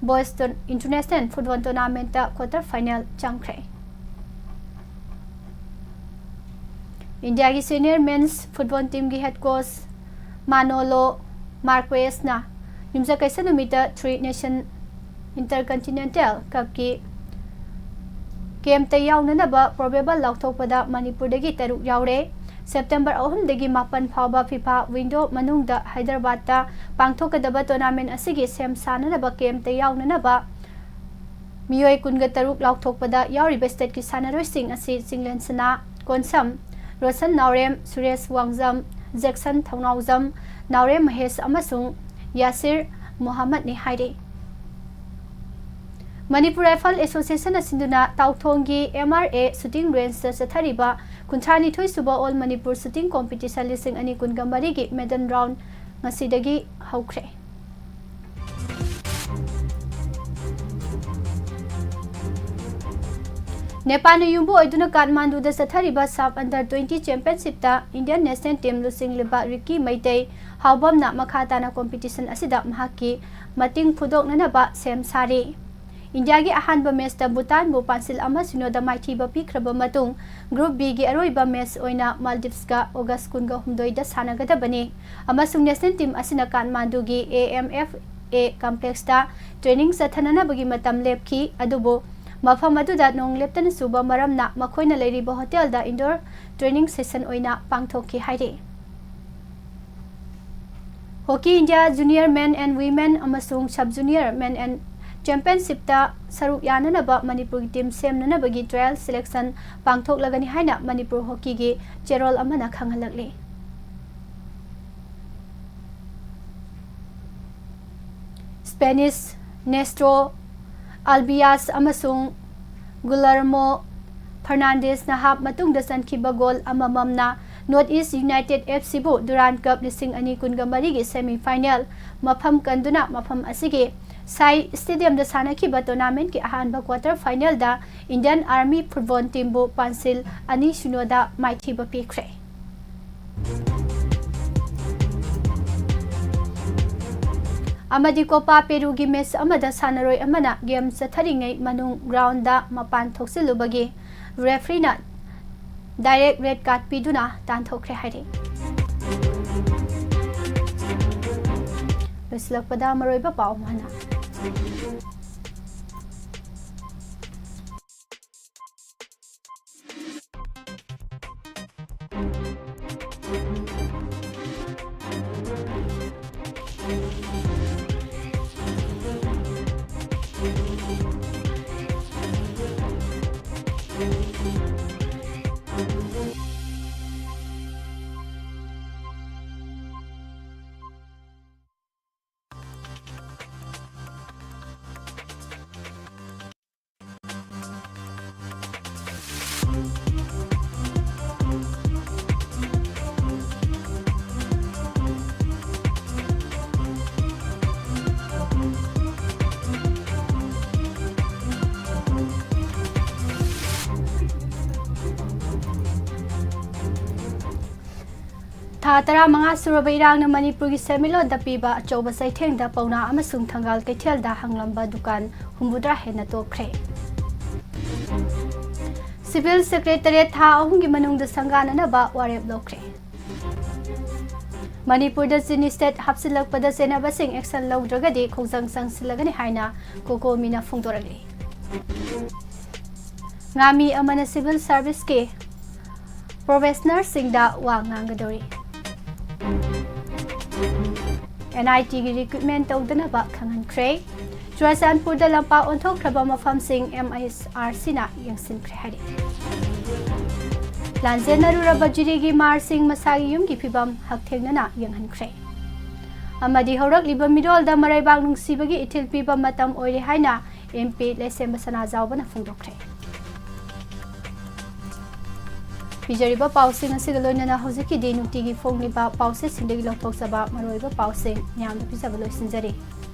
Boys Tour-, International Football Tournamentꯇ quarter final ꯆꯪꯈ꯭ꯔꯦ꯫ ꯏꯟꯗꯤꯌꯥꯒꯤ senior men's football teamꯒꯤ head coach Manolo Marquezꯅ ꯌꯨꯝꯖꯀꯩꯁ ꯅꯨꯃꯤꯠꯇ Three Nation Intercontinental Cupꯀꯤ campꯇ ꯌꯥꯎꯅꯅꯕ probable ꯂꯥꯎꯊꯣꯛꯄꯗ ꯃꯅꯤꯄꯨꯔꯗꯒꯤ ꯇꯔꯨꯛ ꯌꯥꯎꯔꯦ꯫ September ꯑꯍꯨꯝꯗꯒꯤ ꯃꯥꯄꯟ ꯐꯥꯎꯕ FIFA window ꯃꯅꯨꯡꯗ ꯍꯥꯏꯗ꯭ꯔꯕꯥꯗꯇ ꯄꯥꯡꯊꯣꯛꯀꯗꯕ tournament ꯑꯁꯤꯒꯤ ꯁꯦꯝ ꯁꯥꯅꯅꯕ campꯇ ꯌꯥꯎꯅꯅꯕ ꯃꯤꯑꯣꯏ ꯀꯨꯟꯒ ꯇꯔꯨꯛ ꯂꯥꯎꯊꯣꯛꯄꯗ ꯌꯥꯎꯔꯤꯕ stateꯀꯤ ꯁꯥꯟꯅꯔꯣꯏꯁꯤꯡ ꯑꯁꯤ ꯆꯤꯡꯂꯦꯟ ꯁꯅꯥ, ꯀꯣꯟꯁꯝ, ꯔꯣꯁꯟ ꯅꯥꯎꯔꯦꯝ, ꯁꯨꯔꯦꯁ ꯋꯥꯡꯖꯝ, ꯖꯦꯛꯁꯟ ꯊꯧꯅꯥꯎꯖꯝ, ꯅꯥꯎꯔꯦꯝ ꯃꯍꯦꯁ ꯑꯃꯁꯨꯡ ꯌꯥꯁꯤꯔ ꯃꯣꯍꯥꯃꯠꯅꯤ ꯍꯥꯏꯔꯤ꯫ ꯃꯅꯤꯄꯨꯔ ꯔꯥꯏꯐꯜ ꯑꯦꯁꯣꯁꯤꯌꯦꯁꯟꯅ ꯁꯤꯟꯗꯨꯅ ꯇꯥꯎꯊꯣꯡꯒꯤ M R A shooting rangeꯇ ꯆꯠꯊꯔꯤꯕ ꯀꯨꯟꯊ꯭ꯔꯥ ꯅꯤꯊꯣꯏ ꯁꯨꯕ All Manipur Shooting Competition ꯂꯤꯁꯤꯡ ꯑꯅꯤ ꯀꯨꯟꯒ ꯃꯔꯤꯒꯤ medal round ꯉꯁꯤꯗꯒꯤ ꯍꯧꯈ꯭ꯔꯦ꯫ ꯅꯦꯄꯥꯜꯅ ꯌꯨꯝꯕꯨ ꯑꯣꯏꯗꯨꯅ ꯀꯥꯊꯃꯥꯟꯗꯨꯗ ꯆꯠꯊꯔꯤꯕ SAFF Under twenty Championshipꯇ Indian national team ꯂꯨꯆꯤꯡꯂꯤꯕ ꯔꯤꯀꯤ Meitei ꯍꯥꯎꯕꯝꯅ ꯃꯈꯥ ꯇꯥꯅ competition ꯑꯁꯤꯗ ꯃꯍꯥꯛꯀꯤ ꯃꯇꯤꯡ ꯐꯨꯗꯣꯛꯅꯅꯕ ꯁꯦꯝ ꯁꯥꯔꯤ꯫ ꯏꯟꯗꯤꯌꯥꯒꯤ ꯑꯍꯥꯟꯕ matchꯇ ꯚꯨꯇꯥꯟꯕꯨ ꯄꯥꯟꯁꯤꯜ ꯑꯃ ꯁꯤꯅꯣꯗ ꯃꯥꯏꯊꯤꯕ ꯄꯤꯈ꯭ꯔꯕ ꯃꯇꯨꯡ, Group Bꯒꯤ ꯑꯔꯣꯏꯕ match ꯑꯣꯏꯅ ꯃꯥꯜꯗꯤꯚꯁꯀ ꯑꯣꯒꯁ ꯀꯨꯟꯒ ꯍꯨꯝꯗꯣꯏꯗ ꯁꯥꯟꯅꯒꯗꯕꯅꯤ ꯑꯃꯁꯨꯡ national team ꯑꯁꯤꯅ ꯀꯥꯊꯃꯥꯟꯗꯨꯒꯤ A M F A complexꯇ training ꯆꯠꯊꯅꯅꯕꯒꯤ ꯃꯇꯝ ꯂꯦꯞꯈꯤ, ꯑꯗꯨꯕꯨ ꯃꯐꯝ ꯑꯗꯨꯗ ꯅꯣꯡ ꯂꯦꯞꯇꯅ ꯆꯨꯕ ꯃꯔꯝꯅ ꯃꯈꯣꯏꯅ ꯂꯩꯔꯤꯕ ꯍꯣꯇꯦꯜꯗ indoor training session ꯑꯣꯏꯅ ꯄꯥꯡꯊꯣꯛꯈꯤ ꯍꯥꯏꯔꯤ꯫ Hockey India Junior Men and Women ꯑꯃꯁꯨꯡ Sub Junior Men and Championshipꯇ ꯁꯔꯨꯛ ꯌꯥꯅꯅꯕ ꯃꯅꯤꯄꯨꯔꯒꯤ team ꯁꯦꯝꯅꯅꯕꯒꯤ trial selection ꯄꯥꯡꯊꯣꯛꯂꯒꯅꯤ ꯍꯥꯏꯅ ꯃꯅꯤꯄꯨꯔ ꯍꯣꯀꯤꯒꯤ ꯆꯦꯔꯣꯜ ꯑꯃꯅ ꯈꯪꯍꯜꯂꯛꯂꯤ꯫ Spanish Nestor Albias ꯑꯃꯁꯨꯡ Guillermo Fernandezꯅ half ꯃꯇꯨꯡꯗ ꯆꯟꯈꯤꯕ goal ꯑꯃꯃꯝꯅ North East United F Cꯕꯨ Durand Cup ꯂꯤꯁꯤꯡ ꯑꯅꯤ ꯀꯨꯟꯒ ꯃꯔꯤꯒꯤ semi final ꯃꯐꯝ ꯀꯟꯗꯨꯅ ꯃꯐꯝ ꯑꯁꯤꯒꯤ ꯁꯥꯏ stadiumꯗ ꯁꯥꯟꯅꯈꯤꯕ tournamentꯀꯤ ꯑꯍꯥꯟꯕ quarter finalꯗ Indian Army football teamꯕꯨ ꯄꯥꯟꯁꯤꯜ ꯑꯅꯤ ꯁꯤꯅꯣꯗ ꯃꯥꯏꯊꯤꯕ ꯄꯤꯈ꯭ꯔꯦ꯫ ꯑꯃꯗꯤ Copa Peruꯒꯤ match ꯑꯃꯗ ꯁꯥꯟꯅꯔꯣꯏ ꯑꯃꯅ game ꯆꯠꯊꯔꯤꯉꯩ ꯃꯅꯨꯡ groundꯗ ꯃꯄꯥꯟ ꯊꯣꯛꯆꯤꯜꯂꯨꯕꯒꯤ refereeꯅ direct red card ꯄꯤꯗꯨꯅ ꯇꯥꯟꯊꯣꯛꯈ꯭ꯔꯦ ꯍꯥꯏꯔꯤ꯫ ꯂꯣꯏꯁꯤꯜꯂꯛꯄꯗ ꯃꯔꯨꯑꯣꯏꯕ ꯄꯥꯎ ꯑꯃ ꯍꯟꯅ꯫ ꯊꯥ ꯇꯔꯥꯃꯉꯥ ꯁꯨꯔꯕ ꯏꯔꯥꯡꯅ ꯃꯅꯤꯄꯨꯔꯒꯤ ꯁꯦꯟꯃꯤꯠꯂꯣꯟꯗ ꯄꯤꯕ ꯑꯆꯧꯕ ꯆꯩꯊꯦꯡꯗ ꯄꯥꯎꯅꯥ ꯑꯃꯁꯨꯡ ꯊꯪꯒꯥꯜ ꯀꯩꯊꯦꯜꯗ ꯍꯥꯡꯂꯝꯕ ꯗꯨꯀꯥꯟ ꯍꯨꯝꯐꯨꯇꯔꯥ ꯍꯦꯟꯅ ꯇꯣꯛꯈ꯭ꯔꯦ꯫ ꯁꯤꯚꯤꯜ ꯁꯦꯀ꯭ꯔꯦꯇꯔꯤꯌꯦꯠ ꯊꯥ ꯑꯍꯨꯝꯒꯤ ꯃꯅꯨꯡꯗ ꯁꯪꯒꯥꯅꯅꯕ ꯋꯥꯔꯦꯞ ꯂꯧꯈ꯭ꯔꯦ꯫ ꯃꯅꯤꯄꯨꯔꯗ ꯆꯤꯅꯤ ꯁ꯭ꯇꯦꯠ ꯍꯥꯞꯆꯤꯜꯂꯛꯄꯗ ꯆꯦꯟꯅꯕꯁꯤꯡ ꯑꯦꯛꯁꯟ ꯂꯧꯗ꯭ꯔꯒꯗꯤ ꯈꯣꯡꯖꯪ ꯆꯪꯁꯤꯜꯂꯒꯅꯤ ꯍꯥꯏꯅ ꯀꯣꯀꯣꯃꯤꯅ ꯐꯣꯡꯗꯣꯔꯛꯂꯤ꯫ ꯉꯥꯃꯤ ꯑꯃꯅ ꯁꯤꯚꯤꯜ ꯁꯥꯔꯚꯤꯁꯀꯤ ꯄ꯭ꯔꯣꯕꯦꯁꯅꯔꯁꯤꯡꯗ ꯋꯥ ꯉꯥꯡꯒꯗꯧꯔꯤ꯫ ꯑꯦꯟ ꯑꯥꯏ ꯇꯤꯒꯤ ꯔꯤꯀ꯭ꯔꯨꯠꯃꯦꯟ ꯇꯧꯗꯅꯕ ꯈꯪꯍꯟꯈ꯭ꯔꯦ꯫ ꯆꯨꯔꯆꯥꯟꯄꯨꯔꯗ ꯂꯝꯄꯥꯛ ꯑꯣꯟꯊꯣꯛꯈ꯭ꯔꯕ ꯃꯐꯝꯁꯤꯡ ꯑꯦꯝ ꯑꯩꯆ ꯑꯥꯔ ꯁꯤꯅ ꯌꯦꯡꯁꯤꯟꯈ꯭ꯔꯦ ꯍꯥꯏꯔꯤ꯫ ꯂꯥꯟꯖꯦꯟꯅꯔꯨꯔꯕ ꯖꯤꯔꯤꯒꯤ ꯃꯥꯔꯁꯤꯡ ꯃꯁꯥꯒꯤ ꯌꯨꯝꯒꯤ ꯐꯤꯕꯝ ꯍꯛꯊꯦꯡꯅꯅ ꯌꯦꯡꯍꯟꯈ꯭ꯔꯦ꯫ ꯑꯃꯗꯤ ꯍꯧꯔꯛꯂꯤꯕ ꯃꯤꯔꯣꯜꯗ ꯃꯔꯩꯕꯥꯛ ꯅꯨꯡꯁꯤꯕꯒꯤ ꯏꯊꯤꯜ ꯄꯤꯕ ꯃꯇꯝ ꯑꯣꯏꯔꯦ ꯍꯥꯏꯅ ꯑꯦꯝ ꯄꯤ ꯂꯩꯁꯦꯝꯕ ꯁꯅꯥꯖꯥꯎꯕꯅ ꯐꯣꯡꯗꯣꯛꯈ꯭ꯔꯦ꯫ ꯄꯤꯖꯔꯤꯕ ꯄꯥꯎꯁꯤꯡ ꯑꯁꯤꯒ ꯂꯣꯏꯅꯅ ꯍꯧꯖꯤꯛꯀꯤꯗꯤ ꯅꯨꯡꯇꯤꯒꯤ ꯐꯣꯡꯂꯤꯕ ꯄꯥꯎꯆꯦꯁꯤꯡꯗꯒꯤ ꯂꯧꯊꯣꯛꯆꯕ ꯃꯔꯨꯑꯣꯏꯕ ꯄꯥꯎꯁꯤꯡ ꯃꯌꯥꯝꯗ ꯄꯤꯖꯕ ꯂꯣꯏꯁꯤꯟꯖꯔꯤ꯫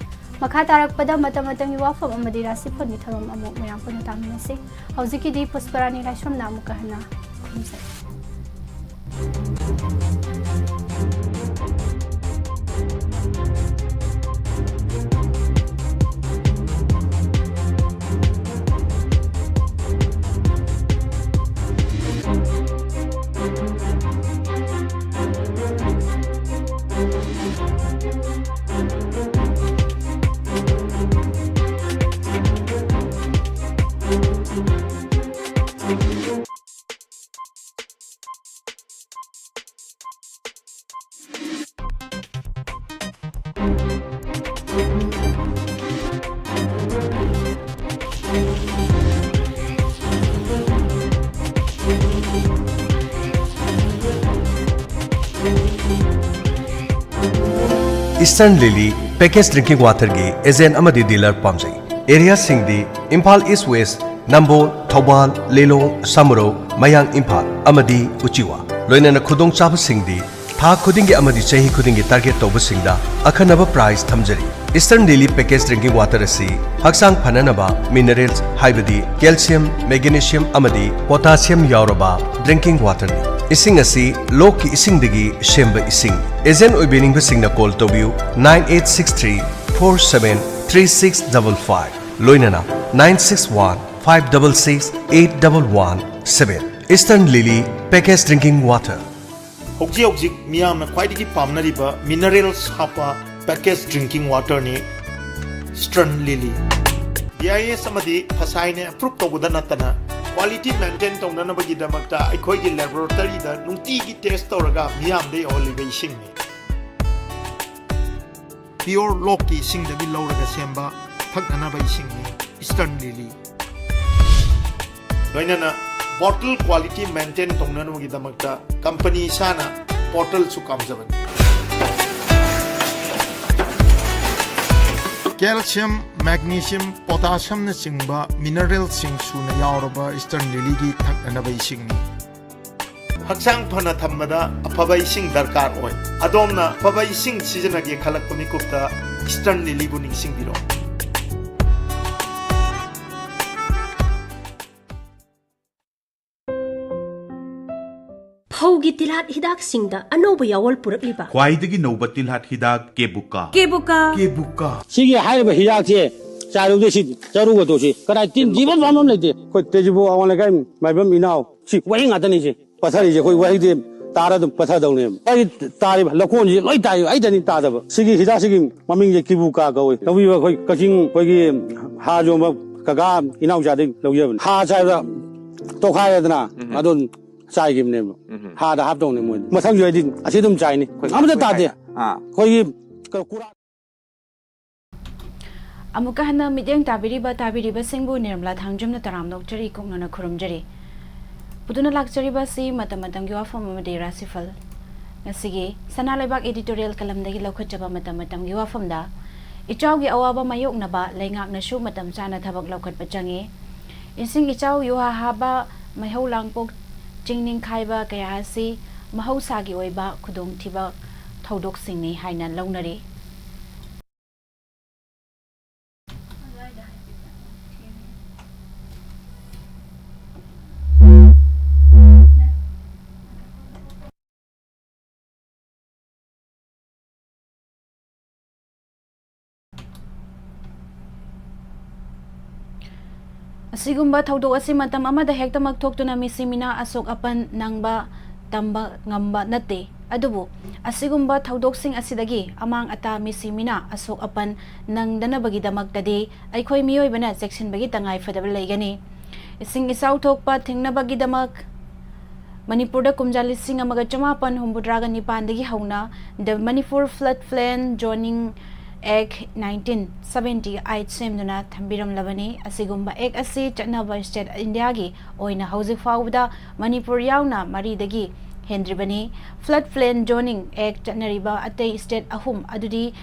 ꯃꯈꯥ ꯇꯥꯔꯛꯄꯗ ꯃꯇꯝ ꯃꯇꯝꯒꯤ ꯋꯥꯐꯝ ꯑꯃꯗꯤ ꯔꯥꯁꯤꯐꯜꯒꯤ ꯊꯧꯔꯝ ꯑꯃꯨꯛ ꯃꯌꯥꯝ ꯄꯨꯟꯅ ꯇꯥꯃꯤꯟꯅꯁꯤ꯫ ꯍꯧꯖꯤꯛꯀꯤꯗꯤ ꯄꯨꯁꯄꯔꯥꯅꯤ ꯂꯥꯏꯁ꯭ꯔꯝꯅ ꯑꯃꯨꯛꯀ ꯍꯟꯅ ꯈꯨꯔꯨꯝꯖꯔꯤ꯫ Eastern Lily Packaged Drinking Waterꯒꯤ agent ꯑꯃꯗꯤ dealer ꯄꯥꯝꯖꯩ꯫ Areaꯁꯤꯡꯗꯤ ꯏꯝꯐꯥꯜ East West, ꯅꯝꯕꯣꯜ, ꯊꯧꯕꯥꯜ, ꯂꯤꯂꯣꯡ, ꯁꯃꯨꯔꯧ, ꯃꯌꯥꯡ ꯏꯝꯐꯥꯜ ꯑꯃꯗꯤ ꯎꯆꯤꯋꯥ꯫ ꯂꯣꯏꯅꯅ ꯈꯨꯗꯣꯡꯆꯥꯕꯁꯤꯡꯗꯤ ꯊꯥ ꯈꯨꯗꯤꯡꯒꯤ ꯑꯃꯗꯤ ꯆꯍꯤ ꯈꯨꯗꯤꯡꯒꯤ target ꯇꯧꯕꯁꯤꯡꯗ ꯑꯈꯟꯅꯕ price ꯊꯝꯖꯔꯤ꯫ Eastern Lily Packaged Drinking Water ꯑꯁꯤ ꯍꯛꯆꯥꯡ ꯐꯅꯅꯕ minerals ꯍꯥꯏꯕꯗꯤ calcium, magnesium ꯑꯃꯗꯤ potassium ꯌꯥꯎꯔꯕ drinking waterꯅꯤ꯫ ꯏꯁꯤꯡ ꯑꯁꯤ ꯂꯣꯛꯀꯤ ꯏꯁꯤꯡꯗꯒꯤ ꯁꯦꯝꯕ ꯏꯁꯤꯡ꯫ ꯑꯦꯖꯦꯟ ꯑꯣꯏꯕꯤꯅꯤꯡꯕꯁꯤꯡꯅ ꯀꯣꯜ ꯇꯧꯕꯤꯌꯨ, nine eight six three four seven three six double five, ꯂꯣꯏꯅꯅ nine six one five double six eight double one seven꯫ Eastern Lily Packaged Drinking Water꯫ ꯍꯧꯖꯤꯛ ꯍꯧꯖꯤꯛ ꯃꯤꯌꯥꯝꯅ ꯈ꯭ꯋꯥꯏꯗꯒꯤ ꯄꯥꯝꯅꯔꯤꯕ minerals ꯍꯥꯞꯄ packaged drinking waterꯅꯤ Eastern Lily꯫ B I S ꯑꯃꯗꯤ ꯐꯁꯥꯏꯅ approve ꯇꯧꯕꯗ ꯅꯠꯇꯅ quality maintain ꯇꯧꯅꯅꯕꯒꯤꯗꯃꯛꯇ ꯑꯩꯈꯣꯏꯒꯤ laboratoryꯗ ꯅꯨꯡꯇꯤꯒꯤ test ꯇꯧꯔꯒ ꯃꯤꯌꯥꯝꯗ ꯌꯧꯍꯜꯂꯤꯕ ꯏꯁꯤꯡꯅꯤ꯫ Pure ꯂꯣꯛꯀꯤ ꯏꯁꯤꯡꯗꯒꯤ ꯂꯧꯔꯒ ꯁꯦꯝꯕ ꯊꯛꯅꯅꯕ ꯏꯁꯤꯡꯅꯤ Eastern Lily꯫ ꯂꯣꯏꯅꯅ bottle quality maintain ꯇꯧꯅꯅꯕꯒꯤꯗꯃꯛꯇ company ꯏꯁꯥꯅ bottleꯁꯨ ꯀꯥꯝꯖꯕꯅꯤ꯫ Calcium, magnesium, potassiumꯅꯆꯤꯡꯕ mineralꯁꯤꯡ ꯁꯨꯅ ꯌꯥꯎꯔꯕ Eastern Lilyꯒꯤ ꯊꯛꯅꯅꯕ ꯏꯁꯤꯡꯅꯤ꯫ ꯍꯛꯆꯥꯡ ꯐꯅ ꯊꯝꯕꯗ ꯑꯐꯕ ꯏꯁꯤꯡ ꯗꯔꯀꯥꯔ ꯑꯣꯏ꯫ ꯑꯗꯣꯝꯅ ꯑꯐꯕ ꯏꯁꯤꯡ ꯁꯤꯖꯤꯟꯅꯒꯦ ꯈꯜꯂꯛꯄ ꯃꯤꯀꯨꯞꯇ Eastern Lilyꯕꯨ ꯅꯤꯡꯁꯤꯡꯕꯤꯔꯣ꯫ ꯐꯧꯒꯤ ꯇꯤꯜꯍꯥꯠ ꯍꯤꯗꯥꯛꯁꯤꯡꯗ ꯑꯅꯧꯕ ꯌꯥꯑꯣꯜ ꯄꯨꯔꯛꯂꯤꯕ꯫ ꯈ꯭ꯋꯥꯏꯗꯒꯤ ꯅꯧꯕ ꯇꯤꯜꯍꯥꯠ ꯍꯤꯗꯥꯛ ꯀꯦꯕꯨꯀꯥ꯫ ꯀꯦꯕꯨꯀꯥ꯫ ꯀꯦꯕꯨꯀꯥ꯫ ꯁꯤꯒꯤ ꯍꯥꯏꯔꯤꯕ ꯍꯤꯗꯥꯛꯁꯦ ꯆꯥꯏꯔꯨꯕꯗ ꯁꯤ ꯆꯔꯨꯒꯗꯣ ꯁꯤ ꯀꯗꯥꯏ ꯇꯤꯟ ꯊꯤꯕ ꯐꯥꯎꯕ ꯑꯃ ꯂꯩꯇꯦ꯫ ꯑꯩꯈꯣꯏ ꯇꯦꯖꯨꯄꯨꯔ ꯑꯋꯥꯡ ꯂꯩꯀꯥꯏ ꯃꯥꯏꯕꯝ ꯏꯅꯥꯎ ꯁꯤ ꯋꯥꯍꯤꯡ ꯉꯥꯛꯇꯅꯤ ꯁꯤ꯫ ꯄꯠꯊꯔꯤꯁꯦ ꯑꯩꯈꯣꯏ ꯋꯥꯍꯩꯗꯤ ꯇꯥꯔ ꯑꯗꯨꯝ ꯄꯠꯊꯗꯧꯅꯦꯕ꯫ ꯑꯩ ꯇꯥꯔꯤꯕ ꯂꯧꯈꯣꯟꯁꯦ ꯂꯣꯏ ꯇꯥꯏ, ꯑꯩꯗꯅꯤ ꯇꯥꯗꯕ꯫ ꯁꯤꯒꯤ ꯍꯤꯗꯥꯛꯁꯤꯒꯤ ꯃꯃꯤꯡꯁꯦ ꯀꯤꯕꯨꯀꯥ ꯀꯧꯏ꯫ ꯂꯧꯕꯤꯕ ꯑꯩꯈꯣꯏ ꯀꯛꯆꯤꯡ ꯑꯩꯈꯣꯏꯒꯤ ꯍꯥꯔ ꯌꯣꯟꯕ ꯀꯀꯥ ꯏꯅꯥꯎꯆꯥꯗꯒꯤ ꯂꯧꯖꯕꯅꯤ꯫ ꯍꯥꯔ ꯆꯥꯏꯕꯗ ꯇꯣꯈꯥꯏꯔꯦꯗꯅ, ꯎꯝ꯫ ꯑꯗꯨ ꯆꯥꯏꯈꯤꯕꯅꯦꯕ꯫ ꯎꯝ꯫ ꯍꯥꯔꯗ ꯍꯥꯞꯇꯧꯅꯦ ꯃꯣꯏꯗꯤ꯫ ꯃꯊꯪꯁꯨ ꯑꯩꯗꯤ ꯑꯁꯤ ꯑꯗꯨꯝ ꯆꯥꯏꯅꯤ꯫ ꯑꯩꯈꯣꯏ ꯑꯃꯇ ꯇꯥꯗꯦ꯫ ꯑꯥ꯫ ꯑꯩꯈꯣꯏꯒꯤ ꯀ-, ꯀꯨꯔꯥ- ꯑꯃꯨꯛꯀ ꯍꯟꯅ ꯃꯤꯠꯌꯦꯡ ꯇꯥꯕꯤꯔꯤꯕ ꯇꯥꯕꯤꯔꯤꯕꯁꯤꯡꯕꯨ ꯅꯤꯔꯃꯂꯥ ꯊꯥꯡꯖꯝꯅ ꯇꯔꯥꯝꯅ ꯑꯣꯛꯆꯔꯤ, ꯀꯨꯛꯅꯅ ꯈꯨꯔꯨꯝꯖꯔꯤ꯫ ꯄꯨꯗꯨꯅ ꯂꯥꯛꯆꯔꯤꯕ ꯑꯁꯤ ꯃꯇꯝ ꯃꯇꯝꯒꯤ ꯋꯥꯐꯝ ꯑꯃꯗꯤ ꯔꯥꯁꯤꯐꯜ꯫ ꯉꯁꯤꯒꯤ ꯁꯅꯥ ꯂꯩꯕꯥꯛ editorial ꯀꯂꯝꯗꯒꯤ ꯂꯧꯈꯠꯆꯕ ꯃꯇꯝ ꯃꯇꯝꯒꯤ ꯋꯥꯐꯝꯗ, ꯏꯆꯥꯎꯒꯤ ꯑꯋꯥꯕ ꯃꯥꯌꯣꯛꯅꯕ ꯂꯩꯉꯥꯛꯅꯁꯨ ꯃꯇꯝ ꯆꯥꯅ ꯊꯕꯛ ꯂꯧꯈꯠꯄ ꯆꯪꯉꯤ꯫ ꯏꯁꯤꯡ ꯏꯆꯥꯎ, ꯌꯨꯍꯥ ꯍꯥꯕ, ꯃꯩꯍꯧ ꯂꯥꯡꯄꯣꯛ, ꯆꯤꯡ ꯅꯤꯡꯈꯥꯏꯕ ꯀꯌꯥ ꯑꯁꯤ ꯃꯍꯧꯁꯥꯒꯤ ꯑꯣꯏꯕ ꯈꯨꯗꯣꯡꯊꯤꯕ ꯊꯧꯗꯣꯛꯁꯤꯡꯅꯤ ꯍꯥꯏꯅ ꯂꯧꯅꯔꯤ꯫ ꯑꯁꯤꯒꯨꯝꯕ ꯊꯧꯗꯣꯛ ꯑꯁꯤ ꯃꯇꯝ ꯑꯃꯗ ꯍꯦꯛꯇꯃꯛ ꯊꯣꯛꯇꯨꯅ ꯃꯤꯁꯤ ꯃꯤꯅꯥ ꯑꯁꯣꯛ ꯑꯄꯟ ꯅꯪꯕ ꯇꯝꯕ ꯉꯝꯕ ꯅꯠꯇꯦ꯫ ꯑꯗꯨꯕꯨ ꯑꯁꯤꯒꯨꯝꯕ ꯊꯧꯗꯣꯛꯁꯤꯡ ꯑꯁꯤꯗꯒꯤ ꯑꯃꯥꯡ ꯑꯇꯥ ꯃꯤꯁꯤ ꯃꯤꯅꯥ ꯑꯁꯣꯛ ꯑꯄꯟ ꯅꯪꯗꯅꯕꯒꯤꯗꯃꯛꯇꯗꯤ ꯑꯩꯈꯣꯏ ꯃꯤꯑꯣꯏꯕꯅ ꯆꯦꯛꯁꯤꯟꯕꯒꯤ ꯇꯉꯥꯏ ꯐꯗꯕ ꯂꯩꯒꯅꯤ꯫ ꯏꯁꯤꯡ ꯏꯆꯥꯎ ꯊꯣꯛꯄ ꯊꯤꯡꯅꯕꯒꯤꯗꯃꯛ ꯃꯅꯤꯄꯨꯔꯗ ꯀꯨꯝꯖꯥ ꯂꯤꯁꯤꯡ ꯑꯃꯒ ꯆꯃꯥꯄꯟ ꯍꯨꯝꯐꯨꯇꯔꯥꯒ ꯅꯤꯄꯥꯟꯗꯒꯤ ꯍꯧꯅ The Manipur Flood Plain Zoning Act nineteen seventy eight ꯁꯦꯝꯗꯨꯅ ꯊꯝꯕꯤꯔꯝꯂꯕꯅꯤ꯫ ꯑꯁꯤꯒꯨꯝꯕ ꯑꯦꯛ ꯑꯁꯤ ꯆꯠꯅꯕ ꯁ꯭ꯇꯦꯠ ꯏꯟꯗꯤꯌꯥꯒꯤ ꯑꯣꯏꯅ ꯍꯧꯖꯤꯛ ꯐꯥꯎꯕꯗ ꯃꯅꯤꯄꯨꯔ ꯌꯥꯎꯅ ꯃꯔꯤꯗꯒꯤ ꯍꯦꯟꯗ꯭ꯔꯤꯕꯅꯤ꯫ Flood Plain Zoning Act ꯆꯠꯅꯔꯤꯕ ꯑꯇꯩ ꯁ꯭ꯇꯦꯠ ꯑꯍꯨꯝ ꯑꯗꯨꯗꯤ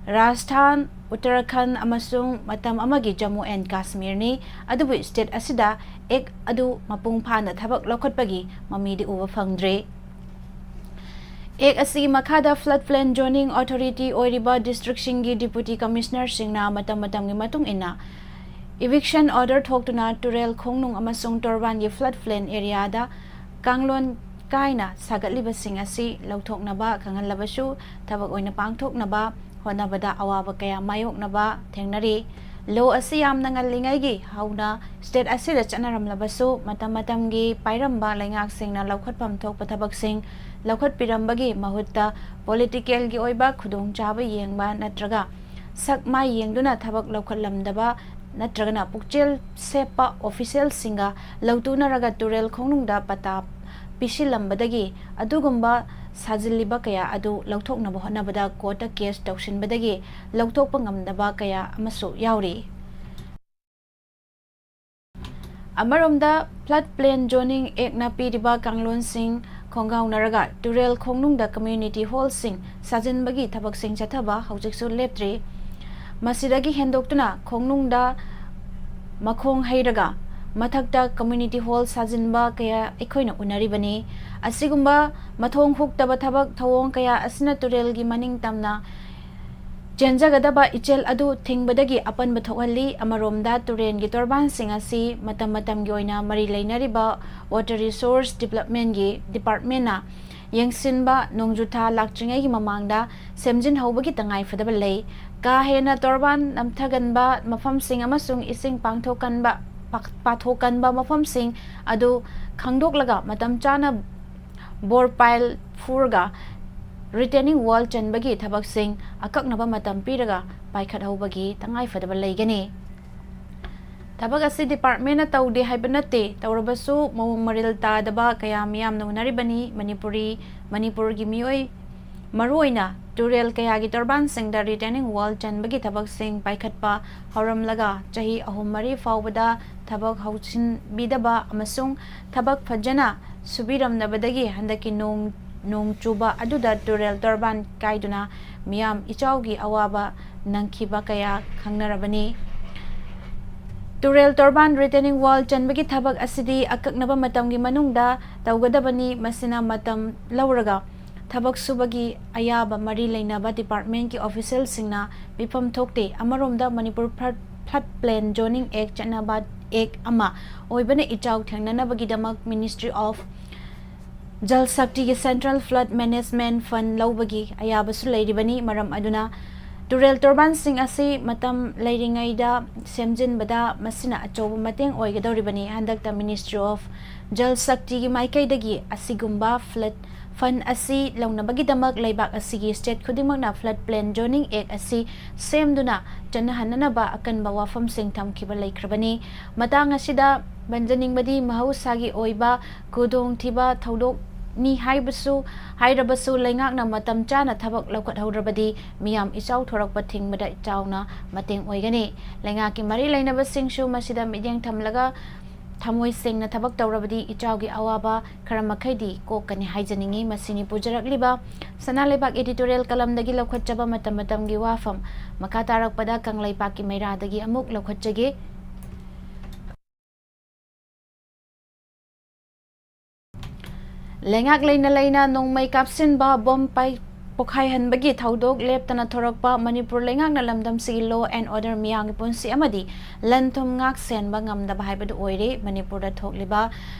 ꯔꯥꯖꯁꯊꯥꯟ, ꯎꯠꯇꯔꯥꯈꯟꯗ ꯑꯃꯁꯨꯡ ꯃꯇꯝ ꯑꯃꯒꯤ ꯖꯝꯃꯨ ꯑꯦꯟ ꯀꯥꯁꯃꯤꯔꯅꯤ꯫ ꯑꯗꯨꯕꯨ ꯁ꯭ꯇꯦꯠ ꯑꯁꯤꯗ ꯑꯦꯛ ꯑꯗꯨ ꯃꯄꯨꯡ ꯐꯥꯅ ꯊꯕꯛ ꯂꯧꯈꯠꯄꯒꯤ ꯃꯃꯤꯗꯤ ꯎꯕ ꯐꯪꯗ꯭ꯔꯤ꯫ ꯑꯦꯛ ꯑꯁꯤꯒꯤ ꯃꯈꯥꯗ flood plain zoning authority ꯑꯣꯏꯔꯤꯕ ꯗꯤꯁꯇ꯭ꯔꯤꯛꯁꯤꯡꯒꯤ ꯗꯤꯄꯨꯇꯤ ꯀꯃꯤꯁꯅꯔꯁꯤꯡꯅ ꯃꯇꯝ ꯃꯇꯝꯒꯤ ꯃꯇꯨꯡ ꯏꯟꯅ eviction order ꯊꯣꯛꯇꯨꯅ ꯇꯨꯔꯦꯜ ꯈꯣꯡꯅꯨꯡ ꯑꯃꯁꯨꯡ ꯇꯣꯔꯕꯥꯟꯒꯤ flood plain areaꯗ ꯀꯥꯡꯂꯣꯟ ꯀꯥꯏꯅ ꯁꯥꯒꯠꯂꯤꯕꯁꯤꯡ ꯑꯁꯤ ꯂꯧꯊꯣꯛꯅꯕ ꯈꯪꯍꯜꯂꯕꯁꯨ, ꯊꯕꯛ ꯑꯣꯏꯅ ꯄꯥꯡꯊꯣꯛꯅꯕ ꯍꯣꯠꯅꯕꯗ ꯑꯋꯥꯕ ꯀꯌꯥ ꯃꯥꯌꯣꯛꯅꯕ ꯊꯦꯡꯅꯔꯤ꯫ Law ꯑꯁꯤ ꯌꯥꯝꯅ ꯉꯜꯂꯤꯉꯩꯒꯤ ꯍꯧꯅ ꯁ꯭ꯇꯦꯠ ꯑꯁꯤꯗ ꯆꯠꯅꯔꯝꯂꯕꯁꯨ, ꯃꯇꯝ ꯃꯇꯝꯒꯤ ꯄꯥꯏꯔꯝꯕ ꯂꯩꯉꯥꯛꯁꯤꯡꯅ ꯂꯧꯈꯠꯐꯝ ꯊꯣꯛꯄ ꯊꯕꯛꯁꯤꯡ ꯂꯧꯈꯠꯄꯤꯔꯝꯕꯒꯤ ꯃꯍꯨꯠꯇ, ꯄꯣꯂꯤꯇꯤꯀꯦꯜꯒꯤ ꯑꯣꯏꯕ ꯈꯨꯗꯣꯡꯆꯥꯕ ꯌꯦꯡꯕ ꯅꯠꯇ꯭ꯔꯒ ꯁꯛ ꯃꯥꯏ ꯌꯦꯡꯗꯨꯅ ꯊꯕꯛ ꯂꯧꯈꯠꯂꯝꯗꯕ ꯅꯠꯇ꯭ꯔꯒꯅ ꯄꯨꯛꯆꯦꯜ ꯁꯦꯞꯄ ꯑꯣꯐꯤꯁꯤꯌꯦꯜꯁꯤꯡꯒ ꯂꯧꯇꯨꯅꯔꯒ ꯇꯨꯔꯦꯜ ꯈꯣꯡꯅꯨꯡꯗ ꯄꯇꯥ ꯄꯤꯁꯤꯜꯂꯝꯕꯗꯒꯤ ꯑꯗꯨꯒꯨꯝꯕ ꯁꯥꯖꯤꯜꯂꯤꯕ ꯀꯌꯥ ꯑꯗꯨ ꯂꯧꯊꯣꯛꯅꯕ ꯍꯣꯠꯅꯕꯗ ꯀꯣꯔꯠꯇ ꯀꯦꯁ ꯇꯧꯁꯤꯟꯕꯗꯒꯤ ꯂꯧꯊꯣꯛꯄ ꯉꯝꯗꯕ ꯀꯌꯥ ꯑꯃꯁꯨ ꯌꯥꯎꯔꯤ꯫ ꯑꯃꯔꯣꯝꯗ flood plain zoning actꯅ ꯄꯤꯔꯤꯕ ꯀꯥꯡꯂꯣꯟꯁꯤꯡ ꯈꯣꯡꯒꯥꯎꯅꯔꯒ ꯇꯨꯔꯦꯜ ꯈꯣꯡꯅꯨꯡꯗ community hallꯁꯤꯡ ꯁꯥꯖꯤꯟꯕꯒꯤ ꯊꯕꯛꯁꯤꯡ ꯆꯠꯊꯕ ꯍꯧꯖꯤꯛꯁꯨ ꯂꯦꯞꯇ꯭ꯔꯤ꯫ ꯃꯁꯤꯗꯒꯤ ꯍꯦꯟꯗꯣꯛꯇꯨꯅ ꯈꯣꯡꯅꯨꯡꯗ ꯃꯈꯣꯡ ꯍꯩꯔꯒ ꯃꯊꯛꯇ community hall ꯁꯥꯖꯤꯟꯕ ꯀꯌꯥ ꯑꯩꯈꯣꯏꯅ ꯎꯅꯔꯤꯕꯅꯤ꯫ ꯑꯁꯤꯒꯨꯝꯕ ꯃꯊꯣꯡ ꯍꯨꯛꯇꯕ ꯊꯕꯛ ꯊꯧꯑꯣꯡ ꯀꯌꯥ ꯑꯁꯤꯅ ꯇꯨꯔꯦꯜꯒꯤ ꯃꯅꯤꯡ ꯇꯝꯅ ꯆꯦꯟꯖꯒꯗꯕ ꯏꯆꯦꯜ ꯑꯗꯨ ꯊꯤꯡꯕꯗꯒꯤ ꯑꯄꯟꯕ ꯊꯣꯛꯍꯜꯂꯤ꯫ ꯑꯃꯔꯣꯝꯗ ꯇꯨꯔꯦꯜꯒꯤ ꯇꯣꯔꯕꯥꯟꯁꯤꯡ ꯑꯁꯤ ꯃꯇꯝ ꯃꯇꯝꯒꯤ ꯑꯣꯏꯅ ꯃꯔꯤ ꯂꯩꯅꯔꯤꯕ Water Resource Developmentꯀꯤ departmentꯅ ꯌꯦꯡꯁꯤꯟꯕ ꯅꯣꯡꯖꯨ ꯊꯥ ꯂꯥꯛꯇ꯭ꯔꯤꯉꯩꯒꯤ ꯃꯃꯥꯡꯗ ꯁꯦꯝꯖꯤꯟꯍꯧꯕꯒꯤ ꯇꯉꯥꯏ ꯐꯗꯕ ꯂꯩ꯫ ꯀꯥ ꯍꯦꯟꯅ ꯇꯣꯔꯕꯥꯟ ꯅꯝꯊꯒꯟꯕ ꯃꯐꯝꯁꯤꯡ ꯑꯃꯁꯨꯡ ꯏꯁꯤꯡ ꯄꯥꯡꯊꯣꯛꯀꯟꯕ ꯄꯥꯛ-, ꯄꯥꯊꯣꯛꯀꯟꯕ ꯃꯐꯝꯁꯤꯡ ꯑꯗꯨ ꯈꯪꯗꯣꯛꯂꯒ ꯃꯇꯝ ꯆꯥꯅ ꯕꯣꯔ ꯄꯥꯏꯜ ꯐꯨꯔꯒ retaining wall ꯆꯟꯕꯒꯤ ꯊꯕꯛꯁꯤꯡ ꯑꯀꯛꯅꯕ ꯃꯇꯝ ꯄꯤꯔꯒ ꯄꯥꯏꯈꯠꯍꯧꯕꯒꯤ ꯇꯉꯥꯏꯐꯗꯕ ꯂꯩꯒꯅꯤ꯫ ꯊꯕꯛ ꯑꯁꯤ departmentꯅ ꯇꯧꯗꯦ ꯍꯥꯏꯕ ꯅꯠꯇꯦ, ꯇꯧꯔꯕꯁꯨ ꯃꯑꯣꯡ ꯃꯔꯤꯜ ꯇꯥꯗꯕ ꯀꯌꯥ ꯃꯤꯌꯥꯝꯅ ꯎꯅꯔꯤꯕꯅꯤ꯫ ꯃꯅꯤꯄꯨꯔꯤ, ꯃꯅꯤꯄꯨꯔꯒꯤ ꯃꯤꯑꯣꯏ, ꯃꯔꯨꯑꯣꯏꯅ ꯇꯨꯔꯦꯜ ꯀꯌꯥꯒꯤ ꯇꯣꯔꯕꯥꯟꯁꯤꯡꯗ retaining wall ꯆꯟꯕꯒꯤ ꯊꯕꯛꯁꯤꯡ ꯄꯥꯏꯈꯠꯄ ꯍꯧꯔꯝꯂꯒ ꯆꯍꯤ ꯑꯍꯨꯝ ꯃꯔꯤ ꯐꯥꯎꯕꯗ ꯊꯕꯛ ꯍꯧꯁꯤꯟꯕꯤꯗꯕ ꯑꯃꯁꯨꯡ ꯊꯕꯛ ꯐꯖꯅ ꯁꯨꯕꯤꯔꯝꯗꯕꯗꯒꯤ ꯍꯟꯗꯛꯀꯤ ꯅꯣꯡ, ꯅꯣꯡ ꯆꯨꯕ ꯑꯗꯨꯗ ꯇꯨꯔꯦꯜ ꯇꯣꯔꯕꯥꯟ ꯀꯥꯏꯗꯨꯅ ꯃꯤꯌꯥꯝ ꯏꯆꯥꯎꯒꯤ ꯑꯋꯥꯕ ꯅꯪꯈꯤꯕ ꯀꯌꯥ ꯈꯪꯅꯔꯕꯅꯤ꯫ ꯇꯨꯔꯦꯜ ꯇꯣꯔꯕꯥꯟ retaining wall ꯆꯟꯕꯒꯤ ꯊꯕꯛ ꯑꯁꯤꯗꯤ ꯑꯀꯛꯅꯕ ꯃꯇꯝꯒꯤ ꯃꯅꯨꯡꯗ ꯇꯧꯒꯗꯕꯅꯤ꯫ ꯃꯁꯤꯅ ꯃꯇꯝ ꯂꯧꯔꯒ ꯊꯕꯛ ꯁꯨꯕꯒꯤ ꯑꯌꯥꯕ ꯃꯔꯤ ꯂꯩꯅꯕ departmentꯀꯤ officialꯁꯤꯡꯅ ꯄꯤꯐꯝ ꯊꯣꯛꯇꯦ꯫ ꯑꯃꯔꯣꯝꯗ Manipur flood, flood plain zoning act ꯆꯠꯅꯕ act ꯑꯃ ꯑꯣꯏꯕꯅ ꯏꯆꯥꯎ ꯊꯦꯡꯅꯅꯕꯒꯤꯗꯃꯛ Ministry of Jal Shaktiꯒꯤ Central Flood Management Fund ꯂꯧꯕꯒꯤ ꯑꯌꯥꯕꯁꯨ ꯂꯩꯔꯤꯕꯅꯤ꯫ ꯃꯔꯝ ꯑꯗꯨꯅ ꯇꯨꯔꯦꯜ ꯇꯣꯔꯕꯥꯟꯁꯤꯡ ꯑꯁꯤ ꯃꯇꯝ ꯂꯩꯔꯤꯉꯩꯗ ꯁꯦꯝꯖꯤꯟꯕꯗ ꯃꯁꯤꯅ ꯑꯆꯧꯕ ꯃꯇꯦꯡ ꯑꯣꯏꯒꯗꯧꯔꯤꯕꯅꯤ꯫ ꯍꯟꯗꯛꯇ Ministry of Jal Shaktiꯒꯤ ꯃꯥꯏꯀꯩꯗꯒꯤ ꯑꯁꯤꯒꯨꯝꯕ flood fund ꯑꯁꯤ ꯂꯧꯅꯕꯒꯤꯗꯃꯛ ꯂꯩꯕꯥꯛ ꯑꯁꯤꯒꯤ state ꯈꯨꯗꯤꯡꯃꯛꯅ flood plain zoning act ꯑꯁꯤ ꯁꯦꯝꯗꯨꯅ ꯆꯠꯅꯍꯟꯅꯅꯕ ꯑꯀꯟꯕ ꯋꯥꯐꯝꯁꯤꯡ ꯊꯝꯈꯤꯕ ꯂꯩꯈ꯭ꯔꯕꯅꯤ꯫ ꯃꯇꯥꯡ ꯑꯁꯤꯗ ꯄꯟꯖꯅꯤꯡꯕꯗꯤ ꯃꯍꯧꯁꯥꯒꯤ ꯑꯣꯏꯕ ꯈꯨꯗꯣꯡꯊꯤꯕ ꯊꯧꯗꯣꯛꯅꯤ ꯍꯥꯏꯕꯁꯨ ꯍꯥꯏꯔꯕꯁꯨ ꯂꯩꯉꯥꯛꯅ ꯃꯇꯝ ꯆꯥꯅ ꯊꯕꯛ ꯂꯧꯈꯠꯍꯧꯔꯕꯗꯤ ꯃꯤꯌꯥꯝ ꯏꯆꯥꯎ ꯊꯣꯔꯛꯄ ꯊꯤꯡꯕꯗ ꯆꯥꯎꯅ ꯃꯇꯦꯡ ꯑꯣꯏꯒꯅꯤ꯫ ꯂꯩꯉꯥꯛꯀꯤ ꯃꯔꯤ ꯂꯩꯅꯕꯁꯤꯡꯁꯨ ꯃꯁꯤꯗ ꯃꯤꯠꯌꯦꯡ ꯊꯝꯂꯒ ꯊꯃꯣꯏ ꯁꯦꯡꯅ ꯊꯕꯛ ꯇꯧꯔꯕꯗꯤ ꯏꯆꯥꯎꯒꯤ ꯑꯋꯥꯕ ꯈꯔ ꯃꯈꯩꯗꯤ ꯀꯣꯛꯀꯅꯤ ꯍꯥꯏꯖꯅꯤꯡꯏ꯫ ꯃꯁꯤꯅꯤ ꯄꯨꯖꯔꯛꯂꯤꯕ ꯁꯅꯥ ꯂꯩꯕꯥꯛ editorial columnꯗꯒꯤ ꯂꯧꯈꯠꯆꯕ ꯃꯇꯝ ꯃꯇꯝꯒꯤ ꯋꯥꯐꯝ꯫ ꯃꯈꯥ ꯇꯥꯔꯛꯄꯗ ꯀꯪꯂꯩꯄꯥꯛꯀꯤ ꯃꯩꯔꯥꯗꯒꯤ ꯑꯃꯨꯛ ꯂꯧꯈꯠꯆꯒꯦ꯫ ꯂꯩꯉꯥꯛ ꯂꯩꯅ ꯂꯩꯅ ꯅꯣꯡꯃꯩ ꯀꯥꯞꯁꯤꯟꯕ, ꯕꯣꯝ ꯄꯥꯏ-, ꯄꯣꯈꯥꯏꯍꯟꯕꯒꯤ ꯊꯧꯗꯣꯛ ꯂꯦꯞꯇꯅ ꯊꯣꯔꯛꯄ, ꯃꯅꯤꯄꯨꯔ ꯂꯩꯉꯥꯛꯅ ꯂꯝꯗꯝꯁꯤꯒꯤ law and order, ꯃꯤꯌꯥꯝꯒꯤ ꯄꯨꯟꯁꯤ ꯑꯃꯗꯤ ꯂꯟ ꯊꯨꯝ ꯉꯥꯛ ꯁꯦꯟꯕ ꯉꯝꯗꯕ ꯍꯥꯏꯕꯗꯨ ꯑꯣꯏꯔꯦ꯫ ꯃꯅꯤꯄꯨꯔꯗ ꯊꯣꯛꯂꯤꯕ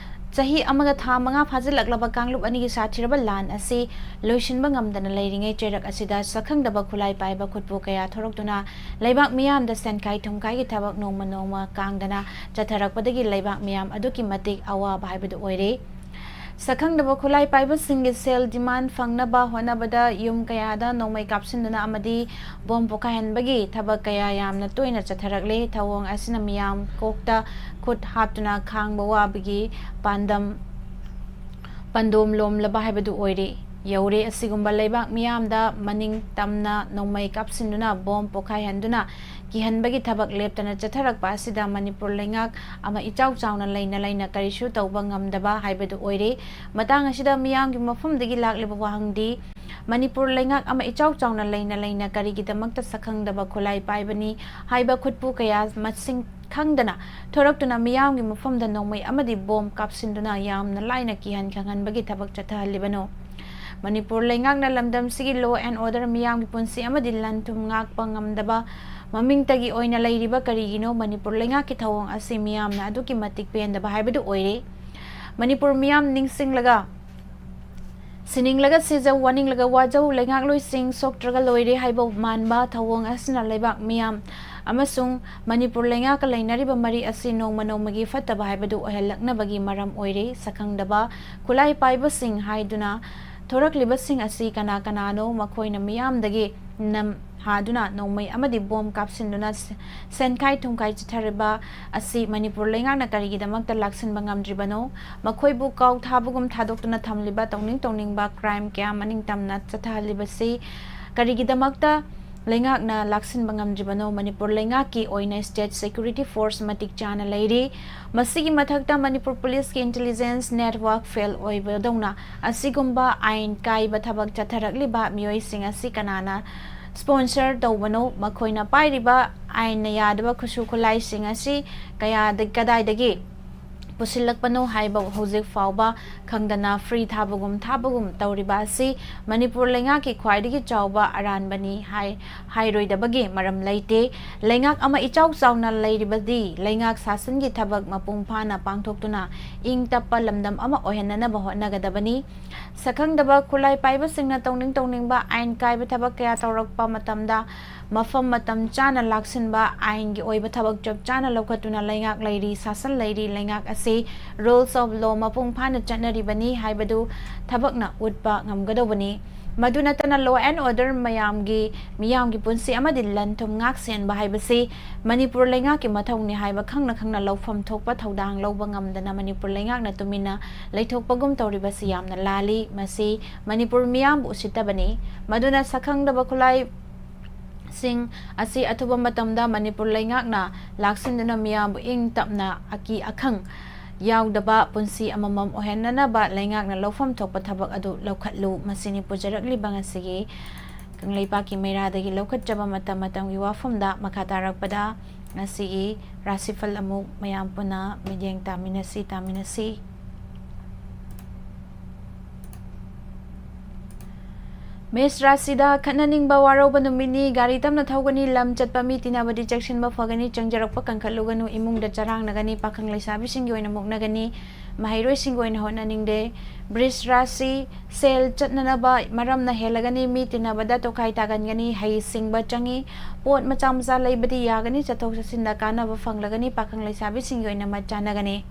ꯆꯍꯤ ꯑꯃꯒ ꯊꯥ ꯃꯉꯥ ꯐꯥꯖꯤꯜꯂꯛꯂꯕ ꯀꯥꯡꯂꯨꯞ ꯑꯅꯤꯒꯤ ꯁꯥꯊꯤꯔꯕ ꯂꯥꯟ ꯑꯁꯤ ꯂꯣꯏꯁꯤꯟꯕ ꯉꯝꯗꯅ ꯂꯩꯔꯤꯉꯩ ꯆꯩꯔꯛ ꯑꯁꯤꯗ ꯁꯛꯈꯪꯗꯕ ꯈꯨꯠꯂꯥꯏ ꯄꯥꯏꯕ ꯈꯨꯠꯄꯨ ꯀꯌꯥ ꯊꯣꯔꯛꯇꯨꯅ ꯂꯩꯕꯥꯛ ꯃꯤꯌꯥꯝꯗ ꯁꯦꯟꯈꯥꯏ ꯊꯨꯝꯈꯥꯏꯒꯤ ꯊꯕꯛ ꯅꯣꯡꯃ ꯅꯣꯡꯃ ꯀꯥꯡꯗꯅ ꯆꯠꯊꯔꯛꯄꯗꯒꯤ ꯂꯩꯕꯥꯛ ꯃꯤꯌꯥꯝ ꯑꯗꯨꯛꯀꯤ ꯃꯇꯤꯛ ꯑꯋꯥꯕ ꯍꯥꯏꯕꯗꯨ ꯑꯣꯏꯔꯦ꯫ ꯁꯛꯈꯪꯗꯕ ꯈꯨꯠꯂꯥꯏ ꯄꯥꯏꯕꯁꯤꯡꯒꯤ ꯁꯦꯜ demand ꯐꯪꯅꯕ ꯍꯣꯠꯅꯕꯗ ꯌꯨꯝ ꯀꯌꯥꯗ ꯅꯣꯡꯃꯩ ꯀꯥꯞꯁꯤꯟꯗꯨꯅ ꯑꯃꯗꯤ ꯕꯣꯝ ꯄꯣꯈꯥꯏꯍꯟꯕꯒꯤ ꯊꯕꯛ ꯀꯌꯥ ꯌꯥꯝꯅ ꯇꯣꯏꯅ ꯆꯠꯊꯔꯛꯂꯦ꯫ ꯊꯧꯑꯣꯡ ꯑꯁꯤꯅ ꯃꯤꯌꯥꯝ ꯀꯣꯛꯇ ꯈꯨꯠ ꯍꯥꯞꯇꯨꯅ ꯈꯥꯡꯕ ꯋꯥꯕꯒꯤ ꯄꯥꯟꯗꯝ ꯄꯟꯗꯣꯝ ꯂꯣꯝꯂꯕ ꯍꯥꯏꯕꯗꯨ ꯑꯣꯏꯔꯦ꯫ ꯌꯧꯔꯦ꯫ ꯑꯁꯤꯒꯨꯝꯕ ꯂꯩꯕꯥꯛ ꯃꯤꯌꯥꯝꯗ ꯃꯅꯤꯡ ꯇꯝꯅ ꯅꯣꯡꯃꯩ ꯀꯥꯞꯁꯤꯟꯗꯨꯅ ꯕꯣꯝ ꯄꯣꯈꯥꯏꯍꯟꯗꯨꯅ ꯀꯤꯍꯟꯕꯒꯤ ꯊꯕꯛ ꯂꯦꯞꯇꯅ ꯆꯠꯊꯔꯛꯄ ꯑꯁꯤꯗ ꯃꯅꯤꯄꯨꯔ ꯂꯩꯉꯥꯛ ꯑꯃ ꯏꯆꯥꯎ ꯆꯥꯎꯅ ꯂꯩꯅ ꯂꯩꯅ ꯀꯔꯤꯁꯨ ꯇꯧꯕ ꯉꯝꯗꯕ ꯍꯥꯏꯕꯗꯨ ꯑꯣꯏꯔꯦ꯫ ꯃꯇꯥꯡ ꯑꯁꯤꯗ ꯃꯤꯌꯥꯝꯒꯤ ꯃꯐꯝꯗꯒꯤ ꯂꯥꯛꯂꯤꯕ ꯋꯥꯍꯪꯗꯤ, ꯃꯅꯤꯄꯨꯔ ꯂꯩꯉꯥꯛ ꯑꯃ ꯏꯆꯥꯎ ꯆꯥꯎꯅ ꯂꯩꯅ ꯂꯩꯅ ꯀꯔꯤꯒꯤꯗꯃꯛꯇ ꯁꯛꯈꯪꯗꯕ ꯈꯨꯠꯂꯥꯏ ꯄꯥꯏꯕꯅꯤ ꯍꯥꯏꯕ ꯈꯨꯠꯄꯨ ꯀꯌꯥ ꯃꯁꯤꯡ ꯈꯪꯗꯅ ꯊꯣꯔꯛꯇꯨꯅ ꯃꯤꯌꯥꯝꯒꯤ ꯃꯐꯝꯗ ꯅꯣꯡꯃꯩ ꯑꯃꯗꯤ ꯕꯣꯝ ꯀꯥꯞꯁꯤꯟꯗꯨꯅ ꯌꯥꯝꯅ ꯂꯥꯏꯅ ꯀꯤꯍꯟ ꯈꯪꯍꯟꯕꯒꯤ ꯊꯕꯛ ꯆꯠꯊꯍꯜꯂꯤꯕꯅꯣ? ꯃꯅꯤꯄꯨꯔ ꯂꯩꯉꯥꯛꯅ ꯂꯝꯗꯝꯁꯤꯒꯤ law and order, ꯃꯤꯌꯥꯝꯒꯤ ꯄꯨꯟꯁꯤ ꯑꯃꯗꯤ ꯂꯟ ꯊꯨꯝ ꯉꯥꯛꯄ ꯉꯝꯗꯕ ꯃꯃꯤꯡꯇꯒꯤ ꯑꯣꯏꯅ ꯂꯩꯔꯤꯕ ꯀꯔꯤꯒꯤꯅꯣ? ꯃꯅꯤꯄꯨꯔ ꯂꯩꯉꯥꯛꯀꯤ ꯊꯧꯑꯣꯡ ꯑꯁꯤ ꯃꯤꯌꯥꯝꯅ ꯑꯗꯨꯛꯀꯤ ꯃꯇꯤꯛ ꯄꯦꯟꯗꯕ ꯍꯥꯏꯕꯗꯨ ꯑꯣꯏꯔꯦ꯫ ꯃꯅꯤꯄꯨꯔ ꯃꯤꯌꯥꯝ ꯅꯤꯡꯁꯤꯡꯂꯒ, ꯁꯤꯅꯤꯡꯂꯒ ꯁꯤꯖꯧ, ꯋꯥꯅꯤꯡꯂꯒ ꯋꯥꯖꯧ, ꯂꯩꯉꯥꯛꯂꯣꯏꯁꯤꯡ ꯁꯣꯛꯇ꯭ꯔꯒ ꯂꯣꯏꯔꯦ ꯍꯥꯏꯕ ꯃꯥꯟꯕ ꯊꯧꯑꯣꯡ ꯑꯁꯤꯅ ꯂꯩꯕꯥꯛ ꯃꯤꯌꯥꯝ ꯑꯃꯁꯨꯡ ꯃꯅꯤꯄꯨꯔ ꯂꯩꯉꯥꯛꯀ ꯂꯩꯅꯔꯤꯕ ꯃꯔꯤ ꯑꯁꯤ ꯅꯣꯡꯃ ꯅꯣꯡꯃꯒꯤ ꯐꯠꯇꯕ ꯍꯥꯏꯕꯗꯨ ꯑꯣꯏꯍꯜꯂꯛꯅꯕꯒꯤ ꯃꯔꯝ ꯑꯣꯏꯔꯦ꯫ ꯁꯛꯈꯪꯗꯕ ꯈꯨꯠꯂꯥꯏ ꯄꯥꯏꯕꯁꯤꯡ ꯍꯥꯏꯗꯨꯅ ꯊꯣꯔꯛꯂꯤꯕꯁꯤꯡ ꯑꯁꯤ ꯀꯅꯥ ꯀꯅꯥꯅꯣ? ꯃꯈꯣꯏꯅ ꯃꯤꯌꯥꯝꯗꯒꯤ ꯅꯝ ꯍꯥꯗꯨꯅ ꯅꯣꯡꯃꯩ ꯑꯃꯗꯤ ꯕꯣꯝ ꯀꯥꯞꯁꯤꯟꯗꯨꯅ ꯁꯦ-, ꯁꯦꯟꯈꯥꯏ ꯊꯨꯝꯈꯥꯏ ꯆꯠꯊꯔꯤꯕ ꯑꯁꯤ ꯃꯅꯤꯄꯨꯔ ꯂꯩꯉꯥꯛꯅ ꯀꯔꯤꯒꯤꯗꯃꯛꯇ ꯂꯥꯛꯁꯤꯟꯕ ꯉꯝꯗ꯭ꯔꯤꯕꯅꯣ? ꯃꯈꯣꯏꯕꯨ ꯀꯥꯎ ꯊꯥꯕꯒꯨꯝ ꯊꯥꯗꯣꯛꯇꯨꯅ ꯊꯝꯂꯤꯕ ꯇꯧꯅꯤꯡ ꯇꯧꯅꯤꯡꯕ crime ꯀꯌꯥ ꯃꯅꯤꯡ ꯇꯝꯅ ꯆꯠꯊꯍꯜꯂꯤꯕꯁꯤ ꯀꯔꯤꯒꯤꯗꯃꯛꯇ ꯂꯩꯉꯥꯛꯅ ꯂꯥꯛꯁꯤꯟꯕ ꯉꯝꯗ꯭ꯔꯤꯕꯅꯣ? ꯃꯅꯤꯄꯨꯔ ꯂꯩꯉꯥꯛꯀꯤ ꯑꯣꯏꯅ state security force ꯃꯇꯤꯛ ꯆꯥꯅ ꯂꯩꯔꯤ꯫ ꯃꯁꯤꯒꯤ ꯃꯊꯛꯇ ꯃꯅꯤꯄꯨꯔ ꯄꯨꯂꯤꯁꯀꯤ intelligence network fail ꯑꯣꯏꯕꯗꯧꯅ ꯑꯁꯤꯒꯨꯝꯕ ꯑꯥꯏꯟ ꯀꯥꯏꯕ ꯊꯕꯛ ꯆꯠꯊꯔꯛꯂꯤꯕ ꯃꯤꯑꯣꯏꯁꯤꯡ ꯑꯁꯤ ꯀꯅꯥꯅ sponsor ꯇꯧꯕꯅꯣ? ꯃꯈꯣꯏꯅ ꯄꯥꯏꯔꯤꯕ ꯑꯥꯏꯟꯅ ꯌꯥꯗꯕ ꯈꯨꯠꯁꯨ ꯈꯨꯠꯂꯥꯏꯁꯤꯡ ꯑꯁꯤ ꯀꯌꯥꯗ-, ꯀꯗꯥꯏꯗꯒꯤ ꯄꯨꯁꯤꯜꯂꯛꯄꯅꯣ ꯍꯥꯏꯕ ꯍꯧꯖꯤꯛ ꯐꯥꯎꯕ ꯈꯪꯗꯅ ꯐ꯭ꯔꯤ ꯊꯥꯕꯒꯨꯝ ꯊꯥꯕꯒꯨꯝ ꯇꯧꯔꯤꯕ ꯑꯁꯤ ꯃꯅꯤꯄꯨꯔ ꯂꯩꯉꯥꯛꯀꯤ ꯈ꯭ꯋꯥꯏꯗꯒꯤ ꯆꯥꯎꯕ ꯑꯔꯥꯟꯕꯅꯤ ꯍꯥꯏ ꯍꯥꯏꯔꯣꯏꯗꯕꯒꯤ ꯃꯔꯝ ꯂꯩꯇꯦ꯫ ꯂꯩꯉꯥꯛ ꯑꯃ ꯏꯆꯥꯎ ꯆꯥꯎꯅ ꯂꯩꯔꯤꯕꯗꯤ ꯂꯩꯉꯥꯛ ꯁꯥꯁꯟꯒꯤ ꯊꯕꯛ ꯃꯄꯨꯡ ꯐꯥꯅ ꯄꯥꯡꯊꯣꯛꯇꯨꯅ ꯏꯪ ꯇꯞꯄ ꯂꯝꯗꯝ ꯑꯃ ꯑꯣꯏꯍꯟꯅꯅꯕ ꯍꯣꯠꯅꯒꯗꯕꯅꯤ꯫ ꯁꯛꯈꯪꯗꯕ ꯈꯨꯠꯂꯥꯏ ꯄꯥꯏꯕꯁꯤꯡꯅ ꯇꯧꯅꯤꯡ ꯇꯧꯅꯤꯡꯕ ꯑꯥꯏꯟ ꯀꯥꯏꯕ ꯊꯕꯛ ꯀꯌꯥ ꯇꯧꯔꯛꯄ ꯃꯇꯝꯗ ꯃꯐꯝ ꯃꯇꯝ ꯆꯥꯅ ꯂꯥꯛꯁꯤꯟꯕ, ꯑꯥꯏꯟꯒꯤ ꯑꯣꯏꯕ ꯊꯕꯛ ꯆꯞ ꯆꯥꯅ ꯂꯧꯈꯠꯇꯨꯅ ꯂꯩꯉꯥꯛ ꯂꯩꯔꯤ, ꯁꯥꯁꯟ ꯂꯩꯔꯤ꯫ ꯂꯩꯉꯥꯛ ꯑꯁꯤ rules of law ꯃꯄꯨꯡ ꯐꯥꯅ ꯆꯠꯅꯔꯤꯕꯅꯤ ꯍꯥꯏꯕꯗꯨ ꯊꯕꯛꯅ ꯎꯠꯄ ꯉꯝꯒꯗꯧꯕꯅꯤ꯫ ꯃꯗꯨ ꯅꯠꯇꯅ law and order ꯃꯌꯥꯝꯒꯤ, ꯃꯤꯌꯥꯝꯒꯤ ꯄꯨꯟꯁꯤ ꯑꯃꯗꯤ ꯂꯟ ꯊꯨꯝ ꯉꯥꯛ ꯁꯦꯟꯕ ꯍꯥꯏꯕꯁꯤ ꯃꯅꯤꯄꯨꯔ ꯂꯩꯉꯥꯛꯀꯤ ꯃꯊꯧꯅꯤ ꯍꯥꯏꯕ ꯈꯪꯅ ꯈꯪꯅ ꯂꯧꯐꯝ ꯊꯣꯛꯄ ꯊꯧꯗꯥꯡ ꯂꯧꯕ ꯉꯝꯗꯅ ꯃꯅꯤꯄꯨꯔ ꯂꯩꯉꯥꯛꯅ ꯇꯨꯃꯤꯟꯅ ꯂꯩꯊꯣꯛꯄꯒꯨꯝ ꯇꯧꯔꯤꯕꯁꯤ ꯌꯥꯝꯅ ꯂꯥꯜꯂꯤ꯫ ꯃꯁꯤ ꯃꯅꯤꯄꯨꯔ ꯃꯤꯌꯥꯝꯕꯨ ꯎꯁꯤꯠꯇꯕꯅꯤ꯫ ꯃꯗꯨꯅ ꯁꯛꯈꯪꯗꯕ ꯈꯨꯠꯂꯥꯏꯁꯤꯡ ꯑꯁꯤ ꯑꯊꯨꯕ ꯃꯇꯝꯗ ꯃꯅꯤꯄꯨꯔ ꯂꯩꯉꯥꯛꯅ ꯂꯥꯛꯁꯤꯟꯗꯨꯅ ꯃꯤꯌꯥꯝꯕꯨ ꯏꯪ ꯇꯞꯅ ꯑꯀꯤ ꯑꯈꯪ ꯌꯥꯎꯗꯕ ꯄꯨꯟꯁꯤ ꯑꯃꯃꯝ ꯑꯣꯏꯍꯟꯅꯅꯕ ꯂꯩꯉꯥꯛꯅ ꯂꯧꯐꯝ ꯊꯣꯛꯄ ꯊꯕꯛ ꯑꯗꯨ ꯂꯧꯈꯠꯂꯨ꯫ ꯃꯁꯤꯅꯤ ꯄꯨꯖꯔꯛꯂꯤꯕ ꯉꯁꯤꯒꯤ ꯀꯪꯂꯩꯄꯥꯛꯀꯤ ꯃꯩꯔꯥꯗꯒꯤ ꯂꯧꯈꯠꯆꯕ ꯃꯇꯝ ꯃꯇꯝꯒꯤ ꯋꯥꯐꯝꯗ꯫ ꯃꯈꯥ ꯇꯥꯔꯛꯄꯗ ꯉꯁꯤꯒꯤ ꯔꯥꯁꯤꯐꯜ ꯑꯃꯨꯛ ꯃꯌꯥꯝ ꯄꯨꯟꯅ ꯃꯤꯠꯌꯦꯡ ꯇꯥꯃꯤꯟꯅꯁꯤ, ꯇꯥꯃꯤꯟꯅꯁꯤ꯫ ꯃꯦꯁ ꯔꯥꯁꯤꯗ ꯈꯠꯅꯅꯤꯡꯕ ꯋꯥꯔꯧꯕ ꯅꯨꯃꯤꯠꯅꯤ꯫ ꯒꯥꯔꯤ ꯇꯞꯅ ꯊꯧꯒꯅꯤ꯫ ꯂꯝ ꯆꯠꯄ ꯃꯤ ꯇꯤꯟꯅꯕꯗꯤ ꯆꯦꯛꯁꯤꯟꯕ ꯐꯒꯅꯤ꯫ ꯆꯪꯖꯔꯛꯄ ꯀꯟꯈꯠꯂꯨꯒꯅꯨ꯫ ꯏꯃꯨꯡꯗ ꯆꯔꯥꯡꯅꯒꯅꯤ꯫ ꯄꯥꯈꯪ ꯂꯩꯁꯥꯕꯤꯁꯤꯡꯒꯤ ꯑꯣꯏꯅ ꯃꯨꯛꯅꯒꯅꯤ꯫ ꯃꯍꯩꯔꯣꯏꯁꯤꯡꯒꯤ ꯑꯣꯏꯅ ꯍꯣꯠꯅꯅꯤꯡꯗꯦ꯫ ꯕ꯭ꯔꯤꯖ ꯔꯥꯁꯤ, ꯁꯦꯜ ꯆꯠꯅꯅꯕ ꯃꯔꯝꯅ ꯍꯦꯜꯂꯒꯅꯤ꯫ ꯃꯤ ꯇꯤꯟꯅꯕꯗ ꯇꯣꯈꯥꯏ ꯇꯥꯒꯟꯒꯅꯤ꯫ ꯍꯩ ꯁꯤꯡꯕ ꯆꯪꯏ꯫ ꯄꯣꯠ ꯃꯆꯥ ꯃꯆꯥ ꯂꯩꯕꯗꯤ ꯌꯥꯒꯅꯤ꯫ ꯆꯠꯊꯣꯛ ꯆꯠꯁꯤꯟꯗ ꯀꯥꯟꯅꯕ ꯐꯪꯂꯒꯅꯤ꯫ ꯄꯥꯈꯪ ꯂꯩꯁꯥꯕꯤꯁꯤꯡꯒꯤ ꯑꯣꯏꯅ ꯃꯠ ꯆꯥꯅꯒꯅꯤ꯫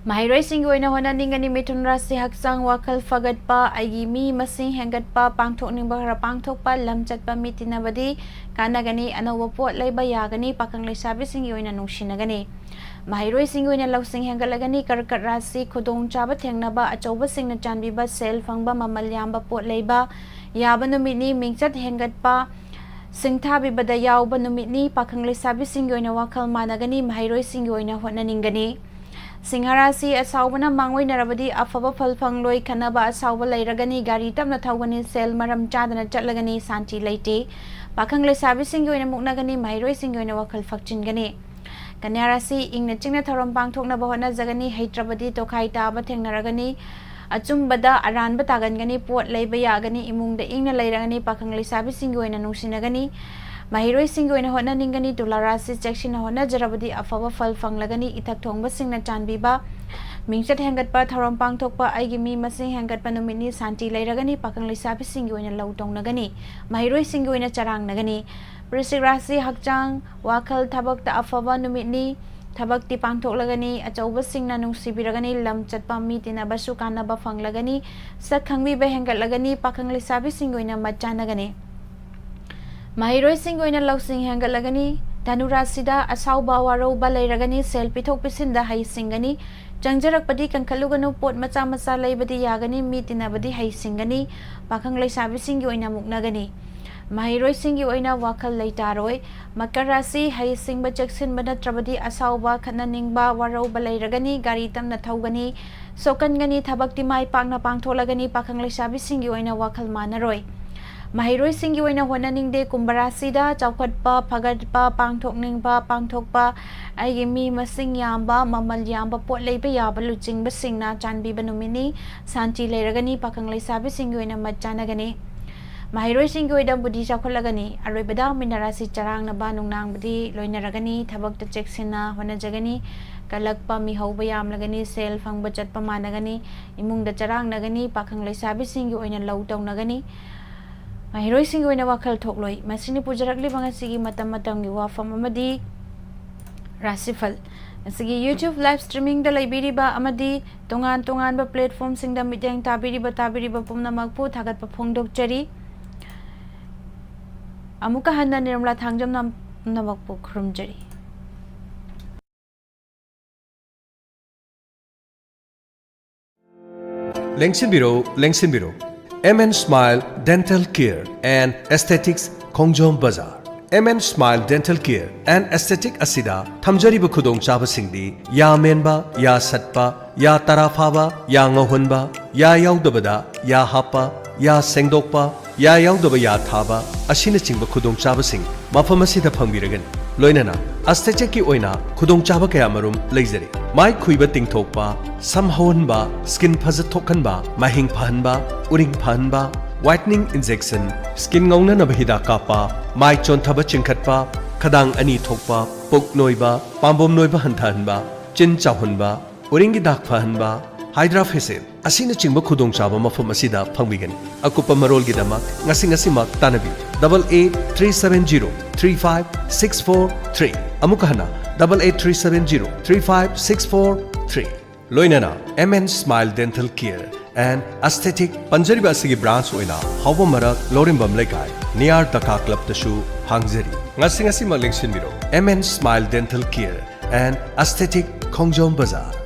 ꯃꯍꯩꯔꯣꯏꯁꯤꯡꯒꯤ ꯑꯣꯏꯅ ꯍꯣꯠꯅꯅꯤꯡꯒꯅꯤ꯫ ꯃꯤꯊꯨꯟ ꯔꯥꯁꯤ, ꯍꯛꯆꯥꯡ ꯋꯥꯈꯜ ꯐꯒꯠꯄ, ꯑꯩꯒꯤ ꯃꯤ ꯃꯁꯤꯡ ꯍꯦꯟꯒꯠꯄ, ꯄꯥꯡꯊꯣꯛꯅꯤꯡꯕ ꯈꯔ ꯄꯥꯡꯊꯣꯛꯄ, ꯂꯝ ꯆꯠꯄ, ꯃꯤ ꯇꯤꯟꯅꯕꯗꯤ ꯀꯥꯟꯅꯒꯅꯤ꯫ ꯑꯅꯧꯕ ꯄꯣꯠ ꯂꯩꯕ ꯌꯥꯒꯅꯤ꯫ ꯄꯥꯈꯪ ꯂꯩꯁꯥꯕꯤꯁꯤꯡꯒꯤ ꯑꯣꯏꯅ ꯅꯨꯡꯁꯤꯅꯒꯅꯤ꯫ ꯃꯍꯩꯔꯣꯏꯁꯤꯡꯒꯤ ꯑꯣꯏꯅ ꯂꯧꯁꯤꯡ ꯍꯦꯟꯒꯠꯂꯒꯅꯤ꯫ ꯀꯔꯀꯠ ꯔꯥꯁꯤ, ꯈꯨꯗꯣꯡꯆꯥꯕ ꯊꯦꯡꯅꯕ, ꯑꯆꯧꯕꯁꯤꯡꯅ ꯆꯥꯟꯕꯤꯕ, ꯁꯦꯜ ꯐꯪꯕ, ꯃꯃꯜ ꯌꯥꯝꯕ ꯄꯣꯠ ꯂꯩꯕ ꯌꯥꯕ ꯅꯨꯃꯤꯠꯅꯤ꯫ ꯃꯤꯡꯆꯠ ꯍꯦꯟꯒꯠꯄ, ꯁꯤꯡꯊꯥꯕꯤꯕꯗ ꯌꯥꯎꯕ ꯅꯨꯃꯤꯠꯅꯤ꯫ ꯄꯥꯈꯪ ꯂꯩꯁꯥꯕꯤꯁꯤꯡꯒꯤ ꯑꯣꯏꯅ ꯋꯥꯈꯜ ꯃꯥꯟꯅꯒꯅꯤ꯫ ꯃꯍꯩꯔꯣꯏꯁꯤꯡꯒꯤ ꯑꯣꯏꯅ ꯍꯣꯠꯅꯅꯤꯡꯒꯅꯤ꯫ ꯁꯤꯡꯍ ꯔꯥꯁꯤ, ꯑꯁꯥꯎꯕꯅ ꯃꯥꯡꯑꯣꯏꯅꯔꯕꯗꯤ ꯑꯐꯕ ꯐꯜ ꯐꯪꯂꯣꯏ꯫ ꯈꯠꯅꯕ ꯑꯁꯥꯎꯕ ꯂꯩꯔꯒꯅꯤ꯫ ꯒꯥꯔꯤ ꯇꯞꯅ ꯊꯧꯒꯅꯤ꯫ ꯁꯦꯜ ꯃꯔꯝ ꯆꯥꯗꯅ ꯆꯠꯂꯒꯅꯤ꯫ ꯁꯥꯟꯇꯤ ꯂꯩꯇꯦ꯫ ꯄꯥꯈꯪ ꯂꯩꯁꯥꯕꯤꯁꯤꯡꯒꯤ ꯑꯣꯏꯅ ꯃꯨꯛꯅꯒꯅꯤ꯫ ꯃꯍꯩꯔꯣꯏꯁꯤꯡꯒꯤ ꯑꯣꯏꯅ ꯋꯥꯈꯜ ꯐꯛꯆꯤꯟꯒꯅꯤ꯫ ꯀꯟꯌꯥ ꯔꯥꯁꯤ ꯏꯪꯅ ꯆꯤꯛꯅ ꯊꯧꯔꯝ ꯄꯥꯡꯊꯣꯛꯅꯕ ꯍꯣꯠꯅꯖꯒꯅꯤ꯫ ꯍꯩꯇ꯭ꯔꯕꯗꯤ ꯇꯣꯈꯥꯏ ꯇꯥꯕ ꯊꯦꯡꯅꯔꯒꯅꯤ꯫ ꯑꯆꯨꯝꯕꯗ ꯑꯔꯥꯟꯕ ꯇꯥꯒꯟꯒꯅꯤ꯫ ꯄꯣꯠ ꯂꯩꯕ ꯌꯥꯒꯅꯤ꯫ ꯏꯃꯨꯡꯗ ꯏꯪꯅ ꯂꯩꯔꯒꯅꯤ꯫ ꯄꯥꯈꯪ ꯂꯩꯁꯥꯕꯤꯁꯤꯡꯒꯤ ꯑꯣꯏꯅ ꯅꯨꯡꯁꯤꯅꯒꯅꯤ꯫ ꯃꯍꯩꯔꯣꯏꯁꯤꯡꯒꯤ ꯑꯣꯏꯅ ꯍꯣꯠꯅꯅꯤꯡꯒꯅꯤ꯫ ꯇꯨꯂꯥ ꯔꯥꯁꯤ ꯆꯦꯛꯁꯤꯟꯅ ꯍꯣꯠꯅꯖꯔꯕꯗꯤ ꯑꯐꯕ ꯐꯜ ꯐꯪꯂꯒꯅꯤ꯫ ꯏꯊꯛ ꯊꯣꯡꯕꯁꯤꯡꯅ ꯆꯥꯟꯕꯤꯕ, ꯃꯤꯡꯆꯠ ꯍꯦꯟꯒꯠꯄ, ꯊꯧꯔꯝ ꯄꯥꯡꯊꯣꯛꯄ, ꯑꯩꯒꯤ ꯃꯤ ꯃꯁꯤꯡ ꯍꯦꯟꯒꯠꯄ ꯅꯨꯃꯤꯠꯅꯤ꯫ ꯁꯥꯟꯇꯤ ꯂꯩꯔꯒꯅꯤ꯫ ꯄꯥꯈꯪ ꯂꯩꯁꯥꯕꯤꯁꯤꯡꯒꯤ ꯑꯣꯏꯅ ꯂꯧ ꯇꯧꯅꯒꯅꯤ꯫ ꯃꯍꯩꯔꯣꯏꯁꯤꯡꯒꯤ ꯑꯣꯏꯅ ꯆꯔꯥꯡꯅꯒꯅꯤ꯫ ꯄ꯭ꯔꯤꯁꯤꯛ ꯔꯥꯁꯤ ꯍꯛꯆꯥꯡ, ꯋꯥꯈꯜ, ꯊꯕꯛꯇ ꯑꯐꯕ ꯅꯨꯃꯤꯠꯅꯤ꯫ ꯊꯕꯛꯇꯤ ꯄꯥꯡꯊꯣꯛꯂꯒꯅꯤ꯫ ꯑꯆꯧꯕꯁꯤꯡꯅ ꯅꯨꯡꯁꯤꯕꯤꯔꯒꯅꯤ꯫ ꯂꯝ ꯆꯠꯄ, ꯃꯤ ꯇꯤꯟꯅꯕꯁꯨ ꯀꯥꯟꯅꯕ ꯐꯪꯂꯒꯅꯤ꯫ ꯁꯛ ꯈꯪꯕꯤꯕ ꯍꯦꯟꯒꯠꯂꯒꯅꯤ꯫ ꯄꯥꯈꯪ ꯂꯩꯁꯥꯕꯤꯁꯤꯡꯒꯤ ꯑꯣꯏꯅ ꯃꯠ ꯆꯥꯟꯅꯒꯅꯤ꯫ ꯃꯍꯩꯔꯣꯏꯁꯤꯡꯒꯤ ꯑꯣꯏꯅ ꯂꯧꯁꯤꯡ ꯍꯦꯟꯒꯠꯂꯒꯅꯤ꯫ ꯙꯅꯨ ꯔꯥꯁꯤꯗ ꯑꯁꯥꯎꯕ, ꯋꯥꯔꯧꯕ ꯂꯩꯔꯒꯅꯤ꯫ ꯁꯦꯜ ꯄꯤꯊꯣꯛ ꯄꯤꯁꯤꯟꯗ ꯍꯩꯁꯤꯡꯒꯅꯤ꯫ ꯆꯪꯖꯔꯛꯄꯗꯤ ꯀꯟꯈꯠꯂꯨꯒꯅꯨ꯫ ꯄꯣꯠ ꯃꯆꯥ ꯃꯆꯥ ꯂꯩꯕꯗꯤ ꯌꯥꯒꯅꯤ꯫ ꯃꯤ ꯇꯤꯟꯅꯕꯗꯤ ꯍꯩꯁꯤꯡꯒꯅꯤ꯫ ꯄꯥꯈꯪ ꯂꯩꯁꯥꯕꯤꯁꯤꯡꯒꯤ ꯑꯣꯏꯅ ꯃꯨꯛꯅꯒꯅꯤ꯫ ꯃꯍꯩꯔꯣꯏꯁꯤꯡꯒꯤ ꯑꯣꯏꯅ ꯋꯥꯈꯜ ꯂꯩꯇꯥꯔꯣꯏ꯫ ꯃꯀꯔ ꯔꯥꯁꯤ, ꯍꯩꯁꯤꯡꯕ ꯆꯦꯛꯁꯤꯟꯕ ꯅꯠꯇ꯭ꯔꯕꯗꯤ ꯑꯁꯥꯎꯕ, ꯈꯠꯅꯅꯤꯡꯕ, ꯋꯥꯔꯧꯕ ꯂꯩꯔꯒꯅꯤ꯫ ꯒꯥꯔꯤ ꯇꯞꯅ ꯊꯧꯒꯅꯤ꯫ ꯁꯣꯛꯀꯟꯒꯅꯤ꯫ ꯊꯕꯛꯇꯤ ꯃꯥꯏ ꯄꯥꯛꯅ ꯄꯥꯡꯊꯣꯛꯂꯒꯅꯤ꯫ ꯄꯥꯈꯪ ꯂꯩꯁꯥꯕꯤꯁꯤꯡꯒꯤ ꯑꯣꯏꯅ ꯋꯥꯈꯜ ꯃꯥꯟꯅꯔꯣꯏ꯫ ꯃꯍꯩꯔꯣꯏꯁꯤꯡꯒꯤ ꯑꯣꯏꯅ ꯍꯣꯠꯅꯅꯤꯡꯗꯦ꯫ ꯀꯨꯝꯚ ꯔꯥꯁꯤꯗ ꯆꯥꯎꯈꯠꯄ, ꯐꯒꯠꯄ, ꯄꯥꯡꯊꯣꯛꯅꯤꯡꯕ, ꯄꯥꯡꯊꯣꯛꯄ, ꯑꯩꯒꯤ ꯃꯤ ꯃꯁꯤꯡ ꯌꯥꯝꯕ, ꯃꯃꯜ ꯌꯥꯝꯕ, ꯄꯣꯠ ꯂꯩꯕ ꯌꯥꯕ ꯂꯨꯆꯤꯡꯕꯁꯤꯡꯅ ꯆꯥꯟꯕꯤꯕ ꯅꯨꯃꯤꯠꯅꯤ꯫ ꯁꯥꯟꯇꯤ ꯂꯩꯔꯒꯅꯤ꯫ ꯄꯥꯈꯪ ꯂꯩꯁꯥꯕꯤꯁꯤꯡꯒꯤ ꯑꯣꯏꯅ ꯃꯠ ꯆꯥꯟꯅꯒꯅꯤ꯫ ꯃꯍꯩꯔꯣꯏꯁꯤꯡꯒꯤ ꯑꯣꯏꯅ ꯕꯨꯙꯤ ꯆꯥꯎꯈꯠꯂꯒꯅꯤ꯫ ꯑꯔꯣꯏꯕꯗ ꯃꯤꯅ ꯔꯥꯁꯤ ꯆꯔꯥꯡꯅꯕ ꯅꯨꯡꯅꯥꯡꯕꯗꯤ ꯂꯣꯏꯅꯔꯒꯅꯤ꯫ ꯊꯕꯛꯇ ꯆꯦꯛꯁꯤꯟꯅ ꯍꯣꯠꯅꯖꯒꯅꯤ꯫ ꯀꯜꯂꯛꯄ ꯃꯤꯍꯧꯕ ꯌꯥꯝꯂꯒꯅꯤ꯫ ꯁꯦꯜ ꯐꯪꯕ ꯆꯠꯄ ꯃꯥꯟꯅꯒꯅꯤ꯫ ꯏꯃꯨꯡꯗ ꯆꯔꯥꯡꯅꯒꯅꯤ꯫ ꯄꯥꯈꯪ ꯂꯩꯁꯥꯕꯤꯁꯤꯡꯒꯤ ꯑꯣꯏꯅ ꯂꯧ ꯇꯧꯅꯒꯅꯤ꯫ ꯃꯍꯩꯔꯣꯏꯁꯤꯡꯒꯤ ꯑꯣꯏꯅ ꯋꯥꯈꯜ ꯊꯣꯛꯂꯣꯏ꯫ ꯃꯁꯤꯅ ꯄꯨꯖꯔꯛꯂꯤꯕ ꯉꯁꯤꯒꯤ ꯃꯇꯝ ꯃꯇꯝꯒꯤ ꯋꯥꯐꯝ ꯑꯃꯗꯤ ꯔꯥꯁꯤꯐꯜ꯫ ꯉꯁꯤꯒꯤ YouTube live streamingꯗ ꯂꯩꯕꯤꯔꯤꯕ ꯑꯃꯗꯤ ꯇꯣꯉꯥꯟ ꯇꯣꯉꯥꯟꯕ platformꯁꯤꯡꯗ ꯃꯤꯠꯌꯦꯡ ꯇꯥꯕꯤꯔꯤꯕ ꯇꯥꯕꯤꯔꯤꯕ ꯄꯨꯝꯅꯃꯛꯄꯨ ꯊꯥꯒꯠꯄ ꯐꯣꯡꯗꯣꯛꯆꯔꯤ꯫ ꯑꯃꯨꯛꯀ ꯍꯟꯅ ꯅꯤꯔꯃꯂꯥ ꯊꯥꯡꯖꯝꯅ ꯄꯨꯝꯅꯃꯛꯄꯨ ꯈꯨꯔꯨꯝꯖꯔꯤ꯫ ꯂꯦꯡꯁꯤꯟꯕꯤꯔꯣ, ꯂꯦꯡꯁꯤꯟꯕꯤꯔꯣ꯫ M N Smile Dental Care and Aesthetics, ꯈꯣꯡꯖꯣꯝ ꯕꯖꯥꯔ꯫ M N Smile Dental Care and Aesthetic ꯑꯁꯤꯗ ꯊꯝꯖꯔꯤꯕ ꯈꯨꯗꯣꯡꯆꯥꯕꯁꯤꯡꯗꯤ ꯌꯥ ꯃꯦꯟꯕ, ꯌꯥ ꯁꯠꯄ, ꯌꯥ ꯇꯔꯥ ꯐꯥꯕ, ꯌꯥ ꯉꯧꯍꯟꯕ, ꯌꯥ ꯌꯥꯎꯗꯕꯗ ꯌꯥ ꯍꯥꯞꯄ, ꯌꯥ ꯁꯦꯡꯗꯣꯛꯄ, ꯌꯥ ꯌꯥꯎꯗꯕ ꯌꯥ ꯊꯥꯕ ꯑꯁꯤꯅꯆꯤꯡꯕ ꯈꯨꯗꯣꯡꯆꯥꯕꯁꯤꯡ ꯃꯐꯝ ꯑꯁꯤꯗ ꯐꯪꯕꯤꯔꯒꯅꯤ꯫ ꯂꯣꯏꯅꯅ ꯑꯦꯁꯊꯦꯇꯤꯛꯀꯤ ꯑꯣꯏꯅ ꯈꯨꯗꯣꯡꯆꯥꯕ ꯀꯌꯥꯃꯔꯨꯝ ꯂꯩꯖꯔꯤ꯫ ꯃꯥꯏ ꯈꯨꯏꯕ ꯇꯤꯡꯊꯣꯛꯄ, ꯁꯝ ꯍꯧꯍꯟꯕ, ꯁ꯭ꯀꯤꯟ ꯐꯖꯊꯣꯛꯍꯟꯕ, ꯃꯥꯏꯍꯤꯡ ꯐꯍꯟꯕ, ꯎꯔꯤꯡ ꯐꯍꯟꯕ, ꯋꯥꯏꯠꯅꯤꯡ ꯏꯟꯖꯦꯛꯁꯟ, ꯁ꯭ꯀꯤꯟ ꯉꯧꯅꯅꯕ ꯍꯤꯗꯥꯛ ꯀꯥꯞꯄ, ꯃꯥꯏ ꯆꯣꯟꯊꯕ ꯆꯤꯡꯈꯠꯄ, ꯈꯗꯥꯡ ꯑꯅꯤ ꯊꯣꯛꯄ, ꯄꯨꯛ ꯅꯣꯏꯕ, ꯄꯥꯝꯕꯣꯝ ꯅꯣꯏꯕ ꯍꯟꯊꯍꯟꯕ, ꯆꯤꯟ ꯆꯥꯎꯍꯟꯕ, ꯎꯔꯤꯡꯒꯤ ꯗꯥꯛ ꯐꯍꯟꯕ, ꯍꯥꯏꯗ꯭ꯔꯥ ꯐꯦꯁꯤꯌꯦꯜ ꯑꯁꯤꯅꯆꯤꯡꯕ ꯈꯨꯗꯣꯡꯆꯥꯕ ꯃꯐꯝ ꯑꯁꯤꯗ ꯐꯪꯕꯤꯒꯅꯤ꯫ ꯑꯀꯨꯞꯄ ꯃꯔꯣꯜꯒꯤꯗꯃꯛ ꯉꯁꯤ ꯉꯁꯤꯃꯛ ꯇꯥꯟꯅꯕꯤꯌꯨ, double eight three seven zero three five six four three꯫ ꯑꯃꯨꯛ ꯍꯟꯅ, double eight three seven zero three five six four three꯫ ꯂꯣꯏꯅꯅ M N Smile Dental Care and Aesthetic ꯄꯟꯖꯔꯤꯕ ꯑꯁꯤꯒꯤ ꯕ꯭ꯔꯥꯟꯆ ꯑꯣꯏꯅ ꯍꯥꯎꯕ ꯃꯔꯛ, ꯂꯧꯔꯦꯝꯕꯝ ꯂꯩꯀꯥꯏ, ꯅꯤꯌꯥꯔ ꯗꯀꯥ ꯀ꯭ꯂꯕꯇꯁꯨ ꯍꯥꯡꯖꯔꯤ꯫ ꯉꯁꯤ ꯉꯁꯤꯃꯛ ꯂꯦꯡꯁꯤꯟꯕꯤꯔꯣ, M N Smile Dental Care and Aesthetic, ꯈꯣꯡꯖꯣꯝ ꯕꯖꯥꯔ꯫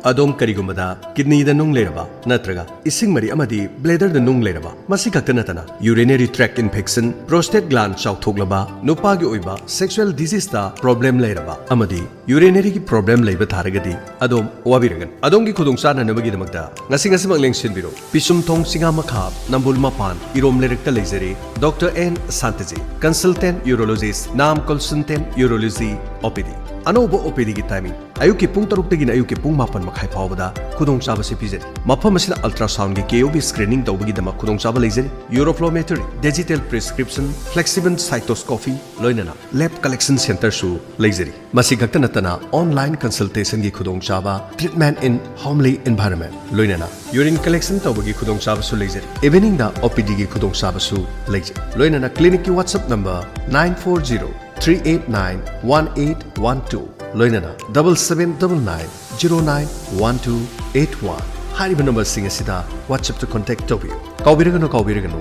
ꯑꯗꯣꯝ ꯀꯔꯤꯒꯨꯝꯕꯗ ꯀꯤꯗꯅꯤꯗ ꯅꯨꯡ ꯂꯩꯔꯕ ꯅꯠꯇ꯭ꯔꯒ ꯏꯁꯤꯡ ꯃꯔꯤ ꯑꯃꯗꯤ ꯕ꯭ꯂꯦꯗꯔꯗ ꯅꯨꯡ ꯂꯩꯔꯕ, ꯃꯁꯤ ꯈꯛꯇ ꯅꯠꯇꯅ urinary tract infection, prostate gland ꯆꯥꯎꯊꯣꯛꯂꯕ, ꯅꯨꯄꯥꯒꯤ ꯑꯣꯏꯕ sexual diseaseꯇ problem ꯂꯩꯔꯕ ꯑꯃꯗꯤ ꯌꯨꯔꯤꯅꯔꯤꯒꯤ problem ꯂꯩꯕ ꯇꯥꯔꯒꯗꯤ ꯑꯗꯣꯝ ꯋꯥꯕꯤꯔꯒꯅꯨ꯫ ꯑꯗꯣꯝꯒꯤ ꯈꯨꯗꯣꯡꯆꯥꯅꯅꯕꯒꯤꯗꯃꯛꯇ ꯉꯁꯤ ꯉꯁꯤꯃꯛ ꯂꯦꯡꯁꯤꯟꯕꯤꯔꯣ꯫ ꯄꯤꯁꯨꯝꯊꯣꯡ ꯁꯤꯡꯉꯥ ꯃꯈꯥ, ꯅꯝꯕꯨꯜ ꯃꯄꯥꯟ, ꯏꯔꯣꯝ ꯂꯩꯔꯛꯇ ꯂꯩꯖꯔꯤ doctor N Santaji, consultant urologist, ꯅꯥꯝ consultant urology, OPD꯫ ꯑꯅꯧꯕ OPDꯒꯤ timing ꯑꯌꯨꯛꯀꯤ ꯄꯨꯡ ꯇꯔꯨꯛꯇꯒꯤꯅ ꯑꯌꯨꯛꯀꯤ ꯄꯨꯡ ꯃꯥꯄꯟ ꯃꯈꯥꯏ ꯐꯥꯎꯕꯗ ꯈꯨꯗꯣꯡꯆꯥꯕꯁꯤ ꯄꯤꯖꯔꯤ꯫ ꯃꯐꯝ ꯑꯁꯤꯗ ultrasoundꯒꯤ KOB screening ꯇꯧꯕꯒꯤꯗꯃꯛ ꯈꯨꯗꯣꯡꯆꯥꯕ ꯂꯩꯖꯔꯤ꯫ Urofilometry, digital prescription, flexible cystoscopy, ꯂꯣꯏꯅꯅ lab collection centreꯁꯨ ꯂꯩꯖꯔꯤ꯫ ꯃꯁꯤ ꯈꯛꯇ ꯅꯠꯇꯅ online consultationꯒꯤ ꯈꯨꯗꯣꯡꯆꯥꯕ, treatment in homely environment, ꯂꯣꯏꯅꯅ urine collection ꯇꯧꯕꯒꯤ ꯈꯨꯗꯣꯡꯆꯥꯕꯁꯨ ꯂꯩꯖꯔꯤ꯫ Eveningꯗ OPDꯒꯤ ꯈꯨꯗꯣꯡꯆꯥꯕꯁꯨ ꯂꯩꯖꯩ꯫ ꯂꯣꯏꯅꯅ clinicꯀꯤ WhatsApp number nine four zero three eight nine one eight one two, ꯂꯣꯏꯅꯅ double seven double nine zero nine one two eight one꯫ ꯍꯥꯏꯔꯤꯕ numberꯁꯤꯡ ꯑꯁꯤꯗ WhatsAppꯇ contact ꯇꯧꯕꯤꯌꯨ꯫ ꯀꯥꯎꯕꯤꯔꯒꯅꯨ, ꯀꯥꯎꯕꯤꯔꯒꯅꯨ,